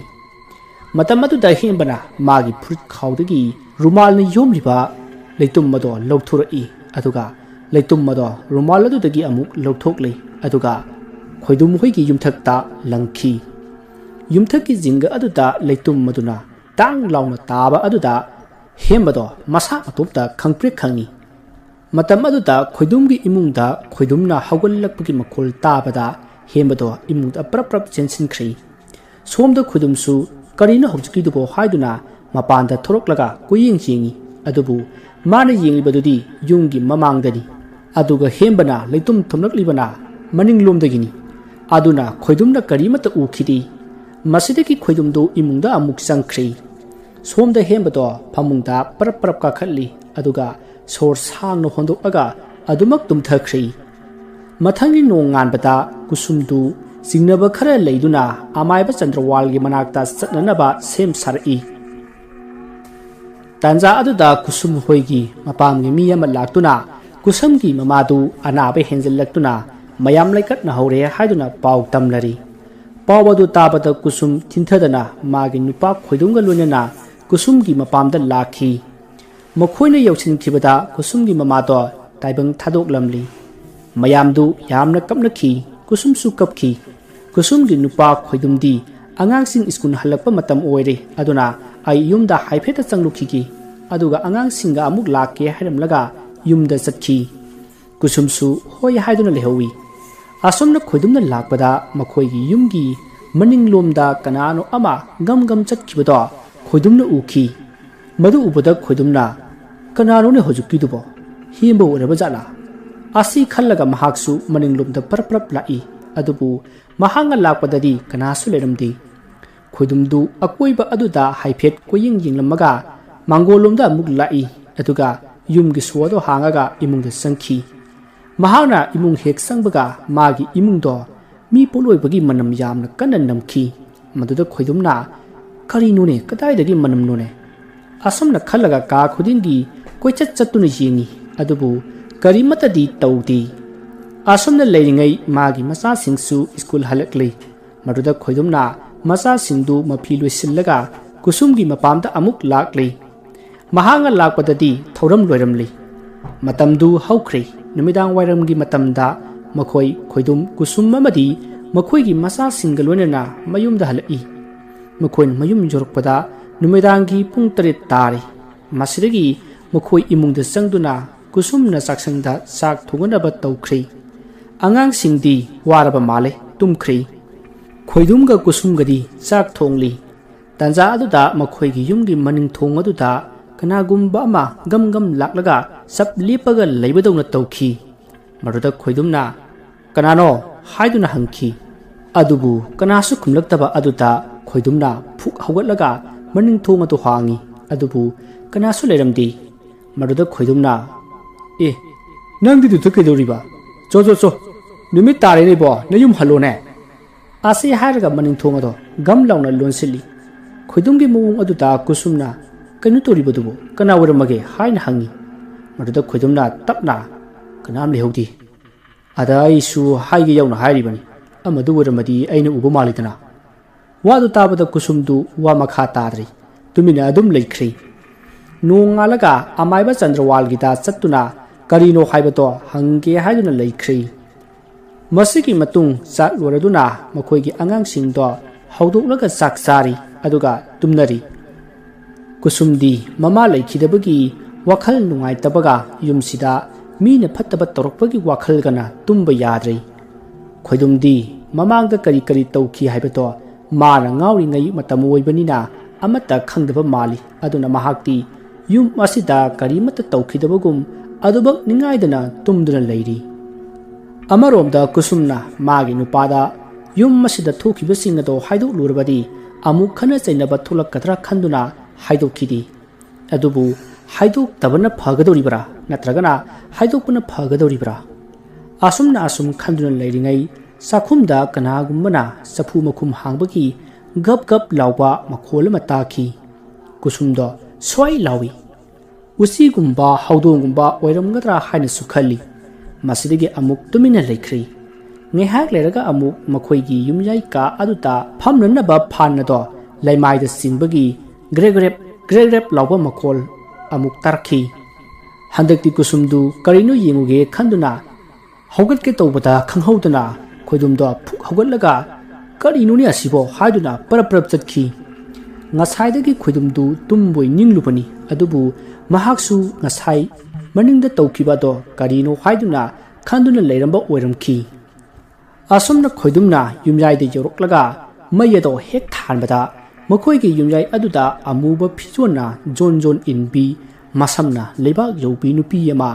ꯃꯇꯝ ꯑꯗꯨꯗ ꯍꯦꯝꯕꯅ ꯃꯥꯒꯤ ꯐꯨꯔꯤꯠ ꯈꯥꯎꯗꯒꯤ ꯔꯨꯃꯥꯜꯅ ꯌꯣꯝꯂꯤꯕ ꯂꯩꯇꯨꯝ ꯑꯗꯣ ꯂꯧꯊꯣꯔꯛꯏ, ꯑꯗꯨꯒ ꯂꯩꯇꯨꯝ ꯑꯗꯣ ꯔꯨꯃꯥꯜ ꯑꯗꯨꯗꯒꯤ ꯑꯃꯨꯛ ꯂꯧꯊꯣꯛꯂꯤ, ꯑꯗꯨꯒ ꯈꯣꯏꯗꯨꯝ ꯍꯣꯏꯒꯤ ꯌꯨꯝꯊꯛꯇ ꯂꯪꯈꯤ꯫ ꯌꯨꯝꯊꯛꯀꯤ ꯖꯤꯡꯒ ꯑꯗꯨꯗ ꯂꯩꯇꯨꯝ ꯑꯗꯨꯅ ꯇꯥꯡ ꯂꯥꯎꯅ ꯇꯥꯕ ꯑꯗꯨꯗ ꯍꯦꯝꯕꯗꯣ ꯃꯁꯥ ꯃꯇꯣꯝꯇ ꯈꯪꯄ꯭ꯔꯦꯛ ꯈꯪꯉꯤ꯫ ꯃꯇꯝ ꯑꯗꯨꯗ ꯈꯣꯏꯗꯨꯝꯒꯤ ꯏꯃꯨꯡꯗ ꯈꯣꯏꯗꯨꯝꯅ ꯍꯧꯒꯠꯂꯛꯄꯒꯤ ꯃꯈꯣꯜ ꯇꯥꯕꯗ ꯍꯦꯝꯕꯗꯣ ꯏꯃꯨꯡꯗ ꯄ꯭ꯔꯞ ꯄ꯭ꯔꯞ ꯆꯦꯟꯁꯤꯟꯈ꯭ꯔꯦ꯫ ꯁꯣꯝꯗ ꯈꯣꯏꯗꯨꯝꯁꯨ "ꯀꯔꯤꯅꯣ ꯍꯧꯖꯤꯛꯀꯤꯗꯨꯕꯣ?" ꯍꯥꯏꯗꯨꯅ ꯃꯄꯥꯟꯗ ꯊꯣꯔꯛꯂꯒ ꯀꯣꯏꯌꯦꯡ ꯌꯦꯡꯉꯤ꯫ ꯑꯗꯨꯕꯨ ꯃꯥꯅ ꯌꯦꯡꯂꯤꯕꯗꯨꯗꯤ ꯌꯨꯝꯒꯤ ꯃꯃꯥꯡꯗꯅꯤ꯫ ꯑꯗꯨꯒ ꯍꯦꯝꯕꯅ ꯂꯩꯇꯨꯝ ꯊꯣꯝꯂꯛꯂꯤꯕꯅ ꯃꯅꯤꯡꯂꯣꯝꯗꯒꯤꯅꯤ꯫ ꯑꯗꯨꯅ ꯈꯣꯏꯗꯨꯝꯅ ꯀꯔꯤꯃꯠꯇ ꯎꯈꯤꯗꯦ꯫ ꯃꯁꯤꯗꯒꯤ ꯈꯣꯏꯗꯨꯝꯗꯨ ꯏꯃꯨꯡꯗ ꯑꯃꯨꯛ ꯆꯪꯈ꯭ꯔꯤ꯫ ꯁꯣꯝꯗ ꯍꯦꯟꯕꯗꯣ ꯐꯃꯨꯡꯗ ꯄꯔꯞ ꯄꯔꯞ ꯀꯥꯈꯠꯂꯤ, ꯑꯗꯨꯒ ꯁꯣꯔ ꯁꯥꯡꯅ ꯍꯣꯟꯗꯣꯛꯂꯒ ꯑꯗꯨꯃꯛ ꯇꯨꯝꯊꯈ꯭ꯔꯤ꯫ ꯃꯊꯪꯒꯤ ꯅꯣꯡ ꯉꯥꯟꯕꯗ ꯀꯨꯁꯨꯝꯗꯨ ꯆꯤꯡꯅꯕ ꯈꯔ ꯂꯩꯗꯨꯅ ꯑꯃꯥꯏꯕ ꯆꯟꯗ꯭ꯔꯋꯥꯜꯒꯤ ꯃꯅꯥꯛꯇ ꯆꯠꯅꯅꯕ ꯁꯦꯝ ꯁꯥꯔꯛꯏ꯫ ꯇꯥꯟꯖꯥ ꯑꯗꯨꯗ ꯀꯨꯁꯨꯝ ꯍꯣꯏꯒꯤ ꯃꯄꯥꯝꯒꯤ ꯃꯤ ꯑꯃ ꯂꯥꯛꯇꯨꯅ ꯀꯨꯁꯨꯝꯒꯤ ꯃꯃꯥꯗꯨ ꯑꯅꯥꯕ ꯍꯦꯟꯖꯜꯂꯛꯇꯨꯅ ꯃꯌꯥꯝ ꯂꯩꯀꯠꯅ ꯍꯧꯔꯦ ꯍꯥꯏꯗꯨꯅ ꯄꯥꯎ ꯇꯝꯅꯔꯤ꯫ ꯄꯥꯎ ꯑꯗꯨ ꯇꯥꯕꯗ ꯀꯨꯁꯨꯝ ꯊꯤꯟꯊꯗꯅ ꯃꯥꯒꯤ ꯅꯨꯄꯥ ꯈꯣꯏꯗꯨꯝꯒ ꯂꯣꯏꯅꯅ ꯀꯨꯁꯨꯝꯒꯤ ꯃꯄꯥꯝꯗ ꯂꯥꯛꯈꯤ꯫ ꯃꯈꯣꯏꯅ ꯌꯧꯁꯤꯟꯈꯤꯕꯗ ꯀꯨꯁꯨꯝꯒꯤ ꯃꯃꯥꯗꯣ ꯇꯥꯏꯕꯪ ꯊꯥꯗꯣꯛꯂꯝꯂꯤ꯫ ꯃꯌꯥꯝꯗꯨ ꯌꯥꯝꯅ ꯀꯞꯅꯈꯤ꯫ ꯀꯨꯁꯨꯝꯁꯨ ꯀꯞꯈꯤ꯫ ꯀꯨꯁꯨꯝꯒꯤ ꯅꯨꯄꯥ ꯈꯣꯏꯗꯨꯝꯗꯤ, "ꯑꯉꯥꯡꯁꯤꯡ ꯁ꯭ꯀꯨꯜ ꯍꯜꯂꯛꯄ ꯃꯇꯝ ꯑꯣꯏꯔꯦ, ꯑꯗꯨꯅ ꯑꯩ ꯌꯨꯝꯗ ꯍꯥꯏꯐꯦꯠꯇ ꯆꯪꯂꯨꯈꯤꯒꯦ, ꯑꯗꯨꯒ ꯑꯉꯥꯡꯁꯤꯡꯒ ꯑꯃꯨꯛ ꯂꯥꯛꯀꯦ" ꯍꯥꯏꯔꯝꯂꯒ ꯌꯨꯝꯗ ꯆꯠꯈꯤ꯫ ꯀꯨꯁꯨꯝꯁꯨ ꯍꯣꯏ ꯍꯥꯏꯗꯨꯅ ꯂꯩꯍꯧꯏ꯫ ꯑꯁꯨꯝꯅ ꯈꯣꯏꯗꯨꯝꯅ ꯂꯥꯛꯄꯗ ꯃꯈꯣꯏꯒꯤ ꯌꯨꯝꯒꯤ ꯃꯅꯤꯡꯂꯣꯝꯗ ꯀꯅꯥꯅꯣ ꯑꯃ ꯒꯝ ꯒꯝ ꯆꯠꯈꯤꯕꯗꯣ ꯈꯣꯏꯗꯨꯝꯅ ꯎꯈꯤ꯫ ꯃꯗꯨ ꯎꯕꯗ ꯈꯣꯏꯗꯨꯝꯅ, "ꯀꯅꯥꯅꯣꯅꯦ ꯍꯧꯖꯤꯛꯀꯤꯗꯨꯕꯣ? ꯍꯦꯟꯕ ꯑꯣꯏꯔꯕ ꯖꯥꯠꯂꯥ?" ꯑꯁꯤ ꯈꯜꯂꯒ ꯃꯍꯥꯛꯁꯨ ꯃꯅꯤꯡꯂꯣꯝꯗ ꯄꯔꯞ ꯄꯔꯞ ꯂꯥꯛꯏ꯫ ꯑꯗꯨꯕꯨ ꯃꯍꯥꯛꯅ ꯂꯥꯛꯄꯗꯗꯤ ꯀꯅꯥꯁꯨ ꯂꯩꯔꯝꯗꯦ꯫ ꯈꯣꯏꯗꯨꯝꯗꯨ ꯑꯀꯣꯏꯕ ꯑꯗꯨꯗ ꯍꯥꯏꯐꯦꯠ ꯀꯣꯏꯌꯦꯡ ꯌꯦꯡꯂꯝꯃꯒ ꯃꯥꯡꯒꯣꯜꯂꯣꯝꯗ ꯑꯃꯨꯛ ꯂꯥꯛꯏ, ꯑꯗꯨꯒ ꯌꯨꯝꯒꯤ ꯁꯣꯗꯣ ꯍꯥꯡꯉꯒ ꯏꯃꯨꯡꯗ ꯆꯪꯈꯤ꯫ ꯃꯍꯥꯛꯅ ꯏꯃꯨꯡ ꯍꯦꯛ ꯆꯪꯕꯒ ꯃꯥꯒꯤ ꯏꯃꯨꯡꯗꯣ ꯃꯤ ꯄꯣꯠꯂꯣꯏꯕꯒꯤ ꯃꯅꯝ ꯌꯥꯝꯅ ꯀꯟꯅ ꯅꯝꯈꯤ꯫ ꯃꯗꯨꯗ ꯈꯣꯏꯗꯨꯝꯅ, "ꯀꯔꯤꯅꯣꯅꯦ, ꯀꯗꯥꯏꯗꯒꯤ ꯃꯅꯝꯅꯣꯅꯦ?" ꯑꯁꯨꯝꯅ ꯈꯜꯂꯒ ꯀꯥ ꯈꯨꯗꯤꯡꯒꯤ ꯀꯣꯏꯆꯠ ꯆꯠꯇꯨꯅ ꯌꯦꯡꯉꯤ, ꯑꯗꯨꯕꯨ ꯀꯔꯤꯃꯠꯇꯗꯤ ꯇꯧꯗꯦ꯫ ꯑꯁꯨꯝꯅ ꯂꯩꯔꯤꯉꯩ ꯃꯥꯒꯤ ꯃꯆꯥꯁꯤꯡꯁꯨ ꯁ꯭ꯀꯨꯜ ꯍꯜꯂꯛꯂꯤ꯫ ꯃꯗꯨꯗ ꯈꯣꯏꯗꯨꯝꯅ ꯃꯆꯥꯁꯤꯡꯗꯨ ꯃꯐꯤ ꯂꯣꯏꯁꯤꯜꯂꯒ ꯀꯨꯁꯨꯝꯒꯤ ꯃꯄꯥꯝꯗ ꯑꯃꯨꯛ ꯂꯥꯛꯂꯤ꯫ ꯃꯍꯥꯛꯅ ꯂꯥꯛꯄꯗꯗꯤ ꯊꯧꯔꯝ ꯂꯣꯏꯔꯝꯂꯤ꯫ ꯃꯇꯝꯗꯨ ꯍꯧꯈ꯭ꯔꯦ꯫ ꯅꯨꯃꯤꯗꯥꯡ ꯋꯥꯏꯔꯝꯒꯤ ꯃꯇꯝꯗ ꯃꯈꯣꯏ ꯈꯣꯏꯗꯨꯝ, ꯀꯨꯁꯨꯝ ꯑꯃꯗꯤ ꯃꯈꯣꯏꯒꯤ ꯃꯆꯥꯁꯤꯡꯒ ꯂꯣꯏꯅꯅ ꯃꯌꯨꯝꯗ ꯍꯜꯂꯛꯏ꯫ ꯃꯈꯣꯏꯅ ꯃꯌꯨꯝ ꯌꯧꯔꯛꯄꯗ ꯅꯨꯃꯤꯗꯥꯡꯒꯤ ꯄꯨꯡ ꯇꯔꯦꯠ ꯇꯥꯔꯦ꯫ ꯃꯁꯤꯗꯒꯤ ꯃꯈꯣꯏ ꯏꯃꯨꯡꯗ ꯆꯪꯗꯨꯅ ꯀꯨꯁꯨꯝꯅ ꯆꯥꯛꯁꯪꯗ ꯆꯥꯛ ꯊꯣꯡꯅꯅꯕ ꯇꯧꯈ꯭ꯔꯦ꯫ ꯑꯉꯥꯡꯁꯤꯡꯗꯤ ꯋꯥꯔꯕ ꯃꯥꯜꯂꯦ, ꯇꯨꯝꯈ꯭ꯔꯦ꯫ ꯈꯣꯏꯗꯨꯝꯒ ꯀꯨꯁꯨꯝꯒꯗꯤ ꯆꯥꯛ ꯊꯣꯡꯂꯤ꯫ ꯇꯥꯟꯖꯥ ꯑꯗꯨꯗ ꯃꯈꯣꯏꯒꯤ ꯌꯨꯝꯒꯤ ꯃꯅꯤꯡ ꯊꯣꯡ ꯑꯗꯨꯗ ꯀꯅꯥꯒꯨꯝꯕ ꯑꯃ ꯒꯝ ꯒꯝ ꯂꯥꯛꯂꯒ ꯆꯞ ꯂꯦꯞꯄꯒ ꯂꯩꯕꯗꯧꯅ ꯇꯧꯈꯤ꯫ ꯃꯗꯨꯗ ꯈꯣꯏꯗꯨꯝꯅ, "ꯀꯅꯥꯅꯣ?" ꯍꯥꯏꯗꯨꯅ ꯍꯪꯈꯤ꯫ ꯑꯗꯨꯕꯨ ꯀꯅꯥꯁꯨ ꯈꯨꯝꯂꯛꯇꯕ ꯑꯗꯨꯗ ꯈꯣꯏꯗꯨꯝꯅ ꯐꯨꯛ ꯍꯧꯒꯠꯂꯒ ꯃꯅꯤꯡ ꯊꯣꯡ ꯑꯗꯨ ꯍꯥꯡꯉꯤ꯫ ꯑꯗꯨꯕꯨ ꯀꯅꯥꯁꯨ ꯂꯩꯔꯝꯗꯦ꯫ ꯃꯗꯨꯗ ꯈꯣꯏꯗꯨꯝꯅ, "ꯑꯦ, ꯅꯪꯗꯤ ꯑꯗꯨꯗ ꯀꯩꯗꯧꯔꯤꯕ? ꯆꯣ, ꯆꯣ, ꯆꯣ, ꯅꯨꯃꯤꯠ ꯇꯥꯔꯦꯅꯦꯕꯣ, ꯅꯌꯨꯝ ꯍꯜꯂꯣꯅꯦ!" ꯑꯁꯤ ꯍꯥꯏꯔꯒ ꯃꯅꯤꯡ ꯊꯣꯡ ꯑꯗꯣ ꯒꯝ ꯂꯥꯎꯅ ꯂꯣꯟꯁꯤꯜꯂꯤ꯫ ꯈꯣꯏꯗꯨꯝꯒꯤ ꯃꯑꯣꯡ ꯑꯗꯨꯗ ꯀꯨꯁꯨꯝꯅ, "ꯀꯩꯅꯣ ꯇꯧꯔꯤꯕꯗꯨꯕꯨ? ꯀꯅꯥ ꯑꯣꯏꯔꯝꯃꯒꯦ?" ꯍꯥꯏꯅ ꯍꯪꯉꯤ꯫ ꯃꯗꯨꯗ ꯈꯣꯏꯗꯨꯝꯅ ꯇꯞꯅ, "ꯀꯅꯥꯝ ꯂꯩꯍꯧꯗꯦ꯫ ꯑꯗ ꯑꯩꯁꯨ ꯍꯥꯏꯒꯦ ꯌꯥꯎꯅ ꯍꯥꯏꯔꯤꯕꯅꯤ꯫ ꯑꯃꯗꯨ ꯑꯣꯏꯔꯝꯃꯗꯤ ꯑꯩꯅ ꯎꯕ ꯃꯥꯜꯂꯤꯗꯅ?" ꯋꯥꯗꯨ ꯇꯥꯕꯗ ꯀꯨꯁꯨꯝꯗꯨ ꯋꯥ ꯃꯈꯥ ꯇꯥꯗ꯭ꯔꯦ꯫ ꯇꯨꯃꯤꯟꯅ ꯑꯗꯨꯝ ꯂꯩꯈ꯭ꯔꯦ꯫ ꯅꯣꯡꯉꯥꯜꯂꯒ ꯑꯃꯥꯏꯕ ꯆꯟꯗ꯭ꯔꯋꯥꯜꯒꯤꯗ ꯆꯠꯇꯨꯅ ꯀꯔꯤꯅꯣ ꯍꯥꯏꯕꯗꯣ ꯍꯪꯒꯦ ꯍꯥꯏꯗꯨꯅ ꯂꯩꯈ꯭ꯔꯦ꯫ ꯃꯁꯤꯒꯤ ꯃꯇꯨꯡ ꯆꯥꯛ ꯂꯣꯏꯔꯗꯨꯅ ꯃꯈꯣꯏꯒꯤ ꯑꯉꯥꯡꯁꯤꯡꯗꯣ ꯍꯧꯗꯣꯛꯂꯒ ꯆꯥꯛ ꯆꯥꯔꯤ, ꯑꯗꯨꯒ ꯇꯨꯝꯅꯔꯤ꯫ ꯀꯨꯁꯨꯝꯗꯤ ꯃꯃꯥ ꯂꯩꯈꯤꯗꯕꯒꯤ ꯋꯥꯈꯜ ꯅꯨꯡꯉꯥꯏꯇꯕꯒ ꯌꯨꯝꯁꯤꯗ ꯃꯤꯅ ꯐꯠꯇꯕ ꯇꯧꯔꯛꯄꯒꯤ ꯋꯥꯈꯜꯒꯅ ꯇꯨꯝꯕ ꯌꯥꯗ꯭ꯔꯦ꯫ ꯈꯣꯏꯗꯨꯝꯗꯤ ꯃꯃꯥꯡꯗ ꯀꯔꯤ ꯀꯔꯤ ꯇꯧꯈꯤ ꯍꯥꯏꯕꯗꯣ ꯃꯥꯅ ꯉꯥꯎꯔꯤꯉꯩ ꯃꯇꯝ ꯑꯣꯏꯕꯅꯤꯅ ꯑꯃꯠꯇ ꯈꯪꯗꯕ ꯃꯥꯜꯂꯤ꯫ ꯑꯗꯨꯅ ꯃꯍꯥꯛꯇꯤ ꯌꯨꯝ ꯑꯁꯤꯗ ꯀꯔꯤꯃꯠꯇ ꯇꯧꯈꯤꯗꯕꯒꯨꯝ ꯑꯗꯨꯃꯛ ꯅꯤꯡꯉꯥꯏꯗꯅ ꯇꯨꯝꯗꯨꯅ ꯂꯩꯔꯤ꯫ ꯑꯃꯔꯣꯝꯗ ꯀꯨꯁꯨꯝꯅ ꯃꯥꯒꯤ ꯅꯨꯄꯥꯗ ꯌꯨꯝ ꯑꯁꯤꯗ ꯊꯣꯛꯈꯤꯕꯁꯤꯡ ꯑꯗꯣ ꯍꯥꯏꯗꯣꯛꯂꯨꯔꯕꯗꯤ ꯑꯃꯨꯛ ꯈꯠꯅ ꯆꯩꯅꯕ ꯊꯣꯛꯂꯛꯀꯗ꯭ꯔꯥ ꯈꯟꯗꯨꯅ ꯍꯥꯏꯗꯣꯛꯈꯤꯗꯦ꯫ ꯑꯗꯨꯕꯨ ꯍꯥꯏꯗꯣꯛꯇꯕꯅ ꯐꯒꯗꯧꯔꯤꯕ꯭ꯔꯥ ꯅꯠꯇ꯭ꯔꯒꯅ ꯍꯥꯏꯗꯣꯛꯄꯅ ꯐꯒꯗꯧꯔꯤꯕ꯭ꯔꯥ? ꯑꯁꯨꯝꯅ ꯑꯁꯨꯝ ꯈꯟꯗꯨꯅ ꯂꯩꯔꯤꯉꯩ ꯆꯥꯛꯈꯨꯝꯗ ꯀꯅꯥꯒꯨꯝꯕꯅ ꯆꯐꯨ ꯃꯈꯨꯝ ꯍꯥꯡꯕꯒꯤ ꯒꯞ ꯒꯞ ꯂꯥꯎꯕ ꯃꯈꯣꯜ ꯑꯃ ꯇꯥꯈꯤ꯫ ꯀꯨꯁꯨꯝꯗꯣ ꯁ꯭ꯋꯥꯏ ꯂꯥꯎꯏ꯫ ꯎꯆꯤꯒꯨꯝꯕ, ꯍꯧꯗꯣꯡꯒꯨꯝꯕ ꯑꯣꯏꯔꯝꯒꯗ꯭ꯔꯥ ꯍꯥꯏꯅꯁꯨ ꯈꯜꯂꯤ꯫ ꯃꯁꯤꯗꯒꯤ ꯑꯃꯨꯛ ꯇꯨꯃꯤꯟꯅ ꯂꯩꯈ꯭ꯔꯦ꯫ ꯉꯥꯏꯍꯥꯛ ꯂꯩꯔꯒ ꯑꯃꯨꯛ ꯃꯈꯣꯏꯒꯤ ꯌꯨꯝꯌꯥꯏ ꯀꯥ ꯑꯗꯨꯗ ꯐꯝꯅꯅꯕ ꯐꯥꯟ ꯑꯗꯣ ꯂꯩꯃꯥꯏꯗ ꯆꯤꯡꯕꯒꯤ ꯒ꯭ꯔꯦꯒ꯭ꯔꯦꯞ ꯒ꯭ꯔꯦꯒ꯭ꯔꯦꯞ ꯂꯥꯎꯕ ꯃꯈꯣꯜ ꯑꯃꯨꯛ ꯇꯥꯔꯛꯈꯤ꯫ ꯍꯟꯗꯛꯇꯤ ꯀꯨꯁꯨꯝꯗꯨ ꯀꯔꯤꯅꯣ ꯌꯦꯡꯉꯨꯒꯦ ꯈꯟꯗꯨꯅ ꯍꯧꯒꯠꯀꯦ ꯇꯧꯕꯗ ꯈꯪꯍꯧꯗꯅ ꯈꯣꯏꯗꯨꯝꯗꯣ ꯐꯨꯛ ꯍꯧꯒꯠꯂꯒ, "ꯀꯔꯤꯅꯣꯅꯦ ꯑꯁꯤꯕꯣ?" ꯍꯥꯏꯗꯨꯅ ꯄꯔꯞ ꯄꯔꯞ ꯆꯠꯈꯤ꯫ ꯉꯁꯥꯏꯗꯒꯤ ꯈꯣꯏꯗꯨꯝꯗꯨ ꯇꯨꯝꯕꯣꯏ ꯅꯤꯡꯂꯨꯕꯅꯤ, ꯑꯗꯨꯕꯨ ꯃꯍꯥꯛꯁꯨ ꯉꯁꯥꯏ ꯃꯅꯤꯡꯗ ꯇꯧꯈꯤꯕ ꯑꯗꯣ ꯀꯔꯤꯅꯣ ꯍꯥꯏꯗꯨꯅ ꯈꯟꯗꯨꯅ ꯂꯩꯔꯝꯕ ꯑꯣꯏꯔꯝꯈꯤ꯫ ꯑꯁꯨꯝꯅ ꯈꯣꯏꯗꯨꯝꯅ ꯌꯨꯝꯌꯥꯏꯗ ꯌꯧꯔꯛꯂꯒ ꯃꯩ ꯑꯗꯣ ꯍꯦꯛ ꯊꯥꯟꯕꯗ, ꯃꯈꯣꯏꯒꯤ ꯌꯨꯝꯌꯥꯏ ꯑꯗꯨꯗ ꯑꯃꯨꯕ ꯐꯤꯖꯣꯜꯅ ꯖꯣꯟ ꯖꯣꯟ ꯏꯟꯕꯤ, ꯃꯁꯝꯅ ꯂꯩꯕꯥꯛ ꯌꯧꯕꯤ ꯅꯨꯄꯤ ꯑꯃ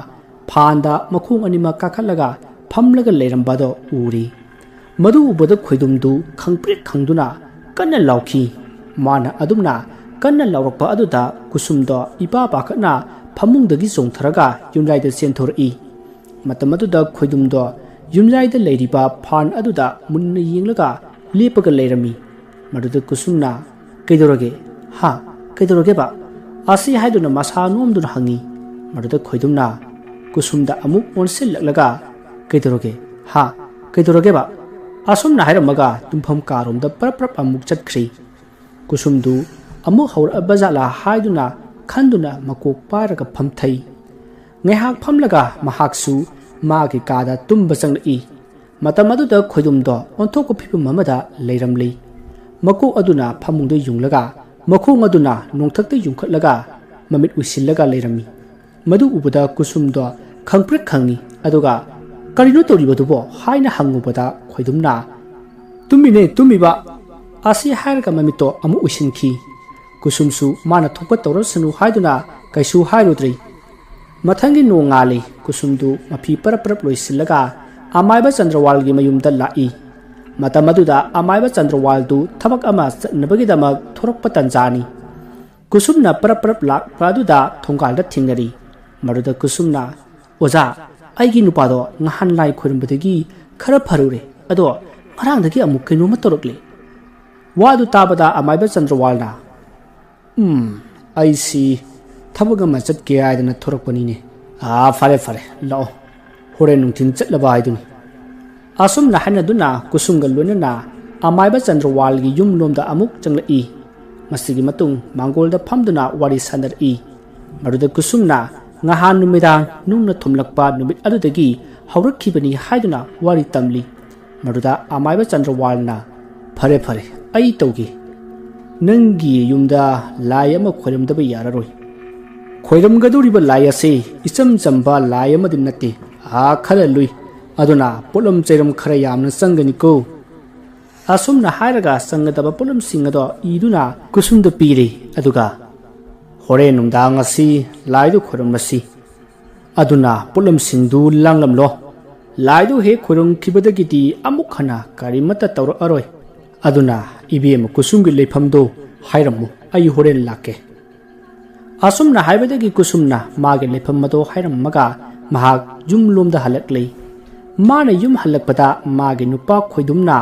ꯐꯥꯟꯗ ꯃꯈꯣꯡ ꯑꯅꯤꯃꯛ ꯀꯥꯈꯠꯂꯒ ꯐꯝꯂꯒ ꯂꯩꯔꯝꯕꯗꯣ ꯎꯔꯤ꯫ ꯃꯗꯨ ꯎꯕꯗ ꯈꯣꯏꯗꯨꯝꯗꯨ ꯈꯪꯄ꯭ꯔꯦꯛ ꯈꯪꯗꯨꯅ ꯀꯟꯅ ꯂꯥꯎꯈꯤ꯫ ꯃꯥꯅ ꯑꯗꯨꯝꯅ ꯀꯟꯅ ꯂꯥꯎꯔꯛꯄ ꯑꯗꯨꯗ ꯀꯨꯁꯨꯝꯗꯣ ꯏꯄꯥ ꯄꯥꯈꯠꯅ ꯐꯃꯨꯡꯗꯒꯤ ꯆꯣꯡꯊꯔꯒ ꯌꯨꯝꯌꯥꯏꯗ ꯆꯦꯟꯊꯣꯔꯛꯏ꯫ ꯃꯇꯝ ꯑꯗꯨꯗ ꯈꯣꯏꯗꯨꯝꯗꯣ ꯌꯨꯝꯌꯥꯏꯗ ꯂꯩꯔꯤꯕ ꯐꯥꯟ ꯑꯗꯨꯗ ꯃꯨꯟꯅ ꯌꯦꯡꯂꯒ ꯂꯦꯞꯄꯒ ꯂꯩꯔꯝꯃꯤ꯫ ꯃꯗꯨꯗ ꯀꯨꯁꯨꯝꯅ, "ꯀꯩꯗꯧꯔꯒꯦ? ꯍꯥ? ꯀꯩꯗꯧꯔꯒꯦꯕ?" ꯑꯁꯤ ꯍꯥꯏꯗꯨꯅ ꯃꯁꯥ ꯅꯣꯝꯗꯨꯅ ꯍꯪꯉꯤ꯫ ꯃꯗꯨꯗ ꯈꯣꯏꯗꯨꯝꯅ ꯀꯨꯁꯨꯝꯗ ꯑꯃꯨꯛ ꯑꯣꯟꯁꯤꯜꯂꯛꯂꯒ, "ꯀꯩꯗꯧꯔꯒꯦ? ꯍꯥ? ꯀꯩꯗꯧꯔꯒꯦꯕ?" ꯑꯁꯨꯝꯅ ꯍꯥꯏꯔꯝꯃꯒ ꯇꯨꯝꯐꯝ ꯀꯥꯔꯣꯝꯗ ꯄꯔꯞ ꯄꯔꯞ ꯑꯃꯨꯛ ꯆꯠꯈ꯭ꯔꯤ꯫ ꯀꯨꯁꯨꯝꯗꯨ ꯑꯃꯨꯛ ꯍꯧꯔꯛꯑꯕ ꯖꯥꯠꯂꯥ ꯍꯥꯏꯗꯨꯅ ꯈꯟꯗꯨꯅ ꯃꯀꯣꯛ ꯄꯥꯏꯔꯒ ꯐꯝꯊꯩ꯫ ꯉꯥꯏꯍꯥꯛ ꯐꯝꯂꯒ ꯃꯍꯥꯛꯁꯨ ꯃꯥꯒꯤ ꯀꯥꯗ ꯇꯨꯝꯕ ꯆꯪꯂꯛꯏ꯫ ꯃꯇꯝ ꯑꯗꯨꯗ ꯈꯣꯏꯗꯨꯝꯗꯣ ꯑꯣꯟꯊꯣꯛꯄ ꯐꯤꯕꯝ ꯑꯃꯗ ꯂꯩꯔꯝꯂꯤ꯫ ꯃꯀꯣꯛ ꯑꯗꯨꯅ ꯐꯃꯨꯡꯗ ꯌꯨꯡꯂꯒ ꯃꯈꯣꯡ ꯑꯗꯨꯅ ꯅꯣꯡꯊꯛꯇ ꯌꯨꯡꯈꯠꯂꯒ ꯃꯃꯤꯠ ꯎꯏꯁꯤꯜꯂꯒ ꯂꯩꯔꯝꯃꯤ꯫ ꯃꯗꯨ ꯎꯕꯗ ꯀꯨꯁꯨꯝꯗꯣ ꯈꯪꯄ꯭ꯔꯦꯛ ꯈꯪꯉꯤ꯫ ꯑꯗꯨꯒ, "ꯀꯔꯤꯅꯣ ꯇꯧꯔꯤꯕꯗꯨꯕꯣ?" ꯍꯥꯏꯅ ꯍꯪꯉꯨꯕꯗ ꯈꯣꯏꯗꯨꯝꯅ, "ꯇꯨꯝꯃꯤꯅꯦ, ꯇꯨꯝꯃꯤꯕ" ꯑꯁꯤ ꯍꯥꯏꯔꯒ ꯃꯃꯤꯠꯇꯣ ꯑꯃꯨꯛ ꯎꯏꯁꯤꯟꯈꯤ꯫ ꯀꯨꯁꯨꯝꯁꯨ ꯃꯥꯅ ꯊꯣꯛꯄ ꯇꯧꯔꯁꯅꯨ ꯍꯥꯏꯗꯨꯅ ꯀꯩꯁꯨ ꯍꯥꯏꯔꯨꯗ꯭ꯔꯤ꯫ ꯃꯊꯪꯒꯤ ꯅꯣꯡꯉꯥꯜꯂꯤ꯫ ꯀꯨꯁꯨꯝꯗꯨ ꯃꯐꯤ ꯄꯔꯞ ꯄꯔꯞ ꯂꯣꯏꯁꯤꯜꯂꯒ ꯑꯃꯥꯏꯕ ꯆꯟꯗ꯭ꯔꯋꯥꯜꯒꯤ ꯃꯌꯨꯝꯗ ꯂꯥꯛꯏ꯫ ꯃꯇꯝ ꯑꯗꯨꯗ ꯑꯃꯥꯏꯕ ꯆꯟꯗ꯭ꯔꯋꯥꯜꯗꯨ ꯊꯕꯛ ꯑꯃ ꯆꯠꯅꯕꯒꯤꯗꯃꯛ ꯊꯣꯔꯛꯄ ꯇꯟꯖꯥꯅꯤ꯫ ꯀꯨꯁꯨꯝꯅ ꯄꯔꯞ ꯄꯔꯞ ꯂꯥꯛꯄ ꯑꯗꯨꯗ ꯊꯣꯡꯒꯥꯜꯗ ꯊꯦꯡꯅꯔꯤ꯫ ꯃꯗꯨꯗ ꯀꯨꯁꯨꯝꯅ, "ꯑꯣꯖꯥ, ꯑꯩꯒꯤ ꯅꯨꯄꯥꯗꯣ ꯉꯍꯥꯟ ꯂꯥꯏ ꯈꯣꯏꯔꯝꯕꯗꯒꯤ ꯈꯔ ꯐꯔꯨꯔꯦ꯫ ꯑꯗꯣ ꯉꯔꯥꯡꯗꯒꯤ ꯑꯃꯨꯛ ꯀꯩꯅꯣꯝꯃ ꯇꯧꯔꯛꯂꯦ꯫" ꯋꯥꯗꯨ ꯇꯥꯕꯗ ꯑꯃꯥꯏꯕ ꯆꯟꯗ꯭ꯔꯋꯥꯜꯅ, "ꯎꯝ, ꯑꯩꯁꯤ ꯊꯕꯛ ꯑꯃ ꯆꯠꯀꯦ ꯍꯥꯏꯗꯅ ꯊꯣꯔꯛꯄꯅꯤꯅꯦ꯫ ꯑꯥ, ꯐꯔꯦ, ꯐꯔꯦ, ꯂꯥꯛꯑꯣ꯫ ꯍꯣꯔꯦꯟ ꯅꯨꯡꯊꯤꯜ ꯆꯠꯂꯕ ꯍꯥꯏꯗꯨꯅꯤ꯫" ꯑꯁꯨꯝꯅ ꯍꯥꯏꯅꯗꯨꯅ ꯀꯨꯁꯨꯝꯒ ꯂꯣꯏꯅꯅ ꯑꯃꯥꯏꯕ ꯆꯟꯗ꯭ꯔꯋꯥꯜꯒꯤ ꯌꯨꯝ ꯂꯣꯝꯗ ꯑꯃꯨꯛ ꯆꯪꯂꯛꯏ꯫ ꯃꯁꯤꯒꯤ ꯃꯇꯨꯡ ꯃꯥꯡꯒꯣꯜꯗ ꯐꯝꯗꯨꯅ ꯋꯥꯔꯤ ꯁꯥꯟꯅꯔꯛꯏ꯫ ꯃꯗꯨꯗ ꯀꯨꯁꯨꯝꯅ ꯉꯍꯥꯟ ꯅꯨꯃꯤꯗꯥꯡ ꯅꯨꯡꯅ ꯊꯨꯝꯂꯛꯄ ꯅꯨꯃꯤꯠ ꯑꯗꯨꯗꯒꯤ ꯍꯧꯔꯛꯈꯤꯕꯅꯤ ꯍꯥꯏꯗꯨꯅ ꯋꯥꯔꯤ ꯇꯝꯂꯤ꯫ ꯃꯗꯨꯗ ꯑꯃꯥꯏꯕ ꯆꯟꯗ꯭ꯔꯋꯥꯜꯅ, "ꯐꯔꯦ, ꯐꯔꯦ, ꯑꯩ ꯇꯧꯒꯦ꯫ ꯅꯪꯒꯤ ꯌꯨꯝꯗ ꯂꯥꯏ ꯑꯃ ꯈꯣꯏꯔꯝꯗꯕ ꯌꯥꯔꯔꯣꯏ꯫ ꯈꯣꯏꯔꯝꯒꯗꯧꯔꯤꯕ ꯂꯥꯏ ꯑꯁꯤ ꯏꯆꯝ ꯆꯝꯕ ꯂꯥꯏ ꯑꯃꯗꯤ ꯅꯠꯇꯦ꯫ ꯑꯥ, ꯈꯔ ꯂꯨꯏ꯫ ꯑꯗꯨꯅ ꯄꯣꯠꯂꯝ ꯆꯩꯔꯝ ꯈꯔ ꯌꯥꯝꯅ ꯆꯪꯒꯅꯤꯀꯣ꯫" ꯑꯁꯨꯝꯅ ꯍꯥꯏꯔꯒ ꯆꯪꯒꯗꯕ ꯄꯣꯠꯂꯝꯁꯤꯡ ꯑꯗꯣ ꯏꯗꯨꯅ ꯀꯨꯁꯨꯝꯗ ꯄꯤꯔꯤ꯫ ꯑꯗꯨꯒ, "ꯍꯣꯔꯦꯟ ꯅꯨꯡꯗꯥꯡ ꯑꯁꯤ ꯂꯥꯏꯗꯨ ꯈꯣꯏꯔꯝꯂꯁꯤ꯫ ꯑꯗꯨꯅ ꯄꯣꯠꯂꯝꯁꯤꯡꯗꯨ ꯂꯥꯡꯂꯝꯂꯣ꯫ "ꯂꯥꯏꯗꯨ ꯍꯦꯛ ꯈꯨꯔꯨꯝꯈꯤꯕꯗꯒꯤꯗꯤ ꯑꯃꯨꯛ ꯍꯟꯅ ꯀꯔꯤꯃꯠꯇ ꯇꯧꯔꯛꯑꯔꯣꯏ꯫ ꯑꯗꯨꯅ ꯏꯕꯦꯝꯃ ꯀꯨꯁꯨꯝꯒꯤ ꯂꯩꯐꯝꯗꯣ ꯍꯥꯏꯔꯝꯃꯨ, ꯑꯩ ꯍꯣꯔꯦꯟ ꯂꯥꯛꯀꯦ"꯫ ꯑꯁꯨꯝꯅ ꯍꯥꯏꯕꯗꯒꯤ ꯀꯨꯁꯨꯝꯅ ꯃꯥꯒꯤ ꯂꯩꯐꯝ ꯑꯗꯨ ꯍꯥꯏꯔꯝꯃꯒ ꯃꯍꯥꯛ ꯌꯨꯝꯂꯣꯝꯗ ꯍꯜꯂꯛꯂꯤ꯫ ꯃꯥꯅ ꯌꯨꯝ ꯍꯜꯂꯛꯄꯗ ꯃꯥꯒꯤ ꯅꯨꯄꯥ ꯈꯣꯏꯗꯨꯝꯅ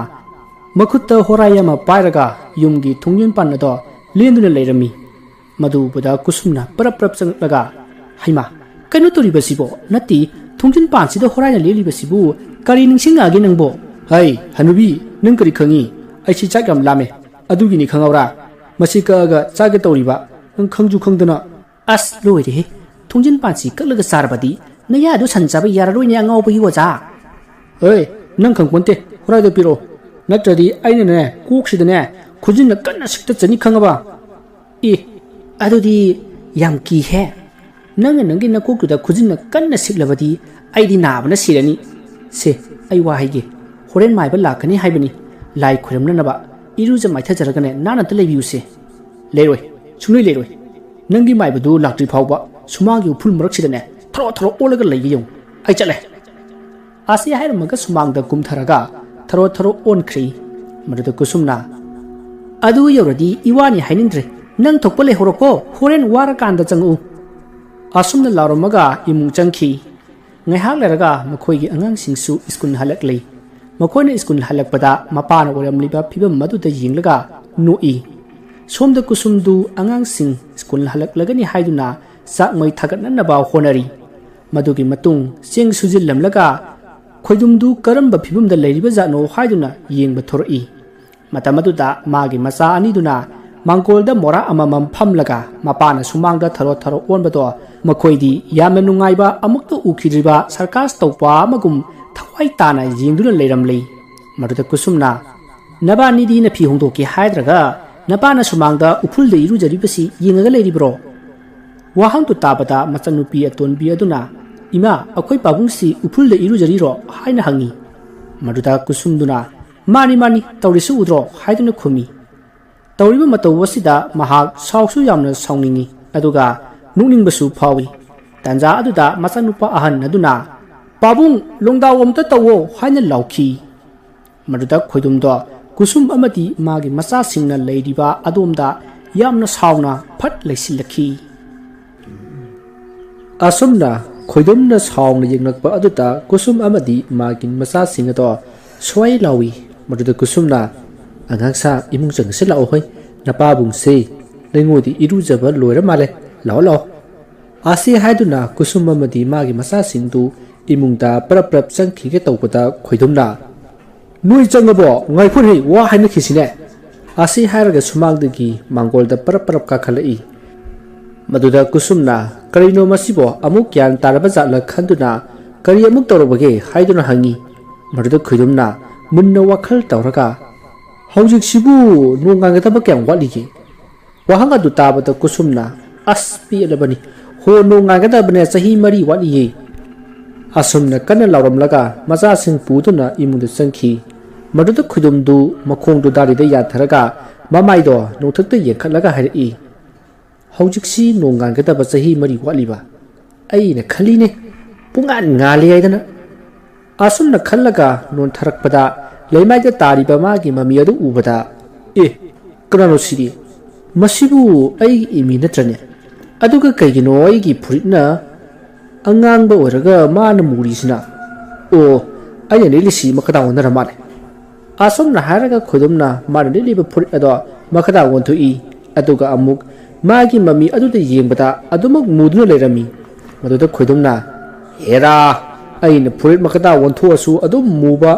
ꯃꯈꯨꯠꯇ ꯍꯣꯔꯥꯏ ꯑꯃ ꯄꯥꯏꯔꯒ ꯌꯨꯝꯒꯤ ꯊꯣꯡꯖꯤꯟ ꯄꯥꯟ ꯑꯗꯣ ꯂꯦꯟꯗꯨꯅ ꯂꯩꯔꯝꯃꯤ꯫ ꯃꯗꯨ ꯎꯕꯗ ꯀꯨꯁꯨꯝꯅ ꯄꯔꯞ ꯄꯔꯞ ꯆꯪꯂꯛꯂꯒ, "ꯍꯩꯃꯥ, ꯀꯩꯅꯣ ꯇꯧꯔꯤꯕꯁꯤꯕꯣ? ꯅꯠꯇꯦ, ꯊꯣꯡꯖꯤꯟ ꯄꯥꯟꯁꯤꯗ ꯍꯣꯔꯥꯏꯅ ꯂꯦꯜꯂꯤꯕꯁꯤꯕꯨ ꯀꯔꯤ ꯅꯤꯡꯁꯤꯡꯉꯛꯑꯒꯦ ꯅꯪꯕꯣ?" "ꯍꯩ, ꯍꯅꯨꯕꯤ, ꯅꯪ ꯀꯔꯤ ꯈꯪꯉꯤ? ꯑꯩꯁꯤ ꯆꯥꯛ ꯌꯥꯝ ꯂꯥꯝꯃꯦ, ꯑꯗꯨꯒꯤꯅꯤ ꯈꯪꯉꯕ꯭ꯔꯥ? ꯃꯁꯤ ꯀꯛꯑꯒ ꯆꯥꯒꯦ ꯇꯧꯔꯤꯕ, ꯅꯪ ꯈꯪꯖꯨ ꯈꯪꯗꯅ"꯫ "ꯑꯁ, ꯂꯣꯏꯔꯦꯍꯦ! ꯊꯣꯡꯖꯤꯟ ꯄꯥꯟꯁꯤ ꯀꯛꯂꯒ ꯆꯥꯔꯕꯗꯤ ꯅꯌꯥꯗꯨ ꯁꯟ ꯆꯥꯕ ꯌꯥꯔꯔꯣꯏꯅꯦ, ꯑꯉꯥꯎꯕꯒꯤ ꯑꯣꯖꯥ!" "ꯑꯦ, ꯅꯪ ꯈꯪꯄꯣꯟꯇꯦ, ꯍꯣꯔꯥꯏꯗꯣ ꯄꯤꯔꯛꯑꯣ, ꯅꯠꯇ꯭ꯔꯗꯤ ꯑꯩꯅꯅꯦ ꯀꯣꯛꯁꯤꯗꯅꯦ ꯈꯨꯖꯤꯟꯅ ꯀꯟꯅ ꯁꯤꯛꯇꯠꯆꯅꯤ, ꯈꯪꯉꯕ?" "ꯑꯦ, ꯑꯗꯨꯗꯤ ꯌꯥꯝ ꯀꯤꯍꯦ꯫ ꯅꯪꯅ ꯅꯪꯒꯤ ꯅꯀꯣꯛꯇꯨꯗ ꯈꯨꯖꯤꯟꯅ ꯀꯟꯅ ꯁꯤꯛꯂꯕꯗꯤ ꯑꯩꯗꯤ ꯅꯥꯕꯅ ꯁꯤꯔꯅꯤ꯫ ꯁꯦ, ꯑꯩ ꯋꯥ ꯍꯥꯏꯒꯦ꯫ ꯍꯣꯔꯦꯟ ꯃꯥꯏꯕ ꯂꯥꯛꯀꯅꯤ ꯍꯥꯏꯕꯅꯤ꯫ ꯂꯥꯏ ꯈꯣꯏꯔꯝꯅꯅꯕ ꯏꯔꯨꯖ ꯃꯥꯏꯊꯖꯔꯒꯅꯦ ꯅꯥꯟꯅ ꯑꯝꯇ ꯂꯩꯕꯤꯌꯨꯁꯦ꯫" "ꯂꯩꯔꯣꯏ, ꯁꯨꯡꯂꯩ ꯂꯩꯔꯣꯏ꯫ ꯅꯪꯒꯤ ꯃꯥꯏꯕꯗꯨ ꯂꯥꯛꯇ꯭ꯔꯤ ꯐꯥꯎꯕ ꯁꯨꯃꯥꯡꯒꯤ ꯎꯐꯨꯜ ꯃꯔꯛꯁꯤꯗꯅꯦ ꯊꯔꯣ ꯊꯔꯣ ꯑꯣꯜꯂꯒ ꯂꯩꯒꯦ ꯌꯦꯡꯉꯨ꯫ ꯑꯩ ꯆꯠꯂꯦ"꯫ ꯑꯁꯤ ꯍꯥꯏꯔꯝꯃꯒ ꯁꯨꯃꯥꯡꯗ ꯀꯨꯝꯊꯔꯒ ꯊꯔꯣ ꯊꯔꯣ ꯑꯣꯟꯈ꯭ꯔꯦ꯫ ꯃꯗꯨꯗ ꯀꯨꯁꯨꯝꯅ, "ꯑꯗꯨ ꯌꯧꯔꯗꯤ ꯏꯋꯥꯅꯤ ꯍꯥꯏꯅꯤꯡꯗ꯭ꯔꯦ꯫ ꯅꯪ ꯊꯣꯛꯄ ꯂꯩꯍꯧꯔꯣꯀꯣ, ꯍꯣꯔꯦꯟ ꯋꯥꯔꯀꯥꯟꯗ ꯆꯪꯉꯛꯎ"꯫ ꯑꯁꯨꯝꯅ ꯂꯥꯎꯔꯝꯃꯒ ꯏꯃꯨꯡ ꯆꯪꯈꯤ꯫ ꯉꯥꯏꯍꯥꯛ ꯂꯩꯔꯒ ꯃꯈꯣꯏꯒꯤ ꯑꯉꯥꯡꯁꯤꯡꯁꯨ ꯁ꯭ꯀꯨꯜ ꯍꯜꯂꯛꯂꯤ꯫ ꯃꯈꯣꯏꯅ ꯁ꯭ꯀꯨꯜ ꯍꯜꯂꯛꯄꯗ ꯃꯄꯥꯅ ꯑꯣꯏꯔꯝꯂꯤꯕ ꯐꯤꯕꯝ ꯑꯗꯨꯗ ꯌꯦꯡꯂꯒ ꯅꯣꯛꯏ꯫ ꯁꯣꯝꯗ ꯀꯨꯁꯨꯝꯗꯨ ꯑꯉꯥꯡꯁꯤꯡ ꯁ꯭ꯀꯨꯜ ꯍꯜꯂꯛꯂꯒꯅꯤ ꯍꯥꯏꯗꯨꯅ ꯆꯥꯛ ꯃꯩ ꯊꯥꯒꯠꯅꯅꯕ ꯍꯣꯠꯅꯔꯤ꯫ ꯃꯗꯨꯒꯤ ꯃꯇꯨꯡ ꯆꯦꯡ ꯁꯨꯖꯤꯜꯂꯝꯂꯒ ꯈꯣꯏꯗꯨꯝꯗꯨ ꯀꯔꯝꯕ ꯐꯤꯕꯝꯗ ꯂꯩꯔꯤꯕꯖꯥꯠꯅꯣ ꯍꯥꯏꯗꯨꯅ ꯌꯦꯡꯕ ꯊꯣꯔꯛꯏ꯫ ꯃꯇꯝ ꯑꯗꯨꯗ ꯃꯥꯒꯤ ꯃꯆꯥ ꯑꯅꯤꯗꯨꯅ ꯃꯥꯡꯒꯣꯜꯗ ꯃꯣꯔꯥ ꯑꯃꯃꯝ ꯐꯝꯂꯒ ꯃꯄꯥꯅ ꯁꯨꯃꯥꯡꯗ ꯊꯔꯣ ꯊꯔꯣ ꯑꯣꯟꯕꯗꯣ ꯃꯈꯣꯏꯗꯤ ꯌꯥꯝꯅ ꯅꯨꯡꯉꯥꯏꯕ, ꯑꯃꯨꯛꯇ ꯎꯈꯤꯗ꯭ꯔꯤꯕ ꯁꯔꯀꯥꯁ ꯇꯧꯕ ꯑꯃꯒꯨꯝ ꯊꯋꯥꯏ ꯇꯥꯅ ꯌꯦꯡꯗꯨꯅ ꯂꯩꯔꯝꯂꯤ꯫ ꯃꯗꯨꯗ ꯀꯨꯁꯨꯝꯅ, "ꯅꯕꯥꯅꯤꯗꯤ ꯅꯐꯤ ꯍꯣꯡꯗꯣꯛꯀꯦ ꯍꯥꯏꯗ꯭ꯔꯒ ꯅꯄꯥꯅ ꯁꯨꯃꯥꯡꯗ ꯎꯐꯨꯜꯗ ꯏꯔꯨꯖꯔꯤꯕꯁꯤ ꯌꯦꯡꯉꯒ ꯂꯩꯔꯤꯕ꯭ꯔꯣ?" ꯋꯥꯍꯪꯗꯨ ꯇꯥꯕꯗ ꯃꯆꯟꯅꯨꯄꯤ ꯑꯇꯣꯟꯕꯤ ꯑꯗꯨꯅ, "ꯏꯃꯥ, ꯑꯩꯈꯣꯏ ꯄꯥꯕꯨꯡꯁꯤ ꯎꯐꯨꯜꯗ ꯏꯔꯨꯖꯔꯤꯔꯣ?" ꯍꯥꯏꯅ ꯍꯪꯉꯤ꯫ ꯃꯗꯨꯗ ꯀꯨꯁꯨꯝꯗꯨꯅ, "ꯃꯥꯅꯤ, ꯃꯥꯅꯤ, ꯇꯧꯔꯤꯁꯤ ꯎꯗ꯭ꯔꯣ?" ꯍꯥꯏꯗꯨꯅ ꯈꯨꯝꯃꯤ꯫ ꯇꯧꯔꯤꯕ ꯃꯇꯧ ꯑꯁꯤꯗ ꯃꯍꯥꯛ ꯁꯥꯎꯁꯨ ꯌꯥꯝꯅ ꯁꯥꯎꯅꯤꯡꯏ, ꯑꯗꯨꯒ ꯅꯣꯛꯅꯤꯡꯕꯁꯨ ꯐꯥꯎꯏ꯫ ꯇꯥꯟꯖꯥ ꯑꯗꯨꯗ ꯃꯆꯥꯅꯨꯄꯥ ꯑꯍꯟ ꯑꯗꯨꯅ, "ꯄꯥꯕꯨꯡ, ꯂꯣꯡꯗꯥꯎ ꯑꯝꯇ ꯇꯧꯋꯣ" ꯍꯥꯏꯅ ꯂꯥꯎꯈꯤ꯫ ꯃꯗꯨꯗ ꯈꯣꯏꯗꯨꯝꯗꯣ ꯀꯨꯁꯨꯝ ꯑꯃꯗꯤ ꯃꯥꯒꯤ ꯃꯆꯥꯁꯤꯡꯅ ꯂꯩꯔꯤꯕ ꯑꯗꯣꯝꯗ ꯌꯥꯝꯅ ꯁꯥꯎꯅ ꯐꯠ ꯂꯩꯁꯤꯜꯂꯛꯈꯤ꯫ ꯑꯁꯨꯝꯅ ꯈꯣꯏꯗꯨꯝꯅ ꯁꯥꯎꯅ ꯌꯦꯡꯂꯛꯄ ꯑꯗꯨꯗ ꯀꯨꯁꯨꯝ ꯑꯃꯗꯤ ꯃꯥꯒꯤ ꯃꯆꯥꯁꯤꯡ ꯑꯗꯣ ꯁ꯭ꯋꯥꯏ ꯂꯥꯎꯏ꯫ ꯃꯗꯨꯗ ꯀꯨꯁꯨꯝꯅ, "ꯑꯉꯥꯡꯁꯥ, ꯏꯃꯨꯡ ꯆꯪꯉꯁꯤ ꯂꯥꯛꯑꯣ ꯍꯣꯏ, ꯅꯄꯥꯕꯨꯡꯁꯦ ꯂꯩꯉꯣꯏꯗꯤ ꯏꯔꯨꯖꯕ ꯂꯣꯏꯔ ꯃꯥꯜꯂꯦ, ꯂꯥꯛꯑꯣ ꯂꯥꯛꯑꯣ"꯫ ꯑꯁꯤ ꯍꯥꯏꯗꯨꯅ ꯀꯨꯁꯨꯝ ꯑꯃꯗꯤ ꯃꯥꯒꯤ ꯃꯆꯥꯁꯤꯡꯗꯨ ꯏꯃꯨꯡꯗ ꯄꯔꯞ ꯄꯔꯞ ꯆꯪꯈꯤꯒꯦ ꯇꯧꯕꯗ ꯈꯣꯏꯗꯨꯝꯅ, "ꯅꯣꯏ ꯆꯪꯉꯕꯣ? ꯉꯥꯏꯈꯣꯍꯦ, ꯋꯥ ꯍꯥꯏꯅꯈꯤꯁꯤꯅꯦ"꯫ ꯑꯁꯤ ꯍꯥꯏꯔꯒ ꯁꯨꯃꯥꯡꯗꯒꯤ ꯃꯥꯡꯒꯣꯜꯗ ꯄꯔꯞ ꯄꯔꯞ ꯀꯥꯈꯠꯂꯛꯏ꯫ ꯃꯗꯨꯗ ꯀꯨꯁꯨꯝꯅ, "ꯀꯔꯤꯅꯣ ꯃꯁꯤꯕꯣ? ꯑꯃꯨꯛ ꯒ꯭ꯌꯥꯟ ꯇꯥꯔꯕ ꯖꯥꯠꯂ?" ꯈꯟꯗꯨꯅ, "ꯀꯔꯤ ꯑꯃꯨꯛ ꯇꯧꯔꯕꯒꯦ?" ꯍꯥꯏꯗꯨꯅ ꯍꯪꯉꯤ꯫ ꯃꯗꯨꯗ ꯈꯣꯏꯗꯨꯝꯅ ꯃꯨꯟꯅ ꯋꯥꯈꯜ ꯇꯧꯔꯒ, "ꯍꯧꯖꯤꯛꯁꯤꯕꯨ ꯅꯣꯡ ꯉꯥꯟꯒꯗꯕ ꯀꯌꯥꯝ ꯋꯥꯠꯂꯤꯒꯦ?" ꯋꯥꯍꯪ ꯑꯗꯨ ꯇꯥꯕꯗ ꯀꯨꯁꯨꯝꯅ, "ꯑꯁ, ꯄꯦꯜꯂꯕꯅꯤ꯫ ꯍꯣ, ꯅꯣꯡ ꯉꯥꯟꯒꯗꯕꯅꯦ, ꯆꯍꯤ ꯃꯔꯤ ꯋꯥꯠꯂꯤꯌꯦ"꯫ ꯑꯁꯨꯝꯅ ꯀꯟꯅ ꯂꯥꯎꯔꯝꯂꯒ ꯃꯆꯥꯁꯤꯡ ꯄꯨꯗꯨꯅ ꯏꯃꯨꯡꯗ ꯆꯪꯈꯤ꯫ ꯃꯗꯨꯗ ꯈꯣꯏꯗꯨꯝꯗꯨ ꯃꯈꯣꯡꯗꯨ ꯗꯥꯔꯤꯗ ꯌꯥꯟꯊꯔꯒ ꯃꯃꯥꯏꯗꯣ ꯅꯣꯡꯊꯛꯇ ꯌꯦꯡꯈꯠꯂꯒ ꯍꯥꯏꯔꯛꯏ, "ꯍꯧꯖꯤꯛꯁꯤ ꯅꯣꯡ ꯉꯥꯟꯒꯗꯕ ꯆꯍꯤ ꯃꯔꯤ ꯋꯥꯠꯂꯤꯕ? ꯑꯩꯅ ꯈꯜꯂꯤꯅꯦ, ꯄꯨꯡꯉꯥꯟ ꯉꯥꯜꯂꯤ ꯍꯥꯏꯗꯅ"꯫ ꯑꯁꯨꯝꯅ ꯈꯜꯂꯒ ꯅꯣꯟꯊꯔꯛꯄꯗ ꯂꯩꯃꯥꯏꯗ ꯇꯥꯔꯤꯕ ꯃꯥꯒꯤ ꯃꯃꯤ ꯑꯗꯨ ꯎꯕꯗ, "ꯑꯦ, ꯀꯅꯥꯅꯣ ꯁꯤꯗꯤ? ꯃꯁꯤꯕꯨ ꯑꯩꯒꯤ ꯏꯃꯤ ꯅꯠꯇ꯭ꯔꯅꯦ? ꯑꯗꯨꯒ ꯀꯩꯒꯤꯅꯣ ꯑꯩꯒꯤ ꯐꯨꯔꯤꯠꯅ ꯑꯉꯥꯡꯕ ꯑꯣꯏꯔꯒ ꯃꯥꯅ ꯃꯨꯔꯤꯁꯤꯅ? ꯑꯣ, ꯑꯩꯅ ꯂꯤꯠꯂꯤꯁꯤ ꯃꯈꯥꯗ ꯑꯣꯟꯅꯔ ꯃꯥꯜꯂꯦ"꯫ ꯑꯁꯨꯝꯅ ꯍꯥꯏꯔꯒ ꯈꯣꯏꯗꯨꯝꯅ ꯃꯥꯅ ꯂꯤꯠꯂꯤꯕ ꯐꯨꯔꯤꯠ ꯑꯗꯣ ꯃꯈꯥꯗ ꯑꯣꯟꯊꯣꯛꯏ꯫ ꯑꯗꯨꯒ ꯑꯃꯨꯛ ꯃꯥꯒꯤ ꯃꯃꯤ ꯑꯗꯨꯗ ꯌꯦꯡꯕꯗ ꯑꯗꯨꯃꯛ ꯃꯨꯗꯨꯅ ꯂꯩꯔꯝꯃꯤ꯫ ꯃꯗꯨꯗ ꯈꯣꯏꯗꯨꯝꯅ, "ꯍꯦꯔꯥ, ꯑꯩꯅ ꯐꯨꯔꯤꯠ ꯃꯈꯥꯗ ꯑꯣꯟꯊꯣꯛꯑꯁꯨ ꯑꯗꯨꯝ ꯃꯨꯕ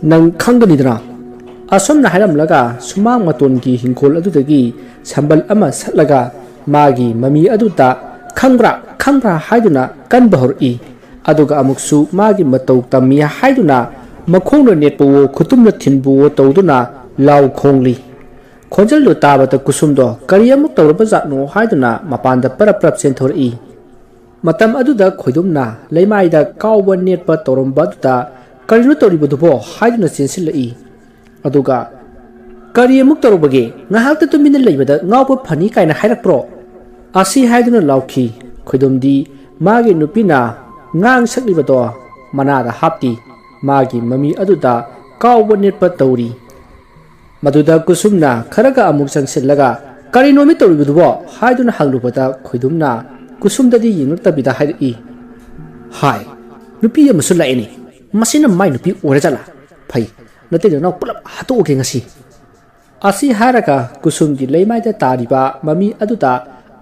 ꯅꯪ ꯈꯪꯒꯅꯤꯗꯅ"꯫ ꯑꯁꯨꯝꯅ ꯍꯥꯏꯔꯝꯂꯒ ꯁꯨꯃꯥꯡ ꯃꯇꯣꯟꯒꯤ ꯍꯤꯡꯈꯣꯜ ꯑꯗꯨꯗꯒꯤ ꯁꯝꯕꯜ ꯑꯃ ꯁꯠꯂꯒ ꯃꯥꯒꯤ ꯃꯃꯤ ꯑꯗꯨꯗ "ꯈꯪꯕ꯭ꯔꯥ, ꯈꯪꯕ꯭ꯔꯥ" ꯍꯥꯏꯗꯨꯅ ꯀꯟꯕ ꯍꯧꯔꯛꯏ꯫ ꯑꯗꯨꯒ ꯑꯃꯨꯛꯁꯨ ꯃꯥꯒꯤ ꯃꯇꯧ ꯇꯝꯃꯤ ꯍꯥꯏꯗꯨꯅ ꯃꯈꯣꯡꯅ ꯅꯦꯠꯄꯋꯣ, ꯈꯨꯇꯨꯝꯅ ꯊꯤꯟꯕꯋꯣ ꯇꯧꯗꯨꯅ ꯂꯥꯎ ꯈꯣꯡꯂꯤ꯫ ꯈꯣꯟꯖꯦꯜꯗꯨ ꯇꯥꯕꯗ ꯀꯨꯁꯨꯝꯗꯣ ꯀꯔꯤ ꯑꯃꯨꯛ ꯇꯧꯔꯕ ꯖꯥꯠꯅꯣ ꯍꯥꯏꯗꯨꯅ ꯃꯄꯥꯟꯗ ꯄꯔꯞ ꯄꯔꯞ ꯆꯦꯟꯊꯣꯔꯛꯏ꯫ ꯃꯇꯝ ꯑꯗꯨꯗ ꯈꯣꯏꯗꯨꯝꯅ ꯂꯩꯃꯥꯏꯗ ꯀꯥꯎꯕ ꯅꯦꯠꯄ ꯇꯧꯔꯝꯕ ꯑꯗꯨꯗ "ꯀꯔꯤꯅꯣ ꯇꯧꯔꯤꯕꯗꯨꯕꯣ?" ꯍꯥꯏꯗꯨꯅ ꯆꯦꯟꯁꯤꯜꯂꯛꯏ꯫ ꯑꯗꯨꯒ, "ꯀꯔꯤ ꯑꯃꯨꯛ ꯇꯧꯔꯨꯕꯒꯦ? ꯉꯥꯏꯍꯥꯛꯇ ꯇꯨꯃꯤꯟꯅ ꯂꯩꯕꯗ ꯉꯥꯎꯕ ꯐꯅꯤ ꯀꯥꯏꯅ ꯍꯥꯏꯔꯛꯄ꯭ꯔꯣ?" ꯑꯁꯤ ꯍꯥꯏꯗꯨꯅ ꯂꯥꯎꯈꯤ꯫ ꯈꯣꯏꯗꯨꯝꯗꯤ ꯃꯥꯒꯤ ꯅꯨꯄꯤꯅ ꯉꯥꯡ ꯁꯛꯂꯤꯕꯗꯣ ꯃꯅꯥꯗ ꯍꯥꯞꯇꯦ꯫ ꯃꯥꯒꯤ ꯃꯃꯤ ꯑꯗꯨꯗ ꯀꯥꯎꯕ ꯅꯦꯠꯄ ꯇꯧꯔꯤ꯫ ꯃꯗꯨꯗ ꯀꯨꯁꯨꯝꯅ ꯈꯔꯒ ꯑꯃꯨꯛ ꯆꯪꯁꯤꯜꯂꯒ, "ꯀꯔꯤꯅꯣꯃꯤ ꯇꯧꯔꯤꯕꯗꯨꯕꯣ?" ꯍꯥꯏꯗꯨꯅ ꯍꯪꯂꯨꯕꯗ, ꯈꯣꯏꯗꯨꯝꯅ ꯀꯨꯁꯨꯝꯗꯗꯤ ꯌꯦꯡꯂꯛꯇꯕꯤꯗ ꯍꯥꯏꯔꯛꯏ, "ꯍꯥꯏ, ꯅꯨꯄꯤ ꯑꯃꯁꯨ ꯂꯥꯛꯏꯅꯦ꯫ ꯃꯁꯤꯅ ꯃꯥꯏ ꯅꯨꯄꯤ ꯑꯣꯏꯔ ꯖꯥꯠꯂꯥ? ꯐꯩ, ꯅꯇꯩ ꯅꯅꯥꯎ ꯄꯨꯂꯞ ꯍꯥꯠꯇꯣꯛꯑꯒꯦ ꯉꯁꯤ"꯫ ꯑꯁꯤ ꯍꯥꯏꯔꯒ ꯀꯨꯁꯨꯝꯒꯤ ꯂꯩꯃꯥꯏꯗ ꯇꯥꯔꯤꯕ ꯃꯃꯤ ꯑꯗꯨꯗ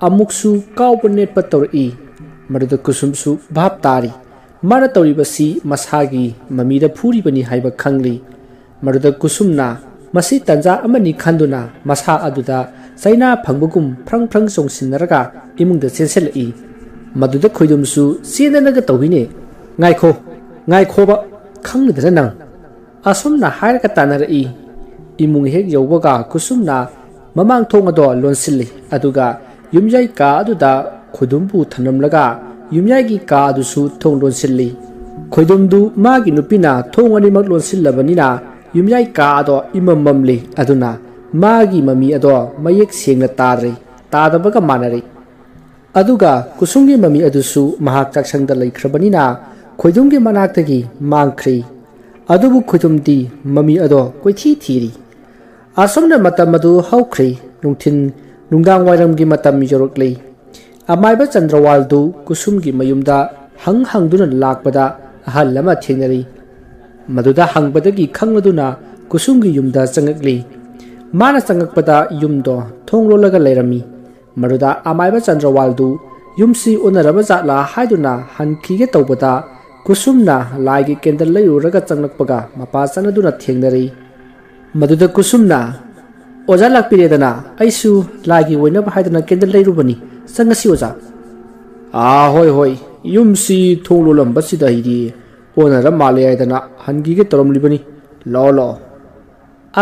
ꯑꯃꯨꯛꯁꯨ ꯀꯥꯎꯕ ꯅꯦꯠꯄ ꯇꯧꯔꯛꯏ꯫ ꯃꯗꯨꯗ ꯀꯨꯁꯨꯝꯁꯨ ꯚꯥꯞ ꯇꯥꯔꯤ꯫ ꯃꯥꯅ ꯇꯧꯔꯤꯕꯁꯤ ꯃꯁꯥꯒꯤ ꯃꯃꯤꯗ ꯐꯨꯔꯤꯕꯅꯤ ꯍꯥꯏꯕ ꯈꯪꯂꯤ꯫ ꯃꯗꯨꯗ ꯀꯨꯁꯨꯝꯅ ꯃꯁꯤ ꯇꯟꯖꯥ ꯑꯃꯅꯤ ꯈꯟꯗꯨꯅ ꯃꯁꯥ ꯑꯗꯨꯗ ꯆꯩꯅꯥ ꯐꯪꯕꯒꯨꯝ ꯐ꯭ꯔꯪ ꯐ꯭ꯔꯪ ꯆꯣꯡꯁꯤꯟꯅꯔꯒ ꯏꯃꯨꯡꯗ ꯆꯦꯟꯁꯤꯜꯂꯛꯏ꯫ ꯃꯗꯨꯗ ꯈꯣꯏꯗꯨꯝꯁꯨ ꯆꯦꯟꯗꯅꯒ ꯇꯧꯏꯅꯦ꯫ "ꯉꯥꯏꯈꯣ, ꯉꯥꯏꯈꯣꯕ, ꯈꯪꯂꯗꯅ ꯅꯪ!" ꯑꯁꯨꯝꯅ ꯍꯥꯏꯔꯒ ꯇꯥꯟꯅꯔꯛꯏ꯫ ꯏꯃꯨꯡ ꯍꯦꯛ ꯌꯧꯕꯒ ꯀꯨꯁꯨꯝꯅ ꯃꯃꯥꯡ ꯊꯣꯡ ꯑꯗꯣ ꯂꯣꯟꯁꯤꯜꯂꯤ, ꯑꯗꯨꯒ ꯌꯨꯝꯌꯥꯏ ꯀꯥ ꯑꯗꯨꯗ ꯈꯣꯏꯗꯨꯝꯕꯨ ꯊꯝꯂꯝꯂꯒ ꯌꯨꯝꯌꯥꯏꯒꯤ ꯀꯥ ꯑꯗꯨꯁꯨ ꯊꯣꯡ ꯂꯣꯟꯁꯤꯜꯂꯤ꯫ ꯈꯣꯏꯗꯨꯝꯗꯨ ꯃꯥꯒꯤ ꯅꯨꯄꯤꯅ ꯊꯣꯡ ꯑꯅꯤꯃꯛ ꯂꯣꯟꯁꯤꯜꯂꯕꯅꯤꯅ ꯌꯨꯝꯌꯥꯏ ꯀꯥ ꯑꯗꯣ ꯏꯃꯝ ꯃꯝꯂꯤ, ꯑꯗꯨꯅ ꯃꯥꯒꯤ ꯃꯃꯤ ꯑꯗꯣ ꯃꯌꯦꯛ ꯁꯦꯡꯅ ꯇꯥꯗ꯭ꯔꯦ, ꯇꯥꯗꯕꯒ ꯃꯥꯟꯅꯔꯦ꯫ ꯑꯗꯨꯒ ꯀꯨꯁꯨꯝꯒꯤ ꯃꯃꯤ ꯑꯗꯨꯁꯨ ꯃꯍꯥꯛ ꯆꯥꯛꯁꯪꯗ ꯂꯩꯈ꯭ꯔꯕꯅꯤꯅ ꯈꯣꯏꯗꯨꯝꯒꯤ ꯃꯅꯥꯛꯇꯒꯤ ꯃꯥꯡꯈ꯭ꯔꯦ꯫ ꯑꯗꯨꯕꯨ ꯈꯣꯏꯗꯨꯝꯗꯤ ꯃꯃꯤ ꯑꯗꯣ ꯀꯣꯏꯊꯤ ꯊꯤꯔꯤ꯫ ꯑꯁꯨꯝꯅ ꯃꯇꯝ ꯑꯗꯨ ꯍꯧꯈ꯭ꯔꯦ꯫ ꯅꯨꯡꯊꯤꯜ, ꯅꯨꯡꯗꯥꯡ ꯋꯥꯏꯔꯝꯒꯤ ꯃꯇꯝ ꯌꯧꯔꯛꯂꯦ꯫ ꯑꯃꯥꯏꯕ ꯆꯟꯗ꯭ꯔꯋꯥꯜꯗꯨ ꯀꯨꯁꯨꯝꯒꯤ ꯃꯌꯨꯝꯗ ꯍꯪ ꯍꯪꯗꯨꯅ ꯂꯥꯛꯄꯗ ꯑꯍꯜ ꯑꯃ ꯊꯦꯡꯅꯔꯤ꯫ ꯃꯗꯨꯗ ꯍꯪꯕꯗꯒꯤ ꯈꯪꯂꯗꯨꯅ ꯀꯨꯁꯨꯝꯒꯤ ꯌꯨꯝꯗ ꯆꯪꯉꯛꯂꯤ꯫ ꯃꯥꯅ ꯆꯪꯉꯛꯄꯗ ꯌꯨꯝꯗꯣ ꯊꯣꯡ ꯂꯣꯜꯂꯒ ꯂꯩꯔꯝꯃꯤ꯫ ꯃꯗꯨꯗ ꯑꯃꯥꯏꯕ ꯆꯟꯗ꯭ꯔꯋꯥꯜꯗꯨ ꯌꯨꯝꯁꯤ ꯑꯣꯟꯅꯔꯕ ꯖꯥꯠꯂꯥ ꯍꯥꯏꯗꯨꯅ ꯍꯟꯈꯤꯒꯦ ꯇꯧꯕꯗ, ꯀꯨꯁꯨꯝꯅ ꯂꯥꯏꯒꯤ ꯀꯦꯟꯗꯜ ꯂꯩꯔꯨꯔꯒ ꯆꯪꯂꯛꯄꯒ ꯃꯄꯥ ꯆꯠꯅꯗꯨꯅ ꯊꯦꯡꯅꯔꯤ꯫ ꯃꯗꯨꯗ ꯀꯨꯁꯨꯝꯅ, "ꯑꯣꯖꯥ ꯂꯥꯛꯄꯤꯔꯦꯗꯅ, ꯑꯩꯁꯨ ꯂꯥꯏꯒꯤ ꯑꯣꯏꯅꯕ ꯍꯥꯏꯗꯅ ꯀꯦꯟꯗꯜ ꯂꯩꯔꯨꯕꯅꯤ, ꯆꯪꯉꯁꯤ ꯑꯣꯖꯥ"꯫ "ꯑꯥ, ꯍꯣꯏ, ꯍꯣꯏ, ꯌꯨꯝꯁꯤ ꯊꯣꯡ ꯂꯣꯜꯂꯝꯕꯁꯤꯗ ꯑꯩꯗꯤ ꯑꯣꯟꯅꯔ ꯃꯥꯜꯂꯦ ꯍꯥꯏꯗꯅ ꯍꯟꯈꯤꯒꯦ ꯇꯧꯔꯝꯂꯤꯕꯅꯤ, ꯂꯥꯛꯑꯣ, ꯂꯥꯛꯑꯣ"꯫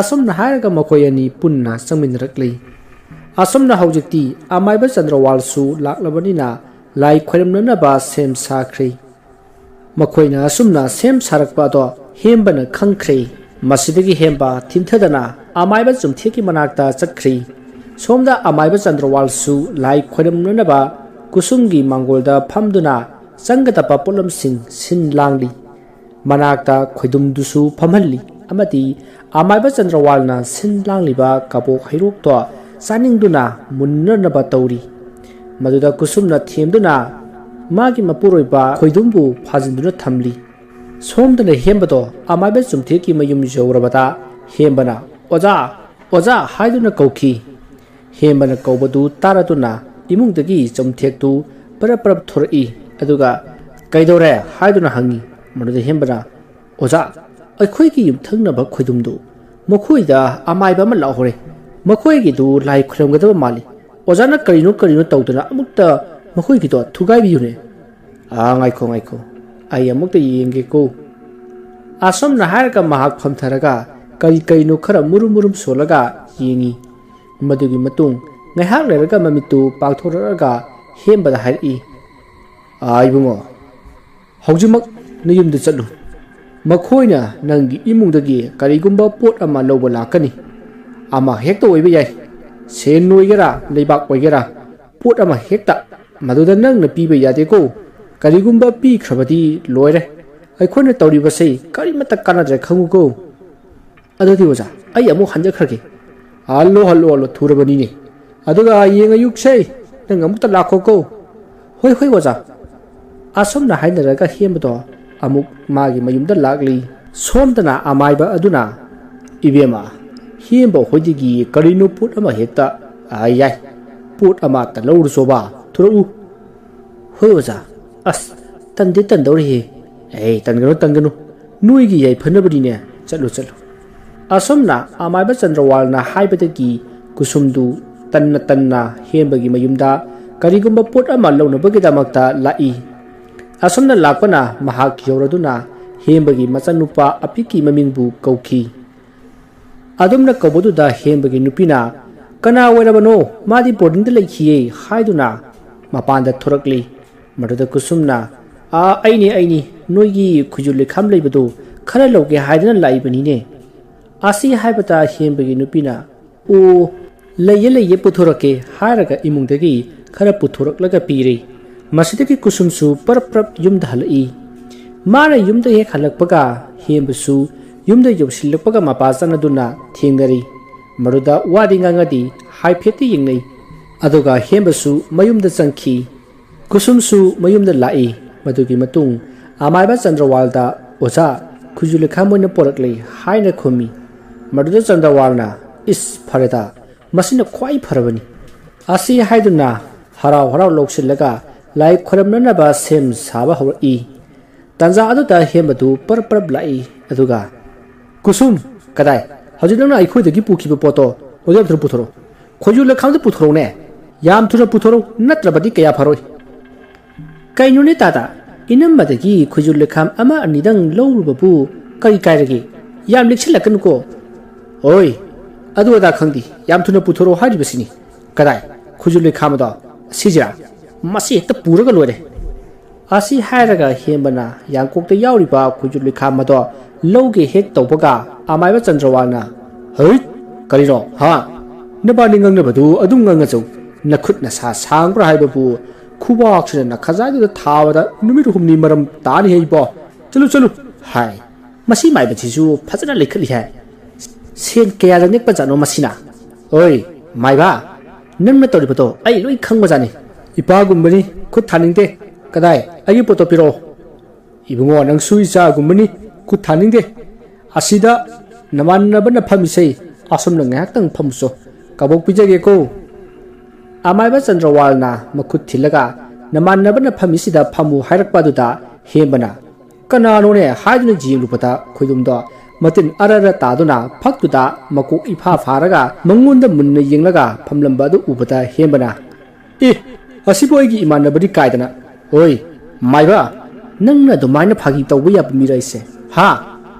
ꯑꯁꯨꯝꯅ ꯍꯥꯏꯔꯒ ꯃꯈꯣꯏ ꯑꯅꯤ ꯄꯨꯟꯅ ꯆꯪꯃꯤꯟꯅꯔꯛꯂꯤ꯫ ꯑꯁꯨꯝꯅ ꯍꯧꯖꯤꯛꯇꯤ ꯑꯃꯥꯏꯕ ꯆꯟꯗ꯭ꯔꯋꯥꯜꯁꯨ ꯂꯥꯛꯂꯕꯅꯤꯅ ꯂꯥꯏ ꯈꯣꯏꯔꯝꯅꯅꯕ ꯁꯦꯝ ꯁꯥꯈ꯭ꯔꯦ꯫ ꯃꯈꯣꯏꯅ ꯑꯁꯨꯝꯅ ꯁꯦꯝ ꯁꯥꯔꯛꯄ ꯑꯗꯣ ꯍꯦꯝꯕꯅ ꯈꯪꯈ꯭ꯔꯦ꯫ ꯃꯁꯤꯗꯒꯤ ꯍꯦꯝꯕ ꯊꯤꯟꯊꯗꯅ ꯑꯃꯥꯏꯕ ꯆꯨꯝꯊꯦꯛꯀꯤ ꯃꯅꯥꯛꯇ ꯆꯠꯈ꯭ꯔꯦ꯫ ꯁꯣꯝꯗ ꯑꯃꯥꯏꯕ ꯆꯟꯗ꯭ꯔꯋꯥꯜꯁꯨ ꯂꯥꯏ ꯈꯣꯏꯔꯝꯅꯅꯕ ꯀꯨꯁꯨꯝꯒꯤ ꯃꯥꯡꯒꯣꯜꯗ ꯐꯝꯗꯨꯅ ꯆꯪꯒꯗꯕ ꯄꯣꯠꯂꯝꯁꯤꯡ ꯁꯤꯟ ꯂꯥꯡꯂꯤ꯫ ꯃꯅꯥꯛꯇ ꯈꯣꯏꯗꯨꯝꯗꯨꯁꯨ ꯐꯝꯍꯜꯂꯤ ꯑꯃꯗꯤ ꯑꯃꯥꯏꯕ ꯆꯟꯗ꯭ꯔꯋꯥꯜꯅ ꯁꯤꯟ ꯂꯥꯡꯂꯤꯕ ꯀꯕꯣꯛ ꯍꯩꯔꯣꯛꯇꯣ ꯆꯥꯅꯤꯡꯗꯨꯅ ꯃꯨꯟꯅꯅꯕ ꯇꯧꯔꯤ꯫ ꯃꯗꯨꯗ ꯀꯨꯁꯨꯝꯅ ꯊꯦꯝꯗꯨꯅ ꯃꯥꯒꯤ ꯃꯄꯨꯔꯣꯏꯕ ꯈꯣꯏꯗꯨꯝꯕꯨ ꯐꯥꯖꯤꯟꯗꯨꯅ ꯊꯝꯂꯤ꯫ ꯁꯣꯝꯗꯅ ꯍꯦꯝꯕꯗꯣ ꯑꯃꯥꯏꯕ ꯆꯨꯝꯊꯦꯛꯀꯤ ꯃꯌꯨꯝ ꯌꯧꯔꯕꯗ ꯍꯦꯝꯕꯅ "ꯑꯣꯖꯥ! ꯑꯣꯖꯥ!" ꯍꯥꯏꯗꯨꯅ ꯀꯧꯈꯤ꯫ ꯍꯦꯝꯕꯅ ꯀꯧꯕꯗꯨ ꯇꯥꯔꯗꯨꯅ ꯏꯃꯨꯡꯗꯒꯤ ꯆꯨꯝꯊꯦꯛꯇꯨ ꯄꯔꯞ ꯄꯔꯞ ꯊꯣꯔꯛꯏ꯫ ꯑꯗꯨꯒ "ꯀꯩꯗꯧꯔꯦ?" ꯍꯥꯏꯗꯨꯅ ꯍꯪꯉꯤ꯫ ꯃꯗꯨꯗ ꯍꯦꯝꯕꯅ, "ꯑꯣꯖꯥ, ꯑꯩꯈꯣꯏꯒꯤ ꯌꯨꯝꯊꯪꯅꯕ ꯈꯣꯏꯗꯨꯝꯗꯨ, ꯃꯈꯣꯏꯗ ꯑꯃꯥꯏꯕ ꯑꯃ ꯂꯥꯛꯍꯧꯔꯦ꯫ ꯃꯈꯣꯏꯒꯤꯗꯨ ꯂꯥꯏ ꯈꯨꯔꯨꯝꯒꯗꯕ ꯃꯥꯜꯂꯤ꯫ ꯑꯣꯖꯥꯅ ꯀꯔꯤꯅꯣ ꯀꯔꯤꯅꯣ ꯇꯧꯗꯨꯅ ꯑꯃꯨꯛꯇ ꯃꯈꯣꯏꯒꯤꯗꯣ ꯊꯨꯒꯥꯏꯕꯤꯌꯨꯅꯦ꯫" "ꯑꯥ, ꯉꯥꯏꯈꯣ, ꯉꯥꯏꯈꯣ, ꯑꯩ ꯑꯃꯨꯛꯇ ꯌꯦꯡꯒꯦꯀꯣ꯫" ꯑꯁꯨꯝꯅ ꯍꯥꯏꯔꯒ ꯃꯍꯥꯛ ꯐꯝꯊꯔꯒ ꯀꯔꯤ ꯀꯔꯤꯅꯣ ꯈꯔ ꯃꯨꯔꯨꯝ ꯃꯨꯔꯨꯝ ꯁꯣꯜꯂꯒ ꯌꯦꯡꯉꯤ꯫ ꯃꯗꯨꯒꯤ ꯃꯇꯨꯡ ꯉꯥꯏꯍꯥꯛ ꯂꯩꯔꯒ ꯃꯃꯤꯠꯇꯨ ꯄꯥꯡꯊꯣꯔꯛꯂꯒ ꯍꯦꯝꯕꯗ ꯍꯥꯏꯔꯛꯏ, "ꯑꯥ, ꯏꯕꯨꯡꯉꯣ, ꯍꯧꯖꯤꯛꯃꯛ ꯅꯌꯨꯝꯗ ꯆꯠꯂꯨ꯫ ꯃꯈꯣꯏꯅ ꯅꯪꯒꯤ ꯏꯃꯨꯡꯗꯒꯤ ꯀꯔꯤꯒꯨꯝꯕ ꯄꯣꯠ ꯑꯃ ꯂꯧꯕ ꯂꯥꯛꯀꯅꯤ꯫ ꯑꯃ ꯍꯦꯛꯇ ꯑꯣꯏꯕ ꯌꯥꯏ꯫ ꯁꯦꯟ ꯑꯣꯏꯒꯦꯔꯥ, ꯂꯩꯕꯥꯛ ꯑꯣꯏꯒꯦꯔꯥ, ꯄꯣꯠ ꯑꯃ ꯍꯦꯛꯇ꯫ ꯃꯗꯨꯗ ꯅꯪꯅ ꯄꯤꯕ ꯌꯥꯗꯦꯀꯣ꯫ ꯀꯔꯤꯒꯨꯝꯕ ꯄꯤꯈ꯭ꯔꯕꯗꯤ ꯂꯣꯏꯔꯦ꯫ ꯑꯩꯈꯣꯏꯅ ꯇꯧꯔꯤꯕꯁꯤ ꯀꯔꯤꯃꯠꯇ ꯀꯥꯟꯅꯗ꯭ꯔꯦ ꯈꯪꯉꯨꯀꯣ꯫" "ꯑꯗꯨꯗꯤ ꯑꯣꯖꯥ, ꯑꯩ ꯑꯃꯨꯛ ꯍꯟꯖꯈ꯭ꯔꯒꯦ꯫" "ꯍꯜꯂꯣ, ꯍꯜꯂꯣ, ꯍꯜꯂꯣ, ꯊꯨꯔꯕꯅꯤꯅꯦ꯫ ꯑꯗꯨꯒ ꯍꯌꯦꯡ ꯑꯌꯨꯛꯁꯦ ꯅꯪ ꯑꯃꯨꯛꯇ ꯂꯥꯛꯈꯣꯀꯣ꯫" "ꯍꯣꯏ, ꯍꯣꯏ, ꯑꯣꯖꯥ꯫" ꯑꯁꯨꯝꯅ ꯍꯥꯏꯅꯔꯒ ꯍꯦꯝꯕꯗꯣ ꯑꯃꯨꯛ ꯃꯥꯒꯤ ꯃꯌꯨꯝꯗ ꯂꯥꯛꯂꯤ꯫ ꯁꯣꯝꯗꯅ ꯑꯃꯥꯏꯕ ꯑꯗꯨꯅ, "ꯏꯕꯦꯝꯃ, ꯍꯦꯝꯕ ꯍꯣꯏꯗꯒꯤ ꯀꯔꯤꯅꯣ ꯄꯣꯠ ꯑꯃ ꯍꯦꯛꯇ, ꯑꯥ, ꯌꯥꯏ, ꯄꯣꯠ ꯑꯃ ꯇ ꯂꯧꯔꯨꯆꯣꯕ, ꯊꯨꯔꯛꯎ꯫" "ꯍꯣꯏ ꯑꯣꯖꯥ꯫" "ꯑꯁ, ꯇꯟꯗꯤ ꯇꯟꯗꯧꯔꯤꯍꯦ꯫" "ꯑꯦ, ꯇꯟꯒꯅꯨ, ꯇꯟꯒꯅꯨ, ꯅꯣꯏꯒꯤ ꯌꯥꯏꯐꯅꯕꯅꯤꯅꯦ, ꯆꯠꯂꯨ, ꯆꯠꯂꯨ꯫" ꯑꯁꯨꯝꯅ ꯑꯃꯥꯏꯕ ꯆꯟꯗ꯭ꯔꯋꯥꯜꯅ ꯍꯥꯏꯕꯗꯒꯤ ꯀꯨꯁꯨꯝꯗꯨ ꯇꯟꯅ ꯇꯟꯅ ꯍꯦꯝꯕꯒꯤ ꯃꯌꯨꯝꯗ ꯀꯔꯤꯒꯨꯝꯕ ꯄꯣꯠ ꯑꯃ ꯂꯧꯅꯕꯒꯤꯗꯃꯛꯇ ꯂꯥꯛꯏ꯫ ꯑꯁꯨꯝꯅ ꯂꯥꯛꯄꯅ ꯃꯍꯥꯛ ꯌꯧꯔꯗꯨꯅ ꯍꯦꯝꯕꯒꯤ ꯃꯆꯥꯅꯨꯄꯥ ꯑꯄꯤꯛꯀꯤ ꯃꯃꯤꯡꯕꯨ ꯀꯧꯈꯤ꯫ ꯑꯗꯨꯝꯅ ꯀꯧꯕꯗꯨꯗ ꯍꯦꯝꯕꯒꯤ ꯅꯨꯄꯤꯅ, "ꯀꯅꯥ ꯑꯣꯏꯔꯕꯅꯣ? ꯃꯥꯗꯤ ꯕꯣꯔꯗꯤꯡꯗ ꯂꯩꯈꯤꯌꯦ," ꯍꯥꯏꯗꯨꯅ ꯃꯄꯥꯟꯗ ꯊꯣꯔꯛꯂꯤ꯫ ꯃꯗꯨꯗ ꯀꯨꯁꯨꯝꯅ, "ꯑꯥ, ꯑꯩꯅꯤ, ꯑꯩꯅꯤ, ꯅꯣꯏꯒꯤ ꯈꯨꯖꯨ ꯂꯩꯈꯥꯝ ꯂꯩꯕꯗꯨ ꯈꯔ ꯂꯧꯒꯦ ꯍꯥꯏꯗꯨꯅ ꯂꯥꯛꯏꯕꯅꯤꯅꯦ꯫" ꯑꯁꯤ ꯍꯥꯏꯕꯗ ꯍꯦꯝꯕꯒꯤ ꯅꯨꯄꯤꯅ, "ꯑꯣ, ꯂꯩꯌꯦ, ꯂꯩꯌꯦ, ꯄꯨꯊꯣꯔꯛꯀꯦ," ꯍꯥꯏꯔꯒ ꯏꯃꯨꯡꯗꯒꯤ ꯈꯔ ꯄꯨꯊꯣꯔꯛꯂꯒ ꯄꯤꯔꯦ꯫ ꯃꯁꯤꯗꯒꯤ ꯀꯨꯁꯨꯝꯁꯨ ꯄꯔꯞ ꯄꯔꯞ ꯌꯨꯝꯗ ꯍꯜꯂꯛꯏ꯫ ꯃꯥꯅ ꯌꯨꯝꯗ ꯍꯦꯛ ꯍꯜꯂꯛꯄꯒ ꯍꯦꯝꯕꯁꯨ ꯌꯨꯝꯗ ꯌꯧꯁꯤꯜꯂꯛꯄꯒ ꯃꯄꯥ ꯆꯠꯅꯗꯨꯅ ꯊꯦꯡꯅꯔꯤ꯫ ꯃꯗꯨꯗ ꯋꯥꯗꯤ ꯉꯥꯡꯅꯗꯦ, ꯍꯥꯏꯐꯦꯠꯇꯤ ꯌꯦꯡꯅꯩ꯫ ꯑꯗꯨꯒ ꯍꯦꯝꯕꯁꯨ ꯃꯌꯨꯝꯗ ꯆꯪꯈꯤ꯫ ꯀꯨꯁꯨꯝꯁꯨ ꯃꯌꯨꯝꯗ ꯂꯥꯛꯏ꯫ ꯃꯗꯨꯒꯤ ꯃꯇꯨꯡ ꯑꯃꯥꯏꯕ ꯆꯟꯗ꯭ꯔꯋꯥꯜꯗ, "ꯑꯣꯖꯥ, ꯈꯨꯖꯨ ꯂꯩꯈꯥꯝ ꯑꯣꯏꯅ ꯄꯣꯔꯛꯂꯦ" ꯍꯥꯏꯅ ꯈꯨꯝꯃꯤ꯫ ꯃꯗꯨꯗ ꯆꯟꯗ꯭ꯔꯋꯥꯜꯅ, "ꯏꯁ, ꯐꯔꯦꯗ, ꯃꯁꯤꯅ ꯈ꯭ꯋꯥꯏ ꯐꯔꯕꯅꯤ" ꯑꯁꯤ ꯍꯥꯏꯗꯨꯅ ꯍꯔꯥꯎ ꯍꯔꯥꯎ ꯂꯧꯁꯤꯜꯂꯒ ꯂꯥꯏ ꯈꯣꯏꯔꯝꯅꯅꯕ ꯁꯦꯝ ꯁꯥꯕ ꯍꯧꯔꯛꯏ꯫ ꯇꯥꯟꯖꯥ ꯑꯗꯨꯗ ꯍꯦꯝꯕꯗꯨ ꯄꯔꯞ ꯄꯔꯞ ꯂꯥꯛꯏ꯫ ꯑꯗꯨꯒ, "ꯀꯨꯁꯨꯝ, ꯀꯗꯥꯏ? ꯍꯧꯖꯤꯛ ꯅꯪꯅ ꯑꯩꯈꯣꯏꯗꯒꯤ ꯄꯨꯈꯤꯕ ꯄꯣꯠꯇꯣ ꯑꯗꯨ ꯌꯥꯝ ꯊꯨꯅ ꯄꯨꯊꯣꯔꯛꯎ꯫ ꯈꯣꯏꯖꯨ ꯂꯩꯈꯥꯝꯗ ꯄꯨꯊꯣꯔꯛꯎꯅꯦ꯫ ꯌꯥꯝ ꯊꯨꯅ ꯄꯨꯊꯣꯔꯛꯎ, ꯅꯠꯇ꯭ꯔꯕꯗꯤ ꯀꯌꯥ ꯐꯔꯣꯏ"꯫ "ꯀꯩꯅꯣꯅꯦ ꯇꯥꯗ, ꯏꯅꯝꯃꯗꯒꯤ ꯈꯣꯏꯖꯨ ꯂꯩꯈꯥꯝ ꯑꯃ ꯑꯅꯤꯗꯪ ꯂꯧꯔꯨꯕꯕꯨ ꯀꯔꯤ ꯀꯥꯏꯔꯒꯦ? ꯌꯥꯝ ꯂꯤꯛꯁꯤꯜꯂꯛꯀꯅꯨꯀꯣ"꯫ "ꯑꯣꯏ, ꯑꯗꯨ ꯑꯗꯥ ꯈꯪꯗꯦ, ꯌꯥꯝ ꯊꯨꯅ ꯄꯨꯊꯣꯔꯛꯑꯣ ꯍꯥꯏꯔꯤꯕꯁꯤꯅꯤ꯫ ꯀꯗꯥꯏ? ꯈꯣꯏꯖꯨ ꯂꯩꯈꯥꯝ ꯑꯗꯣ? ꯁꯤꯁꯤꯔꯥ? ꯃꯁꯤ ꯍꯦꯛꯇ ꯄꯨꯔꯒ ꯂꯣꯏꯔꯦ"꯫ ꯑꯁꯤ ꯍꯥꯏꯔꯒ ꯍꯦꯝꯕꯅ ꯌꯥꯡꯀꯣꯛꯇ ꯌꯥꯎꯔꯤꯕ ꯈꯣꯏꯖꯨ ꯂꯩꯈꯥꯝ ꯑꯗꯣ ꯂꯧꯒꯦ ꯍꯦꯛ ꯇꯧꯕꯒ ꯑꯃꯥꯏꯕ ꯆꯟꯗ꯭ꯔꯋꯥꯜꯅ, "ꯍꯩꯠ! ꯀꯔꯤꯅꯣ, ꯍꯥ? ꯅꯕꯥꯅꯤ ꯉꯥꯡꯅꯕꯗꯨ ꯑꯗꯨꯝ ꯉꯥꯡꯅꯖꯧ꯫ ꯅꯈꯨꯠ ꯅꯁꯥ ꯁꯥꯡꯕ꯭ꯔꯥ ꯍꯥꯏꯕꯕꯨ ꯈꯨꯕꯥꯛꯁꯤꯅ ꯅꯈꯖꯥꯏꯗꯨꯗ ꯊꯥꯕꯗ ꯅꯨꯃꯤꯠ ꯍꯨꯝꯅꯤ ꯃꯔꯝ ꯇꯥꯅꯤ ꯍꯦ ꯏꯕꯣ꯫ ꯆꯠꯂꯨ, ꯆꯠꯂꯨ" ꯍꯥꯏ꯫ ꯃꯁꯤ ꯃꯥꯏꯕꯁꯤꯁꯨ ꯐꯖꯅ ꯂꯩꯈꯠꯂꯤ ꯍꯥꯏ꯫ ꯁꯦꯟ ꯀꯌꯥꯗ ꯅꯦꯛꯄ ꯖꯥꯠꯅꯣ ꯃꯁꯤꯅ? "ꯑꯣꯏ, ꯃꯥꯏꯕ, ꯅꯪꯅ ꯇꯧꯔꯤꯕꯗꯣ ꯑꯩ ꯂꯣꯏ ꯈꯪꯕꯖꯥꯠꯅꯤ꯫ ꯏꯄꯥꯒꯨꯝꯕꯅꯤ, ꯈꯨꯠ ꯊꯥꯅꯤꯡꯗꯦ꯫ ꯀꯗꯥꯏ, ꯑꯩꯒꯤ ꯄꯣꯠꯇꯣ ꯄꯤꯔꯛꯑꯣ"꯫ "ꯏꯕꯨꯡꯉꯣ, ꯅꯪꯁꯨ ꯏꯆꯥꯒꯨꯝꯕꯅꯤ, ꯈꯨꯠ ꯊꯥꯅꯤꯡꯗꯦ꯫ ꯑꯁꯤꯗ ꯅꯃꯥꯟꯅꯕꯅ ꯐꯝꯃꯤꯁꯦ, ꯑꯁꯣꯝꯗ ꯉꯥꯏꯍꯥꯛꯇꯪ ꯐꯝꯃꯨꯆꯣ, ꯀꯕꯣꯛ ꯄꯤꯖꯒꯦꯀꯣ"꯫ ꯑꯃꯥꯏꯕ ꯆꯟꯗ꯭ꯔꯋꯥꯜꯅ ꯃꯈꯨꯠ ꯊꯤꯜꯂꯒ ꯅꯃꯥꯟꯅꯕꯅ ꯐꯝꯃꯤꯁꯤꯗ ꯐꯝꯃꯨ ꯍꯥꯏꯔꯛꯄ ꯑꯗꯨꯗ ꯍꯦꯝꯕꯅ, "ꯀꯅꯥꯅꯣꯅꯦ?" ꯍꯥꯏꯗꯨꯅ ꯌꯦꯡꯂꯨꯕꯗ ꯈꯣꯏꯗꯨꯝꯗꯣ ꯃꯇꯤꯟ ꯑꯔ ꯑꯔ ꯇꯥꯗꯨꯅ ꯐꯛꯇꯨꯗ ꯃꯀꯣꯛ ꯏꯐꯥ ꯐꯥꯔꯒ ꯃꯉꯣꯟꯗ ꯃꯨꯟꯅ ꯌꯦꯡꯂꯒ ꯐꯝꯂꯝꯕ ꯑꯗꯨ ꯎꯕꯗ ꯍꯦꯝꯕꯅ, "ꯑꯦ, ꯑꯁꯤꯕꯨ ꯑꯩꯒꯤ ꯏꯃꯥꯟꯅꯕꯅꯤ ꯀꯥꯏꯗꯅ꯫ ꯑꯣꯏ, ꯃꯥꯏꯕ, ꯅꯪꯅ ꯑꯗꯨꯃꯥꯏꯅ ꯐꯥꯒꯤ ꯇꯧꯕ ꯌꯥꯕ ꯃꯤꯔ ꯑꯩꯁꯦ? ꯍꯥ?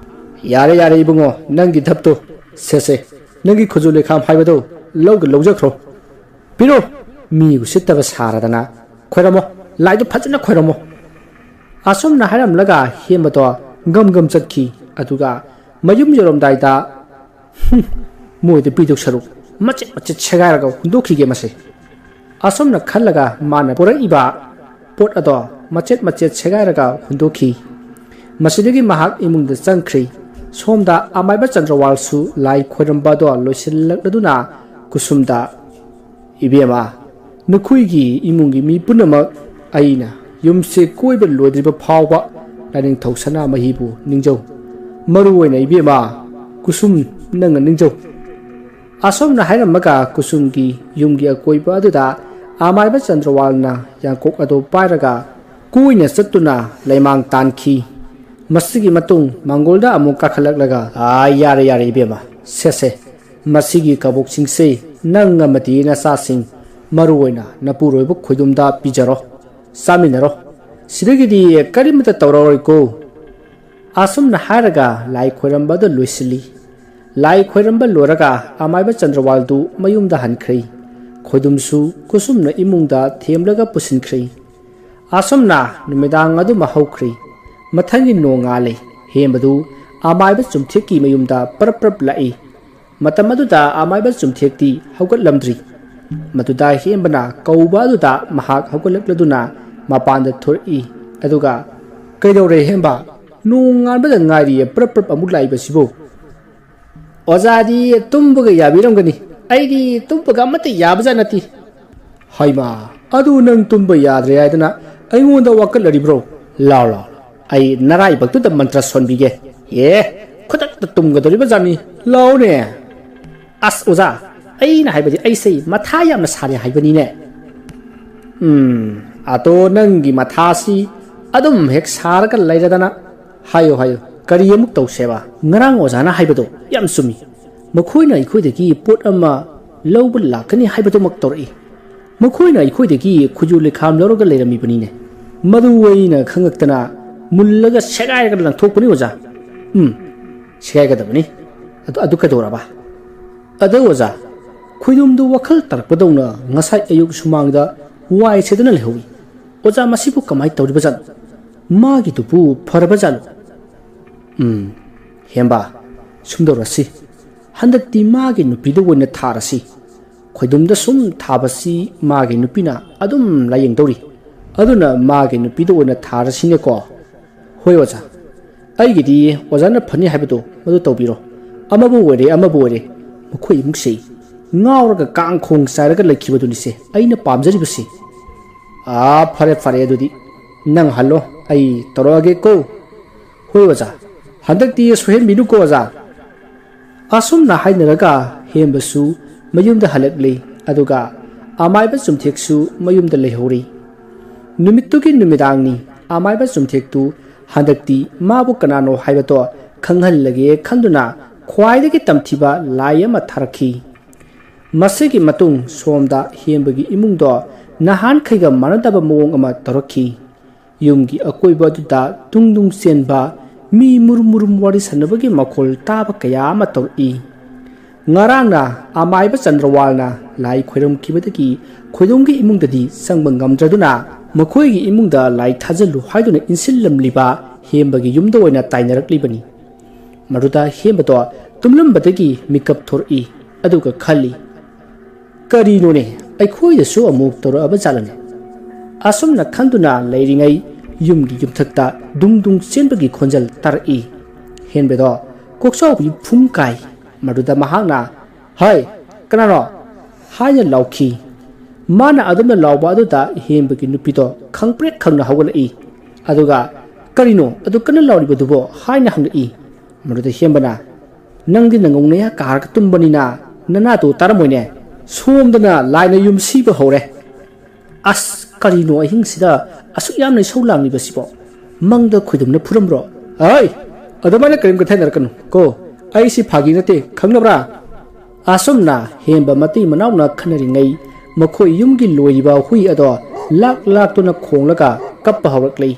ꯌꯥꯔꯦ, ꯌꯥꯔꯦ ꯏꯕꯨꯡꯉꯣ, ꯅꯪꯒꯤ ꯙꯞꯇꯣ꯫ ꯁꯦ, ꯁꯦ, ꯅꯪꯒꯤ ꯈꯨꯖꯨ ꯂꯩꯈꯥꯝ ꯍꯥꯏꯕꯗꯣ ꯂꯧꯒ ꯂꯧꯖꯈ꯭ꯔꯣ꯫ ꯄꯤꯔꯣ꯫ ꯃꯤ ꯎꯁꯤꯠꯇꯕ ꯁꯥꯔꯗꯅ꯫ ꯈꯣꯏꯔꯝꯃꯣ, ꯂꯥꯏꯗꯣ ꯐꯖꯅ ꯈꯣꯏꯔꯝꯃꯣ"꯫ ꯑꯁꯨꯝꯅ ꯍꯥꯏꯔꯝꯂꯒ ꯍꯦꯝꯕꯗꯣ ꯒꯝ ꯒꯝ ꯆꯠꯈꯤ꯫ ꯑꯗꯨꯒ ꯃꯌꯨꯝ ꯌꯧꯔꯝꯗꯥꯏꯗ, "ꯍꯨꯝ, ꯃꯣꯏꯗ ꯄꯤꯗꯧ ꯁꯔꯨꯛ ꯃꯆꯦꯠ ꯃꯆꯦꯠ ꯁꯦꯒꯥꯏꯔꯒ ꯍꯨꯟꯗꯣꯛꯈꯤꯒꯦ ꯃꯁꯦ"꯫ ꯑꯁꯨꯝꯅ ꯈꯜꯂꯒ ꯃꯥꯅ ꯄꯨꯔꯛꯏꯕ ꯄꯣꯠ ꯑꯗꯣ ꯃꯆꯦꯠ ꯃꯆꯦꯠ ꯁꯦꯒꯥꯏꯔꯒ ꯍꯨꯟꯗꯣꯛꯈꯤ꯫ ꯃꯁꯤꯗꯒꯤ ꯃꯍꯥꯛ ꯏꯃꯨꯡꯗ ꯆꯪꯈ꯭ꯔꯤ꯫ ꯁꯣꯝꯗ ꯑꯃꯥꯏꯕ ꯆꯟꯗ꯭ꯔꯋꯥꯜꯁꯨ ꯂꯥꯏ ꯈꯣꯏꯔꯝꯕ ꯑꯗꯣ ꯂꯣꯏꯁꯤꯜꯂꯛꯂꯗꯨꯅ ꯀꯨꯁꯨꯝꯗ, "ꯏꯕꯦꯝꯃ, ꯅꯈꯣꯏꯒꯤ ꯏꯃꯨꯡꯒꯤ ꯃꯤ ꯄꯨꯝꯅꯃꯛ ꯑꯩꯅ ꯌꯨꯝꯁꯦ ꯀꯣꯏꯕ ꯂꯣꯏꯗ꯭ꯔꯤꯕ ꯐꯥꯎꯕ ꯂꯥꯏꯅꯤꯡꯊꯧ ꯁꯅꯥꯃꯍꯤꯕꯨ ꯅꯤꯡꯖꯧ꯫ ꯃꯔꯨ ꯑꯣꯏꯅ ꯏꯕꯦꯝꯃ, ꯀꯨꯁꯨꯝ, ꯅꯪꯅ ꯅꯤꯡꯖꯧ"꯫ ꯑꯁꯨꯝꯅ ꯍꯥꯏꯔꯝꯃꯒ ꯀꯨꯁꯨꯝꯒꯤ ꯌꯨꯝꯒꯤ ꯑꯀꯣꯏꯕ ꯑꯗꯨꯗ ꯑꯃꯥꯏꯕ ꯆꯟꯗ꯭ꯔꯋꯥꯜꯅ ꯌꯥꯡꯀꯣꯛ ꯑꯗꯨ ꯄꯥꯏꯔꯒ ꯀꯣꯏꯅ ꯆꯠꯇꯨꯅ ꯂꯩꯃꯥꯡ ꯇꯥꯟꯈꯤ꯫ ꯃꯁꯤꯒꯤ ꯃꯇꯨꯡ ꯃꯪꯒꯣꯜꯗ ꯑꯃꯨꯛ ꯀꯥꯈꯠꯂꯛꯂꯒ, "ꯑꯥ, ꯌꯥꯔꯦ, ꯌꯥꯔꯦ, ꯏꯕꯦꯝꯃ, ꯁꯦ, ꯁꯦ, ꯃꯁꯤꯒꯤ ꯀꯕꯣꯛꯁꯤꯡꯁꯦ ꯅꯪ ꯑꯃꯗꯤ ꯅꯆꯥꯁꯤꯡ, ꯃꯔꯨ ꯑꯣꯏꯅ ꯅꯄꯨꯔꯣꯏꯕ ꯈꯣꯏꯗꯨꯝꯗ ꯄꯤꯖꯔꯣ, ꯆꯥꯃꯤꯟꯅꯔꯣ꯫ ꯁꯤꯗꯒꯤꯗꯤ ꯀꯔꯤꯃꯇ ꯇꯧꯔꯔꯣꯏꯀꯣ"꯫ ꯑꯁꯨꯝꯅ ꯍꯥꯏꯔꯒ ꯂꯥꯏ ꯈꯣꯏꯔꯝꯕꯗ ꯂꯣꯏꯁꯤꯜꯂꯤ꯫ ꯂꯥꯏ ꯈꯣꯏꯔꯝꯕ ꯂꯣꯏꯔꯒ ꯑꯃꯥꯏꯕ ꯆꯟꯗ꯭ꯔꯋꯥꯜꯗꯨ ꯃꯌꯨꯝꯗ ꯍꯟꯈ꯭ꯔꯦ꯫ ꯈꯣꯏꯗꯨꯝꯁꯨ ꯀꯨꯁꯨꯝꯅ ꯏꯃꯨꯡꯗ ꯊꯦꯝꯂꯒ ꯄꯨꯁꯤꯟꯈ꯭ꯔꯦ꯫ ꯑꯁꯨꯝꯅ ꯅꯨꯃꯤꯗꯥꯡ ꯑꯗꯨꯃ ꯍꯧꯈ꯭ꯔꯦ꯫ ꯃꯊꯪꯒꯤ ꯅꯣꯡꯉꯥꯜꯂꯦ꯫ ꯍꯦꯟꯕꯗꯨ ꯑꯃꯥꯏꯕ ꯆꯨꯝꯊꯦꯛꯀꯤ ꯃꯌꯨꯝꯗ ꯄꯔꯞ ꯄꯔꯞ ꯂꯥꯛꯏ꯫ ꯃꯇꯝ ꯑꯗꯨꯗ ꯑꯃꯥꯏꯕ ꯆꯨꯝꯊꯦꯛꯇꯤ ꯍꯧꯒꯠꯂꯝꯗ꯭ꯔꯤ꯫ ꯃꯗꯨꯗ ꯍꯦꯟꯕꯅ ꯀꯧꯕ ꯑꯗꯨꯗ ꯃꯍꯥꯛ ꯍꯧꯒꯠꯂꯛꯂꯗꯨꯅ ꯃꯄꯥꯟꯗ ꯊꯣꯔꯛꯏ꯫ ꯑꯗꯨꯒ, "ꯀꯩꯗꯧꯔꯦ ꯍꯦꯟꯕ? ꯅꯣꯡꯉꯥꯟꯕꯗ ꯉꯥꯏꯔꯤꯌꯦ, ꯄ꯭ꯔꯞ ꯄ꯭ꯔꯞ ꯑꯃꯨꯛ ꯂꯥꯛꯏꯕꯁꯤꯕꯨ?" "ꯑꯣꯖꯥꯗꯤ ꯇꯨꯝꯕꯒ ꯌꯥꯕꯤꯔꯝꯒꯅꯤ, ꯑꯩꯗꯤ ꯇꯨꯝꯕꯒ ꯑꯃꯠꯇ ꯌꯥꯕꯖꯥꯠ ꯅꯠꯇꯦ"꯫ "ꯍꯩꯃꯥ, ꯑꯗꯨ ꯅꯪ ꯇꯨꯝꯕ ꯌꯥꯗ꯭ꯔꯦ ꯍꯥꯏꯗꯅ ꯑꯩꯉꯣꯟꯗ ꯋꯥꯀꯠꯂꯔꯤꯕ꯭ꯔꯣ? ꯂꯥꯎ, ꯂꯥꯎ, ꯑꯩ ꯅꯔꯥꯏꯕꯛꯇꯨꯗ ꯃꯟꯇ꯭ꯔ ꯁꯣꯟꯕꯤꯒꯦ꯫ ꯑꯦ, ꯈꯨꯗꯛꯇ ꯇꯨꯝꯒꯗꯧꯔꯤꯕ ꯖꯥꯠꯅꯤ꯫ ꯂꯥꯎꯅꯦ!" "ꯑꯁ ꯑꯣꯖꯥ, ꯑꯩꯅ ꯍꯥꯏꯕꯗꯤ ꯑꯩꯁꯦ ꯃꯊꯥ ꯌꯥꯝꯅ ꯁꯥꯔꯦ ꯍꯥꯏꯕꯅꯤꯅꯦ"꯫ "ꯎꯝ, ꯑꯗꯣ ꯅꯪꯒꯤ ꯃꯊꯥꯁꯤ ꯑꯗꯨꯝ ꯍꯦꯛ ꯁꯥꯔꯒ ꯂꯩꯔꯗꯅ꯫ ꯍꯥꯏꯌꯨ, ꯍꯥꯏꯌꯨ, ꯀꯔꯤ ꯑꯃꯨꯛ ꯇꯧꯁꯦꯕ?" "ꯉꯔꯥꯡ ꯑꯣꯖꯥꯅ ꯍꯥꯏꯕꯗꯣ ꯌꯥꯝ ꯆꯨꯝꯃꯤ꯫ ꯃꯈꯣꯏꯅ ꯑꯩꯈꯣꯏꯗꯒꯤ ꯄꯣꯠ ꯑꯃ ꯂꯧꯕ ꯂꯥꯛꯀꯅꯤ ꯍꯥꯏꯕꯗꯨꯃꯛ ꯇꯧꯔꯛꯏ꯫ ꯃꯈꯣꯏꯅ ꯑꯩꯈꯣꯏꯗꯒꯤ ꯈꯨꯖꯨ ꯂꯩꯈꯥꯝ ꯂꯧꯔꯒ ꯂꯩꯔꯝꯃꯤꯕꯅꯤꯅꯦ꯫ ꯃꯗꯨ ꯑꯩꯅ ꯈꯪꯉꯛꯇꯅ ꯃꯨꯜꯂꯒ ꯁꯦꯒꯥꯏꯔꯒ ꯂꯪꯊꯣꯛꯄꯅꯤ ꯑꯣꯖꯥ"꯫ "ꯎꯝ, ꯁꯦꯒꯥꯏꯒꯗꯕꯅꯤ꯫ ꯑꯗꯨ, ꯑꯗꯨ ꯀꯩꯗꯧꯔꯕ?" "ꯑꯗꯣ ꯑꯣꯖꯥ, ꯈꯣꯏꯗꯨꯝꯗꯨ ꯋꯥꯈꯜ ꯇꯥꯔꯛꯄꯗꯧꯅ ꯉꯁꯥꯏ ꯑꯌꯨꯛ ꯁꯨꯃꯥꯡꯗ ꯋꯥꯏ ꯁꯦꯗꯅ ꯂꯩꯍꯧꯏ꯫ ꯑꯣꯖꯥ, ꯃꯁꯤꯕꯨ ꯀꯃꯥꯏ ꯇꯧꯔꯤꯕꯖꯥꯠꯅꯣ? ꯃꯥꯒꯤꯗꯨꯕꯨ ꯐꯔꯕꯖꯥꯠꯂꯣ?" "ꯎꯝ, ꯍꯦꯝꯕ, ꯁꯨꯝ ꯇꯧꯔꯁꯤ꯫ ꯍꯟꯗꯛꯇꯤ ꯃꯥꯒꯤ ꯅꯨꯄꯤꯗ ꯑꯣꯏꯅ ꯊꯥꯔꯁꯤ꯫ ꯈꯣꯏꯗꯨꯝꯗ ꯁꯨꯝ ꯊꯥꯕꯁꯤ ꯃꯥꯒꯤ ꯅꯨꯄꯤꯅ ꯑꯗꯨꯝ ꯂꯥꯌꯦꯡꯗꯧꯔꯤ꯫ ꯑꯗꯨꯅ ꯃꯥꯒꯤ ꯅꯨꯄꯤꯗ ꯑꯣꯏꯅ ꯊꯥꯔꯁꯤꯅꯦꯀꯣ꯫ ꯍꯣꯏ ꯑꯣꯖꯥ, ꯑꯩꯒꯤꯗꯤ ꯑꯣꯖꯥꯅ ꯐꯅꯤ ꯍꯥꯏꯕꯗꯣ ꯃꯗꯨ ꯇꯧꯕꯤꯔꯣ꯫ ꯑꯃꯕꯨ ꯑꯣꯏꯔꯦ, ꯑꯃꯕꯨ ꯑꯣꯏꯔꯦ, ꯃꯈꯣꯏ ꯏꯃꯨꯡꯁꯤ ꯉꯥꯎꯔꯒ ꯀꯥꯡꯈꯣꯡ ꯆꯥꯏꯔꯒ ꯂꯩꯈꯤꯕꯗꯨꯅꯤꯁꯦ ꯑꯩꯅ ꯄꯥꯝꯖꯔꯤꯕꯁꯤ꯫ ꯑꯥ, ꯐꯔꯦ ꯐꯔꯦ, ꯑꯗꯨꯗꯤ ꯅꯪ ꯍꯜꯂꯣ, ꯑꯩ ꯇꯧꯔꯛꯑꯒꯦꯀꯣ꯫ ꯍꯣꯏ ꯑꯣꯖꯥ, ꯍꯟꯗꯛꯇꯤ ꯁꯣꯏꯍꯟꯕꯤꯅꯨꯀꯣ ꯑꯣꯖꯥ꯫ ꯑꯁꯨꯝꯅ ꯍꯥꯏꯅꯔꯒ ꯍꯦꯝꯕꯁꯨ ꯃꯌꯨꯝꯗ ꯍꯜꯂꯛꯂꯤ, ꯑꯗꯨꯒ ꯑꯃꯥꯏꯕ ꯆꯨꯝꯊꯦꯛꯁꯨ ꯃꯌꯨꯝꯗ ꯂꯩꯍꯧꯔꯤ꯫ ꯅꯨꯃꯤꯠꯇꯨꯒꯤ ꯅꯨꯃꯤꯗꯥꯡꯅꯤ꯫ ꯑꯃꯥꯏꯕ ꯆꯨꯝꯊꯦꯛꯇꯨ ꯍꯟꯗꯛꯇꯤ ꯃꯥꯕꯨ ꯀꯅꯥꯅꯣ ꯍꯥꯏꯕꯗꯣ ꯈꯪꯍꯜꯂꯒꯦ ꯈꯟꯗꯨꯅ ꯈ꯭ꯋꯥꯏꯗꯒꯤ ꯇꯝꯊꯤꯕ ꯂꯥꯏ ꯑꯃ ꯊꯥꯔꯛꯈꯤ꯫ ꯃꯁꯤꯒꯤ ꯃꯇꯨꯡ ꯁꯣꯝꯗ ꯍꯦꯝꯕꯒꯤ ꯏꯃꯨꯡꯗꯣ ꯅꯍꯥꯟꯈꯩꯒ ꯃꯥꯟꯅꯗꯕ ꯃꯑꯣꯡ ꯑꯃ ꯇꯧꯔꯛꯈꯤ꯫ ꯌꯨꯝꯒꯤ ꯑꯀꯣꯏꯕ ꯑꯗꯨꯗ ꯇꯨꯡ ꯇꯨꯡ ꯆꯦꯟꯕ, ꯃꯤ ꯃꯨꯔꯨꯝ ꯃꯨꯔꯨꯝ ꯋꯥꯔꯤ ꯁꯥꯟꯅꯕꯒꯤ ꯃꯈꯣꯜ ꯇꯥꯕ ꯀꯌꯥ ꯑꯃ ꯇꯧꯔꯛꯏ꯫ ꯉꯔꯥꯡꯅ ꯑꯃꯥꯏꯕ ꯆꯟꯗ꯭ꯔꯋꯥꯜꯅ ꯂꯥꯏ ꯈꯣꯏꯔꯝꯈꯤꯕꯗꯒꯤ ꯈꯣꯏꯗꯣꯝꯒꯤ ꯏꯃꯨꯡꯗꯗꯤ ꯆꯪꯕ ꯉꯝꯗ꯭ꯔꯗꯨꯅ ꯃꯈꯣꯏꯒꯤ ꯏꯃꯨꯡꯗ ꯂꯥꯏ ꯊꯥꯖꯤꯜꯂꯨ ꯍꯥꯏꯗꯨꯅ ꯏꯟꯁꯤꯜꯂꯝꯂꯤꯕ ꯍꯦꯝꯕꯒꯤ ꯌꯨꯝꯗ ꯑꯣꯏꯅ ꯇꯥꯏꯅꯔꯛꯂꯤꯕꯅꯤ꯫ ꯃꯗꯨꯗ ꯍꯦꯝꯕꯗꯣ ꯇꯨꯝꯂꯝꯕꯗꯒꯤ ꯃꯤꯀꯞ ꯊꯣꯔꯛꯏ, ꯑꯗꯨꯒ ꯈꯜꯂꯤ, "ꯀꯔꯤꯅꯣꯅꯦ, ꯑꯩꯈꯣꯏꯗꯁꯨ ꯑꯃꯨꯛ ꯇꯧꯔꯛꯑꯕ ꯖꯥꯠꯂꯅꯦ?" ꯑꯁꯨꯝꯅ ꯈꯟꯗꯨꯅ ꯂꯩꯔꯤꯉꯩ ꯌꯨꯝꯒꯤ ꯌꯨꯝꯊꯛꯇ ꯗꯨꯡ ꯗꯨꯡ ꯆꯦꯟꯕꯒꯤ ꯈꯣꯟꯖꯦꯜ ꯇꯥꯔꯛꯏ꯫ ꯍꯦꯝꯕꯗꯣ ꯀꯣꯛꯆꯥꯎꯕꯤ ꯐꯨꯝ ꯀꯥꯏ꯫ ꯃꯗꯨꯗ ꯃꯍꯥꯛꯅ, "ꯍꯥꯏ, ꯀꯅꯥꯅꯣ?" ꯍꯥꯏꯅ ꯂꯥꯎꯈꯤ꯫ ꯃꯥꯅ ꯑꯗꯨꯝꯅ ꯂꯥꯎꯕ ꯑꯗꯨꯗ ꯍꯦꯝꯕꯒꯤ ꯅꯨꯄꯤꯗꯣ ꯈꯪꯄ꯭ꯔꯦꯛ ꯈꯪꯅ ꯍꯧꯒꯠꯂꯛꯏ꯫ ꯑꯗꯨꯒ, "ꯀꯔꯤꯅꯣ ꯑꯗꯨ ꯀꯟꯅ ꯂꯥꯎꯔꯤꯕꯗꯨꯕꯣ?" ꯍꯥꯏꯅ ꯍꯪꯂꯛꯏ꯫ ꯃꯗꯨꯗ ꯍꯦꯝꯕꯅ, "ꯅꯪꯗꯤ ꯅꯉꯧ ꯅꯌꯥ ꯀꯥꯔꯒ ꯇꯨꯝꯕꯅꯤꯅ ꯅꯅꯥꯗꯣ ꯇꯥꯔꯝꯃꯣꯏꯅꯦ꯫ ꯁꯣꯝꯗꯅ ꯂꯥꯏꯅ ꯌꯨꯝ ꯁꯤꯕ ꯍꯧꯔꯦ꯫ ꯑꯁ, ꯀꯔꯤꯅꯣ ꯑꯍꯤꯡꯁꯤꯗ ꯑꯁꯨꯛ ꯌꯥꯝꯅ ꯏꯁꯧ ꯂꯥꯡꯂꯤꯕꯁꯤꯕꯣ? ꯃꯪꯗ ꯈꯣꯏꯗꯨꯝꯅ ꯐꯨꯔꯝꯕ꯭ꯔꯣ?" "ꯑꯩ, ꯑꯗꯨꯃꯥꯏꯅ ꯀꯔꯤꯝ ꯈꯟꯊꯅꯔꯛꯀꯅꯨ ꯀꯣ꯫ ꯑꯩꯁꯤ ꯐꯥꯒꯤ ꯅꯠꯇꯦ, ꯈꯪꯅꯕ꯭ꯔꯥ?" ꯑꯁꯨꯝꯅ ꯍꯦꯝꯕ ꯃꯇꯩ ꯃꯅꯥꯎꯅ ꯈꯟꯅꯔꯤꯉꯩ ꯃꯈꯣꯏ ꯌꯨꯝꯒꯤ ꯂꯣꯏꯔꯤꯕ ꯍꯨꯏ ꯑꯗꯣ ꯂꯥꯛ ꯂꯥꯛꯇꯨꯅ ꯈꯣꯡꯂꯒ ꯀꯞꯄ ꯍꯧꯔꯛꯂꯤ꯫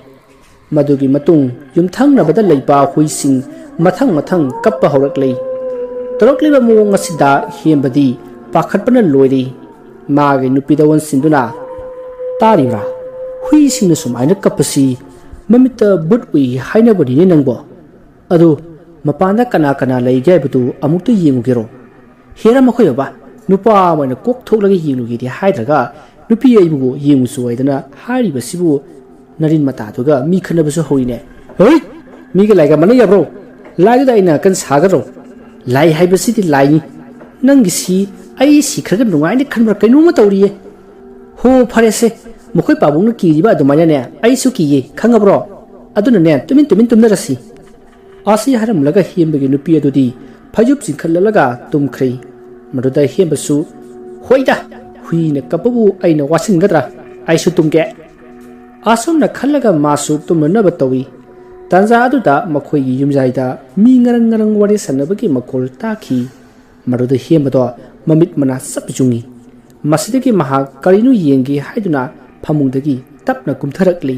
ꯃꯗꯨꯒꯤ ꯃꯇꯨꯡ ꯌꯨꯝꯊꯪꯅꯕꯗ ꯂꯩꯕ ꯍꯨꯏꯁꯤꯡ ꯃꯊꯪ ꯃꯊꯪ ꯀꯞꯄ ꯍꯧꯔꯛꯂꯤ꯫ ꯇꯧꯔꯛꯂꯤꯕ ꯃꯑꯣꯡ ꯑꯁꯤꯗ ꯍꯦꯝꯕꯗꯤ ꯄꯥꯈꯠꯄꯅ ꯂꯣꯏꯔꯤ꯫ ꯃꯥꯒꯤ ꯅꯨꯄꯤꯗ ꯑꯣꯟꯁꯤꯟꯗꯨꯅ, "ꯇꯥꯔꯤꯕ꯭ꯔꯥ? ꯍꯨꯏꯁꯤꯡꯅ ꯁꯨꯃꯥꯏꯅ ꯀꯞꯄꯁꯤ ꯃꯃꯤꯠꯇ ꯕꯨꯠ ꯎꯏ ꯍꯥꯏꯅꯕꯅꯤꯅꯦ ꯅꯪꯕꯣ꯫ ꯑꯗꯨ ꯃꯄꯥꯟꯗ ꯀꯅꯥ ꯀꯅꯥ ꯂꯩꯒꯦ ꯍꯥꯏꯕꯗꯨ ꯑꯃꯨꯛꯇ ꯌꯦꯡꯉꯨꯒꯦꯔꯣ? ꯍꯦꯔꯥ ꯃꯈꯣꯏ ꯕꯕꯥ, ꯅꯨꯄꯥ ꯑꯃ ꯑꯣꯏꯅ ꯀꯣꯛ ꯊꯣꯛꯂꯒ ꯌꯦꯡꯂꯨꯒꯦꯗꯤ ꯍꯥꯏꯗ꯭ꯔꯒ ꯅꯨꯄꯤ ꯑꯩꯕꯨ ꯌꯦꯡꯉꯨ ꯆꯣꯏꯗꯅ ꯍꯥꯏꯔꯤꯕꯁꯤꯕꯨ ꯅꯔꯤꯟ ꯃꯇꯥꯗꯨꯒ ꯃꯤ ꯈꯠꯅꯕꯁꯨ ꯍꯧꯔꯤꯅꯦ꯫ ꯍꯣꯏ, ꯃꯤꯒ ꯂꯥꯏꯒ ꯃꯥꯟꯅ ꯌꯥꯕ꯭ꯔꯣ? ꯂꯥꯏꯗꯨꯗ ꯑꯩꯅ ꯀꯟ ꯁꯥꯒꯗ꯭ꯔꯣ? ꯂꯥꯏ ꯍꯥꯏꯕꯁꯤꯗꯤ ꯂꯥꯏꯅꯤ꯫ ꯅꯪꯒꯤꯁꯤ ꯑꯩ ꯁꯤꯈ꯭ꯔꯒ ꯅꯨꯡꯉꯥꯏꯅ ꯈꯟꯕ꯭ꯔꯥ ꯀꯩꯅꯣꯝꯃ ꯇꯧꯔꯤꯌꯦ꯫ ꯍꯣ, ꯐꯔꯦꯁꯦ, ꯃꯈꯣꯏ ꯄꯥꯕꯨꯡꯅ ꯀꯤꯔꯤꯕ ꯑꯗꯨꯃꯥꯏꯅꯅꯦ ꯑꯩꯁꯨ ꯀꯤꯌꯦ, ꯈꯪꯉꯕ꯭ꯔꯣ? ꯑꯗꯨꯅꯅꯦ ꯇꯨꯃꯤꯟ ꯇꯨꯃꯤꯟ ꯇꯨꯝꯅꯔꯁꯤ꯫ ꯑꯁꯤ ꯍꯥꯏꯔꯝꯂꯒ ꯍꯦꯝꯕꯒꯤ ꯅꯨꯄꯤ ꯑꯗꯨꯗꯤ ꯐꯩꯖꯨꯞ ꯆꯤꯡꯈꯠꯂꯛꯂꯒ ꯇꯨꯝꯈ꯭ꯔꯦ꯫ ꯃꯗꯨꯗ ꯍꯦꯝꯕꯁꯨ, "ꯍꯣꯏꯗ, ꯍꯨꯏꯅ ꯀꯞꯄꯕꯨ ꯑꯩꯅ ꯋꯥꯁꯤꯟꯒꯗ꯭ꯔꯥ? ꯑꯩꯁꯨ ꯇꯨꯝꯒꯦ"꯫ ꯑꯁꯨꯝꯅ ꯈꯜꯂꯒ ꯃꯥꯁꯨ ꯇꯨꯝꯅꯅꯕ ꯇꯧꯏ꯫ ꯇꯥꯟꯖꯥ ꯑꯗꯨꯗ ꯃꯈꯣꯏꯒꯤ ꯌꯨꯝꯖꯥꯏꯗ ꯃꯤ ꯉꯔꯪ ꯉꯔꯪ ꯋꯥꯔꯤ ꯁꯥꯟꯅꯕꯒꯤ ꯃꯈꯣꯜ ꯇꯥꯈꯤ꯫ ꯃꯗꯨꯗ ꯍꯦꯝꯕꯗꯣ ꯃꯃꯤꯠ ꯃꯅꯥ ꯆꯞ ꯌꯨꯡꯏ꯫ ꯃꯁꯤꯗꯒꯤ ꯃꯍꯥꯛ ꯀꯔꯤꯅꯣ ꯌꯦꯡꯒꯦ ꯍꯥꯏꯗꯨꯅ ꯐꯃꯨꯡꯗꯒꯤ ꯇꯞꯅ ꯀꯨꯝꯊꯔꯛꯂꯤ꯫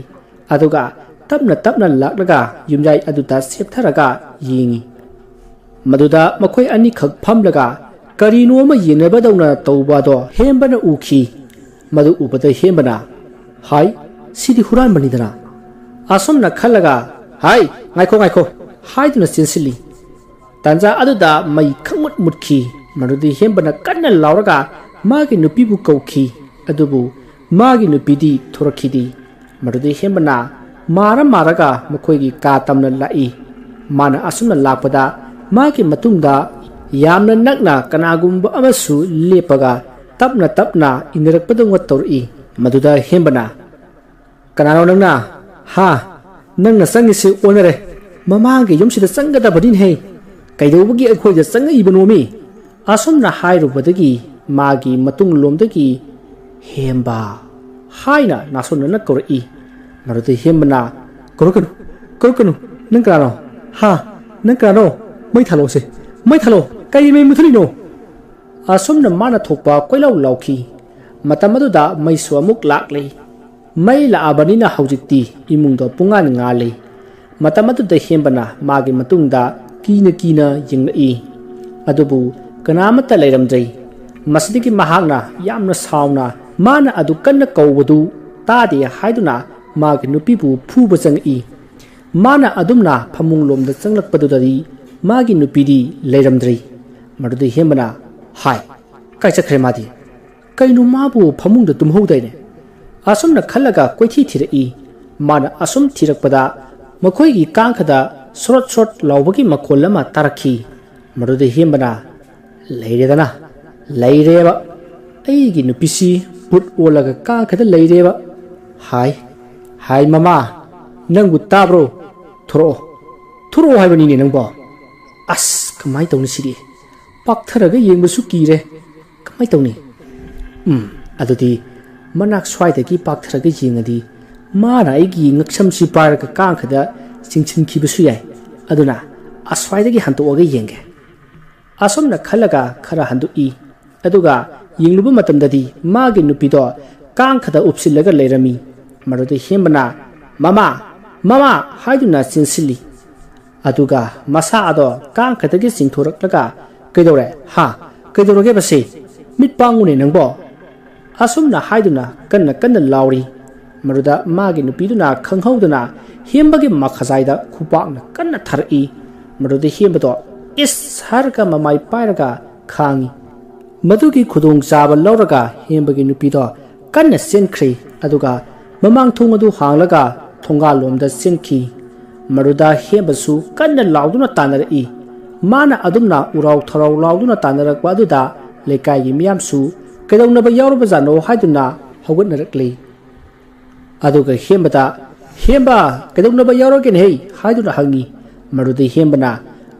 ꯑꯗꯨꯒ ꯇꯞꯅ ꯇꯞꯅ ꯂꯥꯛꯂꯒ ꯌꯨꯝꯌꯥꯏ ꯑꯗꯨꯗ ꯁꯦꯞꯊꯔꯒ ꯌꯦꯡꯏ꯫ ꯃꯗꯨꯗ ꯃꯈꯣꯏ ꯑꯅꯤꯈꯛ ꯐꯝꯂꯒ ꯀꯔꯤꯅꯣ ꯑꯃ ꯌꯦꯡꯅꯕꯗꯧꯅ ꯇꯧꯕ ꯑꯗꯣ ꯍꯦꯝꯕꯅ ꯎꯈꯤ꯫ ꯃꯗꯨ ꯎꯕꯗ ꯍꯦꯝꯕꯅ, "ꯍꯥꯏ, ꯁꯤꯗꯤ ꯍꯨꯔꯥꯟꯕꯅꯤꯗꯅ"꯫ ꯑꯁꯨꯝꯅ ꯈꯜꯂꯒ, "ꯍꯥꯏ, ꯉꯥꯏꯈꯣ, ꯉꯥꯏꯈꯣ" ꯍꯥꯏꯗꯨꯅ ꯆꯦꯟꯁꯤꯜꯂꯤ꯫ ꯇꯥꯟꯖꯥ ꯑꯗꯨꯗ ꯃꯩ ꯈꯪꯃꯨꯠ ꯃꯨꯠꯈꯤ꯫ ꯃꯗꯨꯗꯤ ꯍꯦꯝꯕꯅ ꯀꯟꯅ ꯂꯥꯎꯔꯒ ꯃꯥꯒꯤ ꯅꯨꯄꯤꯕꯨ ꯀꯧꯈꯤ꯫ ꯑꯗꯨꯕꯨ ꯃꯥꯒꯤ ꯅꯨꯄꯤꯗꯤ ꯊꯣꯔꯛꯈꯤꯗꯦ꯫ ꯃꯗꯨꯗꯤ ꯍꯦꯝꯕꯅ ꯃꯥꯔ ꯃꯥꯔꯒ ꯃꯈꯣꯏꯒꯤ ꯀꯥ ꯇꯝꯅ ꯂꯥꯛꯏ꯫ ꯃꯥꯅ ꯑꯁꯨꯝꯅ ꯂꯥꯛꯄꯗ ꯃꯥꯒꯤ ꯃꯇꯨꯡꯗ ꯌꯥꯝꯅ ꯅꯛꯅ ꯀꯅꯥꯒꯨꯝꯕ ꯑꯃꯁꯨ ꯂꯦꯞꯄꯒ ꯇꯞꯅ ꯇꯞꯅ ꯏꯟꯅꯔꯛꯄꯗꯧꯅ ꯇꯧꯔꯛꯏ꯫ ꯃꯗꯨꯗ ꯍꯦꯝꯕꯅ, "ꯀꯅꯥꯅꯣ ꯅꯪꯅ? ꯍꯥ? ꯅꯪꯅ ꯆꯪꯉꯤꯁꯤ ꯑꯣꯟꯅꯔꯦ꯫ ꯃꯃꯥꯡꯒꯤ ꯌꯨꯝꯁꯤꯗ ꯆꯪꯒꯗꯕꯅꯤꯅꯦꯍꯦ꯫ ꯀꯩꯗꯧꯕꯒꯤ ꯑꯩꯈꯣꯏꯗ ꯆꯪꯉꯛꯏꯕꯅꯣꯃꯤ?" ꯑꯁꯨꯝꯅ ꯍꯥꯏꯔꯨꯕꯗꯒꯤ ꯃꯥꯒꯤ ꯃꯇꯨꯡꯂꯣꯝꯗꯒꯤ "ꯍꯦꯝꯕ" ꯍꯥꯏꯅ ꯅꯥꯁꯣꯟꯅꯅ ꯀꯧꯔꯛꯏ꯫ ꯃꯗꯨꯗ ꯍꯦꯝꯕꯅ, "ꯀꯧꯔꯛꯀꯅꯨ, ꯀꯧꯔꯛꯀꯅꯨ, ꯅꯪ ꯀꯅꯥꯅꯣ? ꯍꯥ? ꯅꯪ ꯀꯅꯥꯅꯣ? ꯃꯩ ꯊꯥꯜꯂꯣꯁꯦ, ꯃꯩ ꯊꯥꯜꯂꯣ, ꯀꯩ ꯃꯩ ꯃꯨꯊꯠꯂꯤꯅꯣ?" ꯑꯁꯨꯝꯅ ꯃꯥꯅ ꯊꯣꯛꯄ ꯀꯣꯏꯂꯥꯎ ꯂꯥꯎꯈꯤ꯫ ꯃꯇꯝ ꯑꯗꯨꯗ ꯃꯩꯁꯨ ꯑꯃꯨꯛ ꯂꯥꯛꯂꯤ꯫ ꯃꯩ ꯂꯥꯛꯑꯕꯅꯤꯅ ꯍꯧꯖꯤꯛꯇꯤ ꯏꯃꯨꯡꯗꯣ ꯄꯨꯡꯉꯥꯟ ꯉꯥꯜꯂꯤ꯫ ꯃꯇꯝ ꯑꯗꯨꯗ ꯍꯦꯝꯕꯅ ꯃꯥꯒꯤ ꯃꯇꯨꯡꯗ ꯀꯤꯅ ꯀꯤꯅ ꯌꯦꯡꯂꯛꯏ꯫ ꯑꯗꯨꯕꯨ ꯀꯅꯥꯃꯠꯇ ꯂꯩꯔꯝꯗ꯭ꯔꯦ꯫ ꯃꯁꯤꯗꯒꯤ ꯃꯍꯥꯛꯅ ꯌꯥꯝꯅ ꯁꯥꯎꯅ ꯃꯥꯅ ꯑꯗꯨ ꯀꯟꯅ ꯀꯧꯕꯗꯨ ꯇꯥꯗꯦ ꯍꯥꯏꯗꯨꯅ ꯃꯥꯒꯤ ꯅꯨꯄꯤꯕꯨ ꯐꯨꯕ ꯆꯪꯉꯛꯏ꯫ ꯃꯥꯅ ꯑꯗꯨꯝꯅ ꯐꯃꯨꯡꯂꯣꯝꯗ ꯆꯪꯂꯛꯄꯗꯨꯗꯗꯤ ꯃꯥꯒꯤ ꯅꯨꯄꯤꯗꯤ ꯂꯩꯔꯝꯗ꯭ꯔꯦ꯫ ꯃꯗꯨꯗ ꯍꯦꯝꯕꯅ, "ꯍꯥꯏ, ꯀꯥꯏ ꯆꯠꯈ꯭ꯔꯦ ꯃꯥꯗꯤ?" "ꯀꯩꯅꯣ, ꯃꯥꯕꯨ ꯐꯃꯨꯡꯗ ꯇꯨꯝꯍꯧꯗꯥꯏꯅꯦ?" ꯑꯁꯨꯝꯅ ꯈꯜꯂꯒ ꯀꯣꯏꯊꯤ ꯊꯤꯔꯛꯏ꯫ ꯃꯥꯅ ꯑꯁꯨꯝ ꯊꯤꯔꯛꯄꯗ ꯃꯈꯣꯏꯒꯤ ꯀꯥꯡꯈꯗ ꯁ꯭ꯔꯣꯠ ꯁ꯭ꯔꯣꯠ ꯂꯥꯎꯕꯒꯤ ꯃꯈꯣꯜ ꯑꯃ ꯇꯥꯔꯛꯈꯤ꯫ ꯃꯗꯨꯗ ꯍꯦꯝꯕꯅ, "ꯂꯩꯔꯦꯗꯅ, ꯂꯩꯔꯦꯕ꯫ ꯑꯩꯒꯤ ꯅꯨꯄꯤꯁꯤ ꯕꯨꯠ ꯑꯣꯜꯂꯒ ꯀꯥꯡꯈꯗ ꯂꯩꯔꯦꯕ꯫ ꯍꯥꯏ, ꯍꯥꯏ ꯃꯃꯥ, ꯅꯪꯕꯨ ꯇꯥꯕ꯭ꯔꯣ? ꯊꯣꯔꯛꯑꯣ, ꯊꯣꯔꯛꯑꯣ ꯍꯥꯏꯕꯅꯤꯅꯦ ꯅꯪꯕꯣ꯫ ꯑꯁ, ꯀꯃꯥꯏꯅ ꯇꯧꯅꯤ ꯁꯤꯗꯤ? ꯄꯥꯛꯊꯔꯒ ꯌꯦꯡꯕꯁꯨ ꯀꯤꯔꯦ꯫ ꯀꯃꯥꯏꯅ ꯇꯧꯅꯤ?" ꯎꯝ, ꯑꯗꯨꯗꯤ ꯃꯅꯥꯛ ꯁ꯭ꯋꯥꯏꯗꯒꯤ ꯄꯥꯛꯊꯔꯒ ꯌꯦꯡꯉꯗꯤ ꯃꯥꯅ ꯑꯩꯒꯤ ꯉꯛꯁꯝꯁꯤ ꯄꯥꯏꯔꯒ ꯀꯥꯡꯈꯗ ꯆꯤꯡꯁꯤꯟꯈꯤꯕꯁꯨ ꯌꯥꯏ꯫ ꯑꯗꯨꯅ ꯑꯁ꯭ꯋꯥꯏꯗꯒꯤ ꯍꯟꯗꯣꯛꯑꯒ ꯌꯦꯡꯒꯦ꯫ ꯑꯁꯨꯝꯅ ꯈꯜꯂꯒ ꯈꯔ ꯍꯟꯗꯣꯛꯏ꯫ ꯑꯗꯨꯒ ꯌꯦꯡꯂꯨꯕ ꯃꯇꯝꯗꯗꯤ ꯃꯥꯒꯤ ꯅꯨꯄꯤꯗꯣ ꯀꯥꯡꯈꯗ ꯎꯞꯁꯤꯜꯂꯒ ꯂꯩꯔꯝꯃꯤ꯫ ꯃꯗꯨꯗ ꯍꯦꯝꯕꯅ, "ꯃꯃꯥ, ꯃꯃꯥ" ꯍꯥꯏꯗꯨꯅ ꯆꯦꯟꯁꯤꯜꯂꯤ꯫ ꯑꯗꯨꯒ ꯃꯁꯥ ꯑꯗꯣ ꯀꯥꯡꯈꯗꯒꯤ ꯆꯤꯡꯊꯣꯔꯛꯂꯒ, "ꯀꯩꯗꯧꯔꯦ? ꯍꯥ? ꯀꯩꯗꯧꯔꯒꯦ ꯃꯁꯤ? ꯃꯤꯠ ꯄꯥꯡꯉꯨꯅꯦ ꯅꯪꯕꯣ!" ꯑꯁꯨꯝꯅ ꯍꯥꯏꯗꯨꯅ ꯀꯟꯅ ꯀꯟꯅ ꯂꯥꯎꯔꯤ꯫ ꯃꯗꯨꯗ ꯃꯥꯒꯤ ꯅꯨꯄꯤꯗꯨꯅ ꯈꯪꯍꯧꯗꯅ ꯍꯦꯝꯕꯒꯤ ꯃꯈꯖꯥꯏꯗ ꯈꯨꯄꯥꯛꯅ ꯀꯟꯅ ꯊꯥꯔꯛꯏ꯫ ꯃꯗꯨꯗ ꯍꯦꯝꯕꯗꯣ ꯏꯁ ꯍꯥꯏꯔꯒ ꯃꯃꯥꯏ ꯄꯥꯏꯔꯒ ꯈꯥꯡꯉꯤ꯫ ꯃꯗꯨꯒꯤ ꯈꯨꯗꯣꯡꯆꯥꯕ ꯂꯧꯔꯒ ꯍꯦꯝꯕꯒꯤ ꯅꯨꯄꯤꯗꯣ ꯀꯟꯅ ꯆꯦꯟꯈ꯭ꯔꯦ꯫ ꯑꯗꯨꯒ ꯃꯃꯥꯡ ꯊꯣꯡ ꯑꯗꯨ ꯍꯥꯡꯂꯒ ꯊꯣꯡꯒꯥꯜꯂꯣꯝꯗ ꯆꯦꯟꯈꯤ꯫ ꯃꯗꯨꯗ ꯍꯦꯝꯕꯁꯨ ꯀꯟꯅ ꯂꯥꯎꯗꯨꯅ ꯇꯥꯟꯅꯔꯛꯏ꯫ ꯃꯥꯅ ꯑꯗꯨꯝꯅ ꯎꯔꯥꯎ ꯊꯔꯥꯎ ꯂꯥꯎꯗꯨꯅ ꯇꯥꯟꯅꯔꯛꯄ ꯑꯗꯨꯗ ꯂꯩꯀꯥꯏꯒꯤ ꯃꯤꯌꯥꯝꯁꯨ ꯀꯩꯗꯧꯅꯕ ꯌꯥꯎꯔꯕꯖꯥꯠꯅꯣ ꯍꯥꯏꯗꯨꯅ ꯍꯧꯒꯠꯅꯔꯛꯂꯤ꯫ ꯑꯗꯨꯒ ꯍꯦꯝꯕꯗ, "ꯍꯦꯝꯕ, ꯀꯩꯗꯧꯅꯕ ꯌꯥꯎꯔꯒꯦꯅꯦꯍꯦ?" ꯍꯥꯏꯗꯨꯅ ꯍꯪꯉꯤ꯫ ꯃꯗꯨꯗ ꯍꯦꯝꯕꯅ,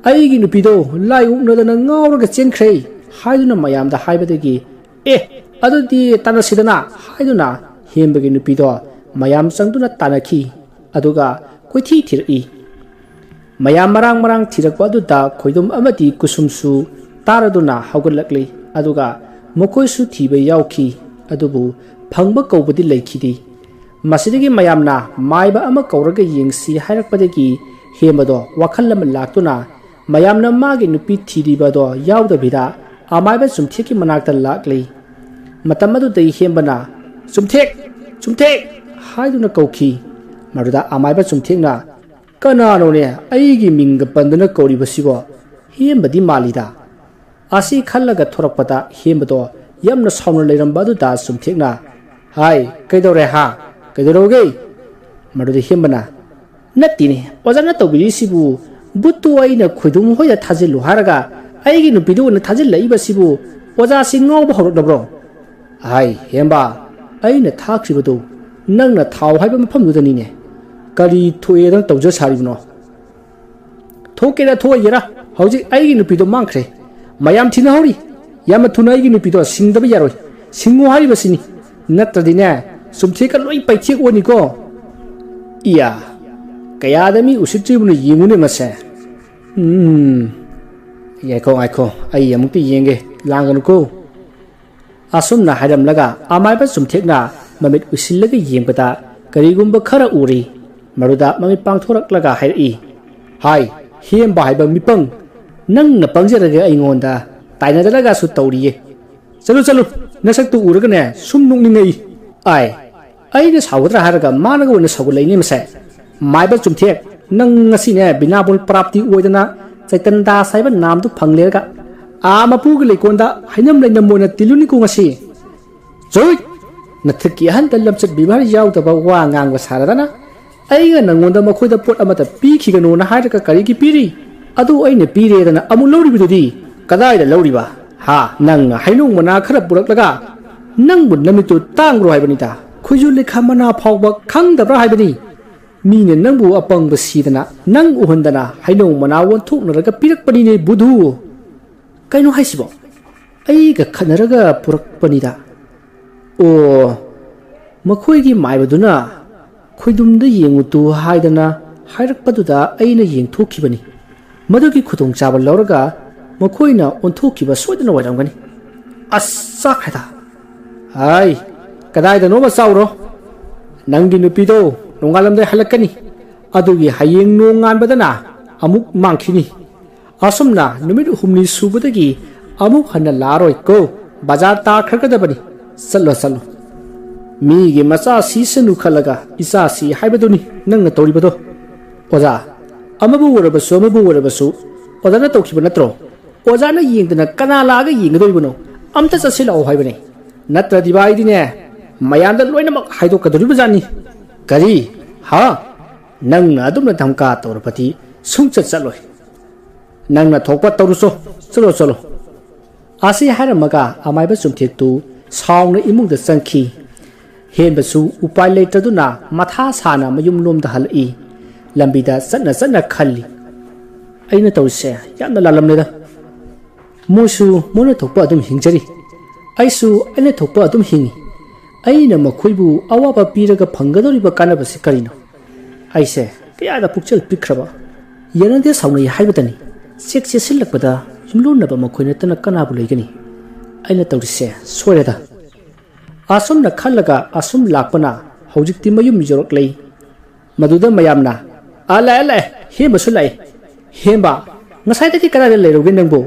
"ꯑꯩꯒꯤ ꯅꯨꯄꯤꯗꯣ ꯂꯥꯏ ꯑꯣꯛꯅꯗꯅ ꯉꯥꯎꯔꯒ ꯆꯦꯟꯈ꯭ꯔꯦ" ꯍꯥꯏꯗꯨꯅ ꯃꯌꯥꯝꯗ ꯍꯥꯏꯕꯗꯒꯤ, "ꯑꯦ, ꯑꯗꯨꯗꯤ ꯇꯥꯟꯅꯁꯤꯗꯅ" ꯍꯥꯏꯗꯨꯅ ꯍꯦꯝꯕꯒꯤ ꯅꯨꯄꯤꯗꯣ ꯃꯌꯥꯝ ꯆꯪꯗꯨꯅ ꯇꯥꯟꯅꯈꯤ꯫ ꯑꯗꯨꯒ ꯀꯣꯏꯊꯤ ꯊꯤꯔꯛꯏ꯫ ꯃꯌꯥꯝ ꯃꯔꯥꯡ ꯃꯔꯥꯡ ꯊꯤꯔꯛꯄ ꯑꯗꯨꯗ ꯈꯣꯏꯗꯨꯝ ꯑꯃꯗꯤ ꯀꯨꯁꯨꯝꯁꯨ ꯇꯥꯔꯗꯨꯅ ꯍꯧꯒꯠꯂꯛꯂꯤ꯫ ꯑꯗꯨꯒ ꯃꯈꯣꯏꯁꯨ ꯊꯤꯕ ꯌꯥꯎꯈꯤ꯫ ꯑꯗꯨꯕꯨ ꯐꯪꯕ ꯀꯧꯕꯗꯤ ꯂꯩꯈꯤꯗꯦ꯫ ꯃꯁꯤꯗꯒꯤ ꯃꯌꯥꯝꯅ ꯃꯥꯏꯕ ꯑꯃ ꯀꯧꯔꯒ ꯌꯦꯡꯁꯤ ꯍꯥꯏꯔꯛꯄꯗꯒꯤ ꯍꯦꯝꯕꯗꯣ ꯋꯥꯈꯜ ꯑꯃ ꯂꯥꯛꯇꯨꯅ ꯃꯌꯥꯝꯅ ꯃꯥꯒꯤ ꯅꯨꯄꯤ ꯊꯤꯔꯤꯕꯗꯣ ꯌꯥꯎꯗꯕꯤꯗ ꯑꯃꯥꯏꯕ ꯆꯨꯝꯊꯦꯛꯀꯤ ꯃꯅꯥꯛꯇ ꯂꯥꯛꯂꯤ꯫ ꯃꯇꯝ ꯑꯗꯨꯗ ꯍꯦꯝꯕꯅ, "ꯆꯨꯝꯊꯦꯛ! ꯆꯨꯝꯊꯦꯛ!" ꯍꯥꯏꯗꯨꯅ ꯀꯧꯈꯤ꯫ ꯃꯗꯨꯗ ꯑꯃꯥꯏꯕ ꯆꯨꯝꯊꯦꯛꯅ, "ꯀꯅꯥꯅꯣꯅꯦ ꯑꯩꯒꯤ ꯃꯤꯡꯒ ꯄꯟꯗꯨꯅ ꯀꯧꯔꯤꯕꯁꯤꯕꯣ? ꯍꯦꯝꯕꯗꯤ ꯃꯥꯜꯂꯤꯗ"꯫ ꯑꯁꯤ ꯈꯜꯂꯒ ꯊꯣꯔꯛꯄꯗ ꯍꯦꯝꯕꯗꯣ ꯌꯥꯝꯅ ꯁꯥꯎꯅ ꯂꯩꯔꯝꯕ ꯑꯗꯨꯗ ꯆꯨꯝꯊꯦꯛꯅ, "ꯍꯥꯏ, ꯀꯩꯗꯧꯔꯦ ꯍꯥ? ꯀꯩꯗꯧꯔꯒꯦ?" ꯃꯗꯨꯗ ꯍꯦꯝꯕꯅ, "ꯅꯠꯇꯦꯅꯦ, ꯑꯣꯖꯥꯅ ꯇꯧꯕꯤꯔꯤꯁꯤꯕꯨ ꯕꯨꯠꯇꯨ ꯑꯩꯅ ꯈꯣꯏꯗꯨꯝ ꯍꯣꯏꯗ ꯊꯥꯖꯤꯜꯂꯨ ꯍꯥꯏꯔꯒ ꯑꯩꯒꯤ ꯅꯨꯄꯤꯗꯨ ꯑꯣꯏꯅ ꯊꯥꯖꯤꯜꯂꯛꯏꯕꯁꯤꯕꯨ ꯑꯣꯖꯥꯁꯤ ꯉꯥꯎꯕ ꯍꯧꯔꯛꯂꯕ꯭ꯔꯣ? ꯍꯥꯏ, ꯍꯦꯝꯕ, ꯑꯩꯅ ꯊꯥꯈ꯭ꯔꯤꯕꯗꯨ ꯅꯪꯅ ꯊꯥꯎ ꯍꯥꯏꯕ ꯃꯐꯝꯗꯨꯗꯅꯤꯅꯦ꯫ ꯀꯔꯤ ꯊꯣꯛꯑꯦꯗꯅ ꯇꯧꯖ ꯁꯥꯔꯤꯕꯅꯣ?" "ꯊꯣꯛꯀꯦꯔꯥ ꯊꯣꯛꯑꯣꯏꯒꯦꯔꯥ, ꯍꯧꯖꯤꯛ ꯑꯩꯒꯤ ꯅꯨꯄꯤꯗꯣ ꯃꯥꯡꯈ꯭ꯔꯦ꯫ ꯃꯌꯥꯝ ꯊꯤꯅꯍꯧꯔꯤ꯫ ꯌꯥꯝꯅ ꯊꯨꯅ ꯑꯩꯒꯤ ꯅꯨꯄꯤꯗꯣ ꯁꯤꯡꯗꯕ ꯌꯥꯔꯣꯏ꯫ ꯁꯤꯡꯉꯨ ꯍꯥꯏꯔꯤꯕꯁꯤꯅꯤ꯫ ꯅꯠꯇ꯭ꯔꯗꯤꯅꯦ, ꯁꯨꯝꯊꯦꯛꯀ ꯂꯣꯏ ꯄꯩꯊꯦꯛ ꯑꯣꯅꯤꯀꯣ꯫" "ꯏꯌꯥ, ꯀꯌꯥꯗ ꯃꯤ ꯎꯁꯤꯠꯇ꯭ꯔꯤꯕꯅꯣ ꯌꯦꯡꯉꯨꯅꯦ ꯃꯁꯦ꯫ ꯎꯝ, ꯉꯥꯏꯈꯣ, ꯉꯥꯏꯈꯣ, ꯑꯩ ꯑꯃꯨꯛꯇ ꯌꯦꯡꯒꯦ꯫ ꯂꯥꯡꯒꯅꯨꯀꯣ꯫" ꯑꯁꯨꯝꯅ ꯍꯥꯏꯔꯝꯂꯒ ꯑꯃꯥꯏꯕ ꯆꯨꯝꯊꯦꯛꯅ ꯃꯃꯤꯠ ꯎꯏꯁꯤꯜꯂꯒ ꯌꯦꯡꯕꯗ ꯀꯔꯤꯒꯨꯝꯕ ꯈꯔ ꯎꯔꯤ꯫ ꯃꯗꯨꯗ ꯃꯃꯤꯠ ꯄꯥꯡꯊꯣꯔꯛꯂꯒ ꯍꯥꯏꯔꯛꯏ, "ꯍꯥꯏ, ꯍꯦꯝꯕ ꯍꯥꯏꯕ ꯃꯤꯄꯪ, ꯅꯪꯅ ꯄꯪꯖꯔꯒ ꯑꯩꯉꯣꯟꯗ ꯇꯥꯏꯅꯗꯅꯒꯁꯨ ꯇꯧꯔꯤꯌꯦ꯫ ꯆꯠꯂꯨ, ꯆꯠꯂꯨ, ꯅꯁꯛꯇꯨ ꯎꯔꯒꯅꯦ ꯁꯨꯝ ꯅꯣꯛꯅꯤꯡꯉꯛꯏ꯫ ꯑꯥꯏ, ꯑꯩꯅ ꯁꯥꯎꯒꯗ꯭ꯔꯥ ꯍꯥꯏꯔꯒ ꯃꯥꯅꯒ ꯑꯣꯏꯅ ꯁꯥꯎꯒꯠꯂꯛꯏꯅꯦ ꯃꯁꯦ꯫ ꯃꯥꯏꯕ ꯆꯨꯝꯊꯦꯛ, ꯅꯪ ꯉꯁꯤꯅꯦ ꯕꯤꯅꯥꯕꯣꯟ ꯄ꯭ꯔꯥꯞꯇꯤ ꯑꯣꯏꯗꯅ ꯆꯩꯇꯟ ꯗꯥꯁ ꯍꯥꯏꯕ ꯅꯥꯝꯗꯨ ꯐꯪꯂꯦꯔꯒ ꯑꯥ ꯃꯄꯨꯒꯤ ꯂꯩꯀꯣꯟꯗ ꯍꯩꯅꯝ ꯂꯩꯅꯝ ꯑꯣꯏꯅ ꯇꯤꯜꯂꯨꯅꯤꯀꯣ ꯉꯁꯤ꯫ ꯆꯣꯏꯠ! ꯅꯊꯛꯀꯤ ꯑꯍꯟꯗ ꯂꯝꯆꯠ ꯕꯦꯕꯥꯔ ꯌꯥꯎꯗꯕ ꯋꯥ ꯉꯥꯡꯕ ꯁꯥꯔꯗꯅ ꯑꯩꯒ ꯅꯪꯉꯣꯟꯗ ꯃꯈꯣꯏꯗ ꯄꯣꯠ ꯑꯃꯠꯇ ꯄꯤꯈꯤꯒꯅꯣꯅ ꯍꯥꯏꯔꯒ ꯀꯔꯤꯒꯤ ꯄꯤꯔꯤ? ꯑꯗꯨ ꯑꯩꯅ ꯄꯤꯔꯦꯗꯅ ꯑꯃꯨꯛ ꯂꯧꯔꯤꯕꯗꯨꯗꯤ ꯀꯗꯥꯏꯗ ꯂꯧꯔꯤꯕ? ꯍꯥ? ꯅꯪꯅ ꯍꯩꯅꯧ ꯃꯅꯥ ꯈꯔ ꯄꯨꯔꯛꯂꯒ ꯅꯪꯕꯨ ꯅꯃꯤꯠꯇꯨ ꯇꯥꯡꯕ꯭ꯔꯣ ꯍꯥꯏꯕꯅꯤꯗ? ꯈꯨꯖꯨ ꯂꯩꯈꯥ ꯃꯅꯥ ꯐꯥꯎꯕ ꯈꯪꯗꯕ꯭ꯔꯥ ꯍꯥꯏꯕꯅꯤ? ꯃꯤꯅ ꯅꯪꯕꯨ ꯑꯄꯪꯕ ꯁꯤꯗꯅ ꯅꯪ ꯎꯍꯟꯗꯅ ꯍꯩꯅꯧ ꯃꯅꯥ ꯑꯣꯟꯊꯣꯛꯅꯔꯒ ꯄꯤꯔꯛꯄꯅꯤꯅꯦ ꯕꯨꯙꯨ꯫ ꯀꯩꯅꯣ ꯍꯥꯏꯁꯤꯕꯣ? ꯑꯩꯒ ꯈꯠꯅꯔꯒ ꯄꯨꯔꯛꯄꯅꯤꯗ꯫ ꯑꯣ, ꯃꯈꯣꯏꯒꯤ ꯃꯥꯏꯕꯗꯨꯅ ꯈꯣꯏꯗꯨꯝꯗ ꯌꯦꯡꯉꯨꯇꯨ ꯍꯥꯏꯗꯅ ꯍꯥꯏꯔꯛꯄꯗꯨꯗ ꯑꯩꯅ ꯌꯦꯡꯊꯣꯛꯈꯤꯕꯅꯤ꯫ ꯃꯗꯨꯒꯤ ꯈꯨꯗꯣꯡꯆꯥꯕ ꯂꯧꯔꯒ ꯃꯈꯣꯏꯅ ꯑꯣꯟꯊꯣꯛꯈꯤꯕ ꯁꯣꯏꯗꯅ ꯑꯣꯏꯔꯝꯒꯅꯤ꯫ ꯑꯁ, ꯆꯥꯛꯈ꯭ꯔꯦꯗ꯫ ꯍꯥꯏ, ꯀꯗꯥꯏꯗꯅꯣꯃ ꯆꯥꯎꯔꯣ꯫ ꯅꯪꯒꯤ ꯅꯨꯄꯤꯗꯣ ꯅꯣꯡꯉꯥꯜꯂꯝꯗꯥꯏ ꯍꯜꯂꯛꯀꯅꯤ꯫ ꯑꯗꯨꯒꯤ ꯍꯌꯦꯡ ꯅꯣꯡꯉꯥꯟꯕꯗꯅ ꯑꯃꯨꯛ ꯃꯥꯡꯈꯤꯅꯤ꯫ ꯑꯁꯨꯝꯅ ꯅꯨꯃꯤꯠ ꯍꯨꯝꯅꯤ ꯁꯨꯕꯗꯒꯤ ꯑꯃꯨꯛ ꯍꯟꯅ ꯂꯥꯛꯑꯔꯣꯏꯀꯣ꯫ ꯕꯖꯥꯔ ꯇꯥꯈ꯭ꯔꯒꯗꯕꯅꯤ꯫ ꯆꯠꯂꯣ, ꯆꯠꯂꯣ꯫ ꯃꯤꯒꯤ ꯃꯆꯥ ꯁꯤꯁꯅꯨ ꯈꯜꯂꯒ ꯏꯆꯥ ꯁꯤ ꯍꯥꯏꯕꯗꯨꯅꯤ ꯅꯪꯅ ꯇꯧꯔꯤꯕꯗꯣ꯫ ꯑꯣꯖꯥ, ꯑꯃꯕꯨ ꯑꯣꯏꯔꯕꯁꯨ ꯑꯃꯕꯨ ꯑꯣꯏꯔꯕꯁꯨ ꯑꯣꯖꯥꯅ ꯇꯧꯈꯤꯕ ꯅꯠꯇ꯭ꯔꯣ? ꯑꯣꯖꯥꯅ ꯌꯦꯡꯗꯅ ꯀꯅꯥ ꯂꯥꯛꯑꯒ ꯌꯦꯡꯒꯗꯧꯔꯤꯕꯅꯣ? ꯑꯝꯇ ꯆꯠꯁꯤꯜꯂꯛꯑꯣ ꯍꯥꯏꯕꯅꯤ, ꯅꯠꯇ꯭ꯔꯗꯤꯕ ꯑꯩꯗꯤꯅꯦ ꯃꯌꯥꯝꯗ ꯂꯣꯏꯅꯃꯛ ꯍꯥꯏꯗꯣꯛꯀꯗꯧꯔꯤꯕꯖꯥꯠꯅꯤ꯫ ꯀꯔꯤ? ꯍꯥ? ꯅꯪꯅ ꯑꯗꯨꯝꯅ ꯙꯝꯀꯥ ꯇꯧꯔꯕꯗꯤ ꯁꯨꯡꯆꯠ ꯆꯠꯂꯣꯏ꯫ ꯅꯪꯅ ꯊꯣꯛꯄ ꯇꯧꯔꯨꯆꯣ, ꯆꯠꯂꯣ, ꯆꯠꯂꯣ꯫ ꯑꯁꯤ ꯍꯥꯏꯔꯝꯃꯒ ꯑꯃꯥꯏꯕ ꯆꯨꯝꯊꯦꯛꯇꯨ ꯁꯥꯎꯅ ꯏꯃꯨꯡꯗ ꯆꯪꯈꯤ꯫ ꯍꯦꯟꯕꯁꯨ ꯎꯄꯥꯏ ꯂꯩꯇꯗꯨꯅ ꯃꯊꯥ ꯁꯥꯅ ꯃꯌꯨꯝꯂꯣꯝꯗ ꯍꯜꯂꯛꯏ꯫ ꯂꯝꯕꯤꯗ ꯆꯠꯅ ꯆꯠꯅ ꯈꯜꯂꯤ, "ꯑꯩꯅ ꯇꯧꯔꯤꯁꯦ ꯌꯥꯝꯅ ꯂꯥꯜꯂꯝꯂꯦꯗ꯫ ꯃꯣꯏꯁꯨ ꯃꯣꯏꯅ ꯊꯣꯛꯄ ꯑꯗꯨꯝ ꯍꯤꯡꯖꯔꯤ, ꯑꯩꯁꯨ ꯑꯩꯅ ꯊꯣꯛꯄ ꯑꯗꯨꯝ ꯍꯤꯡꯉꯤ꯫ ꯑꯩꯅ ꯃꯈꯣꯏꯕꯨ ꯑꯋꯥꯕ ꯄꯤꯔꯒ ꯐꯪꯒꯗꯧꯔꯤꯕ ꯀꯥꯟꯅꯕꯁꯤ ꯀꯔꯤꯅꯣ? ꯑꯩꯁꯦ ꯀꯌꯥꯗ ꯄꯨꯛꯆꯦꯜ ꯄꯤꯛꯈ꯭ꯔꯕ!" ꯌꯥꯅꯗꯦ ꯁꯥꯎꯅꯩ ꯍꯥꯏꯕꯗꯅꯤ꯫ ꯆꯦꯛ ꯆꯦꯁꯤꯜꯂꯛꯄꯗ ꯌꯨꯝꯂꯣꯟꯅꯕ ꯃꯈꯣꯏ ꯅꯠꯇꯅ ꯀꯅꯥꯕꯨ ꯂꯩꯒꯅꯤ? ꯑꯩꯅ ꯇꯧꯔꯤꯁꯦ ꯁꯣꯏꯔꯦꯗ꯫ ꯑꯁꯨꯝꯅ ꯈꯜꯂꯒ ꯑꯁꯨꯝ ꯂꯥꯛꯄꯅ ꯍꯧꯖꯤꯛꯇꯤ ꯃꯌꯨꯝ ꯌꯧꯔꯛꯂꯦ꯫ ꯃꯗꯨꯗ ꯃꯌꯥꯝꯅ, "ꯑ, ꯂꯥꯛꯑꯦ, ꯂꯥꯛꯑꯦ, ꯍꯦꯝꯕꯁꯨ ꯂꯥꯛꯑꯦ꯫ ꯍꯦꯝꯕ, ꯉꯁꯥꯏꯗꯒꯤ ꯀꯗꯥꯏꯗ ꯂꯩꯔꯨꯒꯦ ꯅꯪꯕꯨ?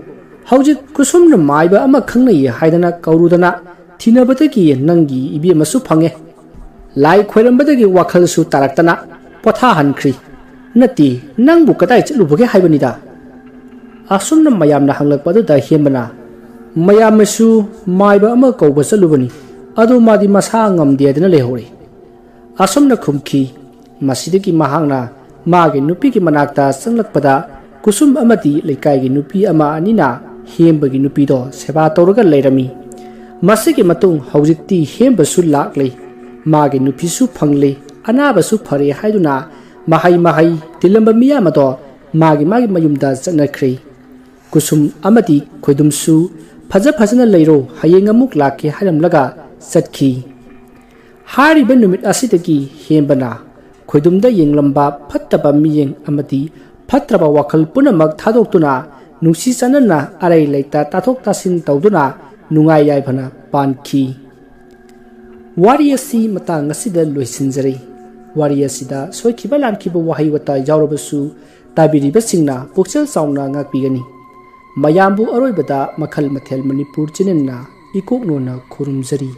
ꯍꯧꯖꯤꯛ ꯀꯨꯁꯨꯝꯅ ꯃꯥꯏꯕ ꯑꯃ ꯈꯪꯅꯩ ꯍꯥꯏꯗꯅ ꯀꯧꯔꯨꯗꯅ ꯊꯤꯅꯕꯗꯒꯤ ꯅꯪꯒꯤ ꯏꯕꯦꯝꯃꯁꯨ ꯐꯪꯉꯦ꯫ ꯂꯥꯏ ꯈꯣꯏꯔꯝꯕꯗꯒꯤ ꯋꯥꯈꯜꯁꯨ ꯇꯥꯔꯛꯇꯅ ꯄꯣꯊꯥꯍꯟꯈ꯭ꯔꯤ꯫ ꯅꯠꯇꯦ, ꯅꯪꯕꯨ ꯀꯗꯥꯏ ꯆꯠꯂꯨꯕꯒꯦ ꯍꯥꯏꯕꯅꯤꯗ?" ꯑꯁꯨꯝꯅ ꯃꯌꯥꯝꯅ ꯍꯪꯂꯛꯄ ꯑꯗꯨꯗ ꯍꯦꯝꯕꯅ, "ꯃꯌꯥꯝꯅꯁꯨ ꯃꯥꯏꯕ ꯑꯃ ꯀꯧꯕ ꯆꯠꯂꯨꯕꯅꯤ, ꯑꯗꯨ ꯃꯥꯗꯤ ꯃꯁꯥ ꯉꯝꯗꯦꯗꯅ ꯂꯩꯍꯧꯔꯦ꯫" ꯑꯁꯨꯝꯅ ꯈꯨꯝꯈꯤ꯫ ꯃꯁꯤꯗꯒꯤ ꯃꯍꯥꯛꯅ ꯃꯥꯒꯤ ꯅꯨꯄꯤꯒꯤ ꯃꯅꯥꯛꯇ ꯆꯪꯂꯛꯄꯗ ꯀꯨꯁꯨꯝ ꯑꯃꯗꯤ ꯂꯩꯀꯥꯏꯒꯤ ꯅꯨꯄꯤ ꯑꯃ ꯑꯅꯤꯅ ꯍꯦꯝꯕꯒꯤ ꯅꯨꯄꯤꯗꯣ ꯁꯦꯕꯥ ꯇꯧꯔꯒ ꯂꯩꯔꯝꯃꯤ꯫ ꯃꯁꯤꯒꯤ ꯃꯇꯨꯡ ꯍꯧꯖꯤꯛꯇꯤ ꯍꯦꯝꯕꯁꯨ ꯂꯥꯛꯂꯦ, ꯃꯥꯒꯤ ꯅꯨꯄꯤꯁꯨ ꯐꯪꯂꯦ, ꯑꯅꯥꯕꯁꯨ ꯐꯔꯦ ꯍꯥꯏꯗꯨꯅ ꯃꯍꯩ ꯃꯍꯩ ꯇꯤꯜꯂꯝꯕ ꯃꯤꯌꯥꯝ ꯑꯗꯣ ꯃꯥꯒꯤ ꯃꯥꯒꯤ ꯃꯌꯨꯝꯗ ꯆꯠꯅꯈ꯭ꯔꯦ꯫ ꯀꯨꯁꯨꯝ ꯑꯃꯗꯤ ꯈꯣꯏꯗꯨꯝꯁꯨ ꯐꯖ ꯐꯖꯅ ꯂꯩꯔꯣ, ꯍꯌꯦꯡ ꯑꯃꯨꯛ ꯂꯥꯛꯀꯦ ꯍꯥꯏꯔꯝꯂꯒ ꯆꯠꯈꯤ꯫ ꯍꯥꯏꯔꯤꯕ ꯅꯨꯃꯤꯠ ꯑꯁꯤꯗꯒꯤ ꯍꯦꯝꯕꯅ ꯈꯣꯏꯗꯨꯝꯗ ꯌꯦꯡꯂꯝꯕ ꯐꯠꯇꯕ ꯃꯤꯠꯌꯦꯡ ꯑꯃꯗꯤ ꯐꯠꯇ꯭ꯔꯕ ꯋꯥꯈꯜ ꯄꯨꯝꯅꯃꯛ ꯊꯥꯗꯣꯛꯇꯨꯅ ꯅꯨꯡꯁꯤ ꯆꯥꯟꯅꯅ ꯑꯔꯩ ꯂꯩꯇ ꯇꯥꯊꯣꯛ ꯇꯥꯁꯤꯟ ꯇꯧꯗꯨꯅ ꯅꯨꯡꯉꯥꯏ ꯌꯥꯏꯐꯅ ꯄꯥꯟꯈꯤ꯫ ꯋꯥꯔꯤ ꯑꯁꯤ ꯃꯇꯥꯡ ꯑꯁꯤꯗ ꯂꯣꯏꯁꯤꯟꯖꯔꯦ꯫ ꯋꯥꯔꯤ ꯑꯁꯤꯗ ꯁꯣꯏꯈꯤꯕ ꯂꯥꯟꯈꯤꯕ ꯋꯥꯍꯩ ꯋꯥꯇꯥ ꯌꯥꯎꯔꯕꯁꯨ ꯇꯥꯕꯤꯔꯤꯕꯁꯤꯡꯅ ꯄꯨꯛꯆꯦꯜ ꯆꯥꯎꯅ ꯉꯥꯛꯄꯤꯒꯅꯤ꯫ ꯃꯌꯥꯝꯕꯨ ꯑꯔꯣꯏꯕꯗ ꯃꯈꯜ ꯃꯊꯦꯜ ꯃꯅꯤꯄꯨꯔ ꯆꯦꯅꯦꯜꯅ ꯏꯀꯣꯛ ꯅꯣꯟꯅ ꯈꯨꯔꯨꯝꯖꯔꯤ꯫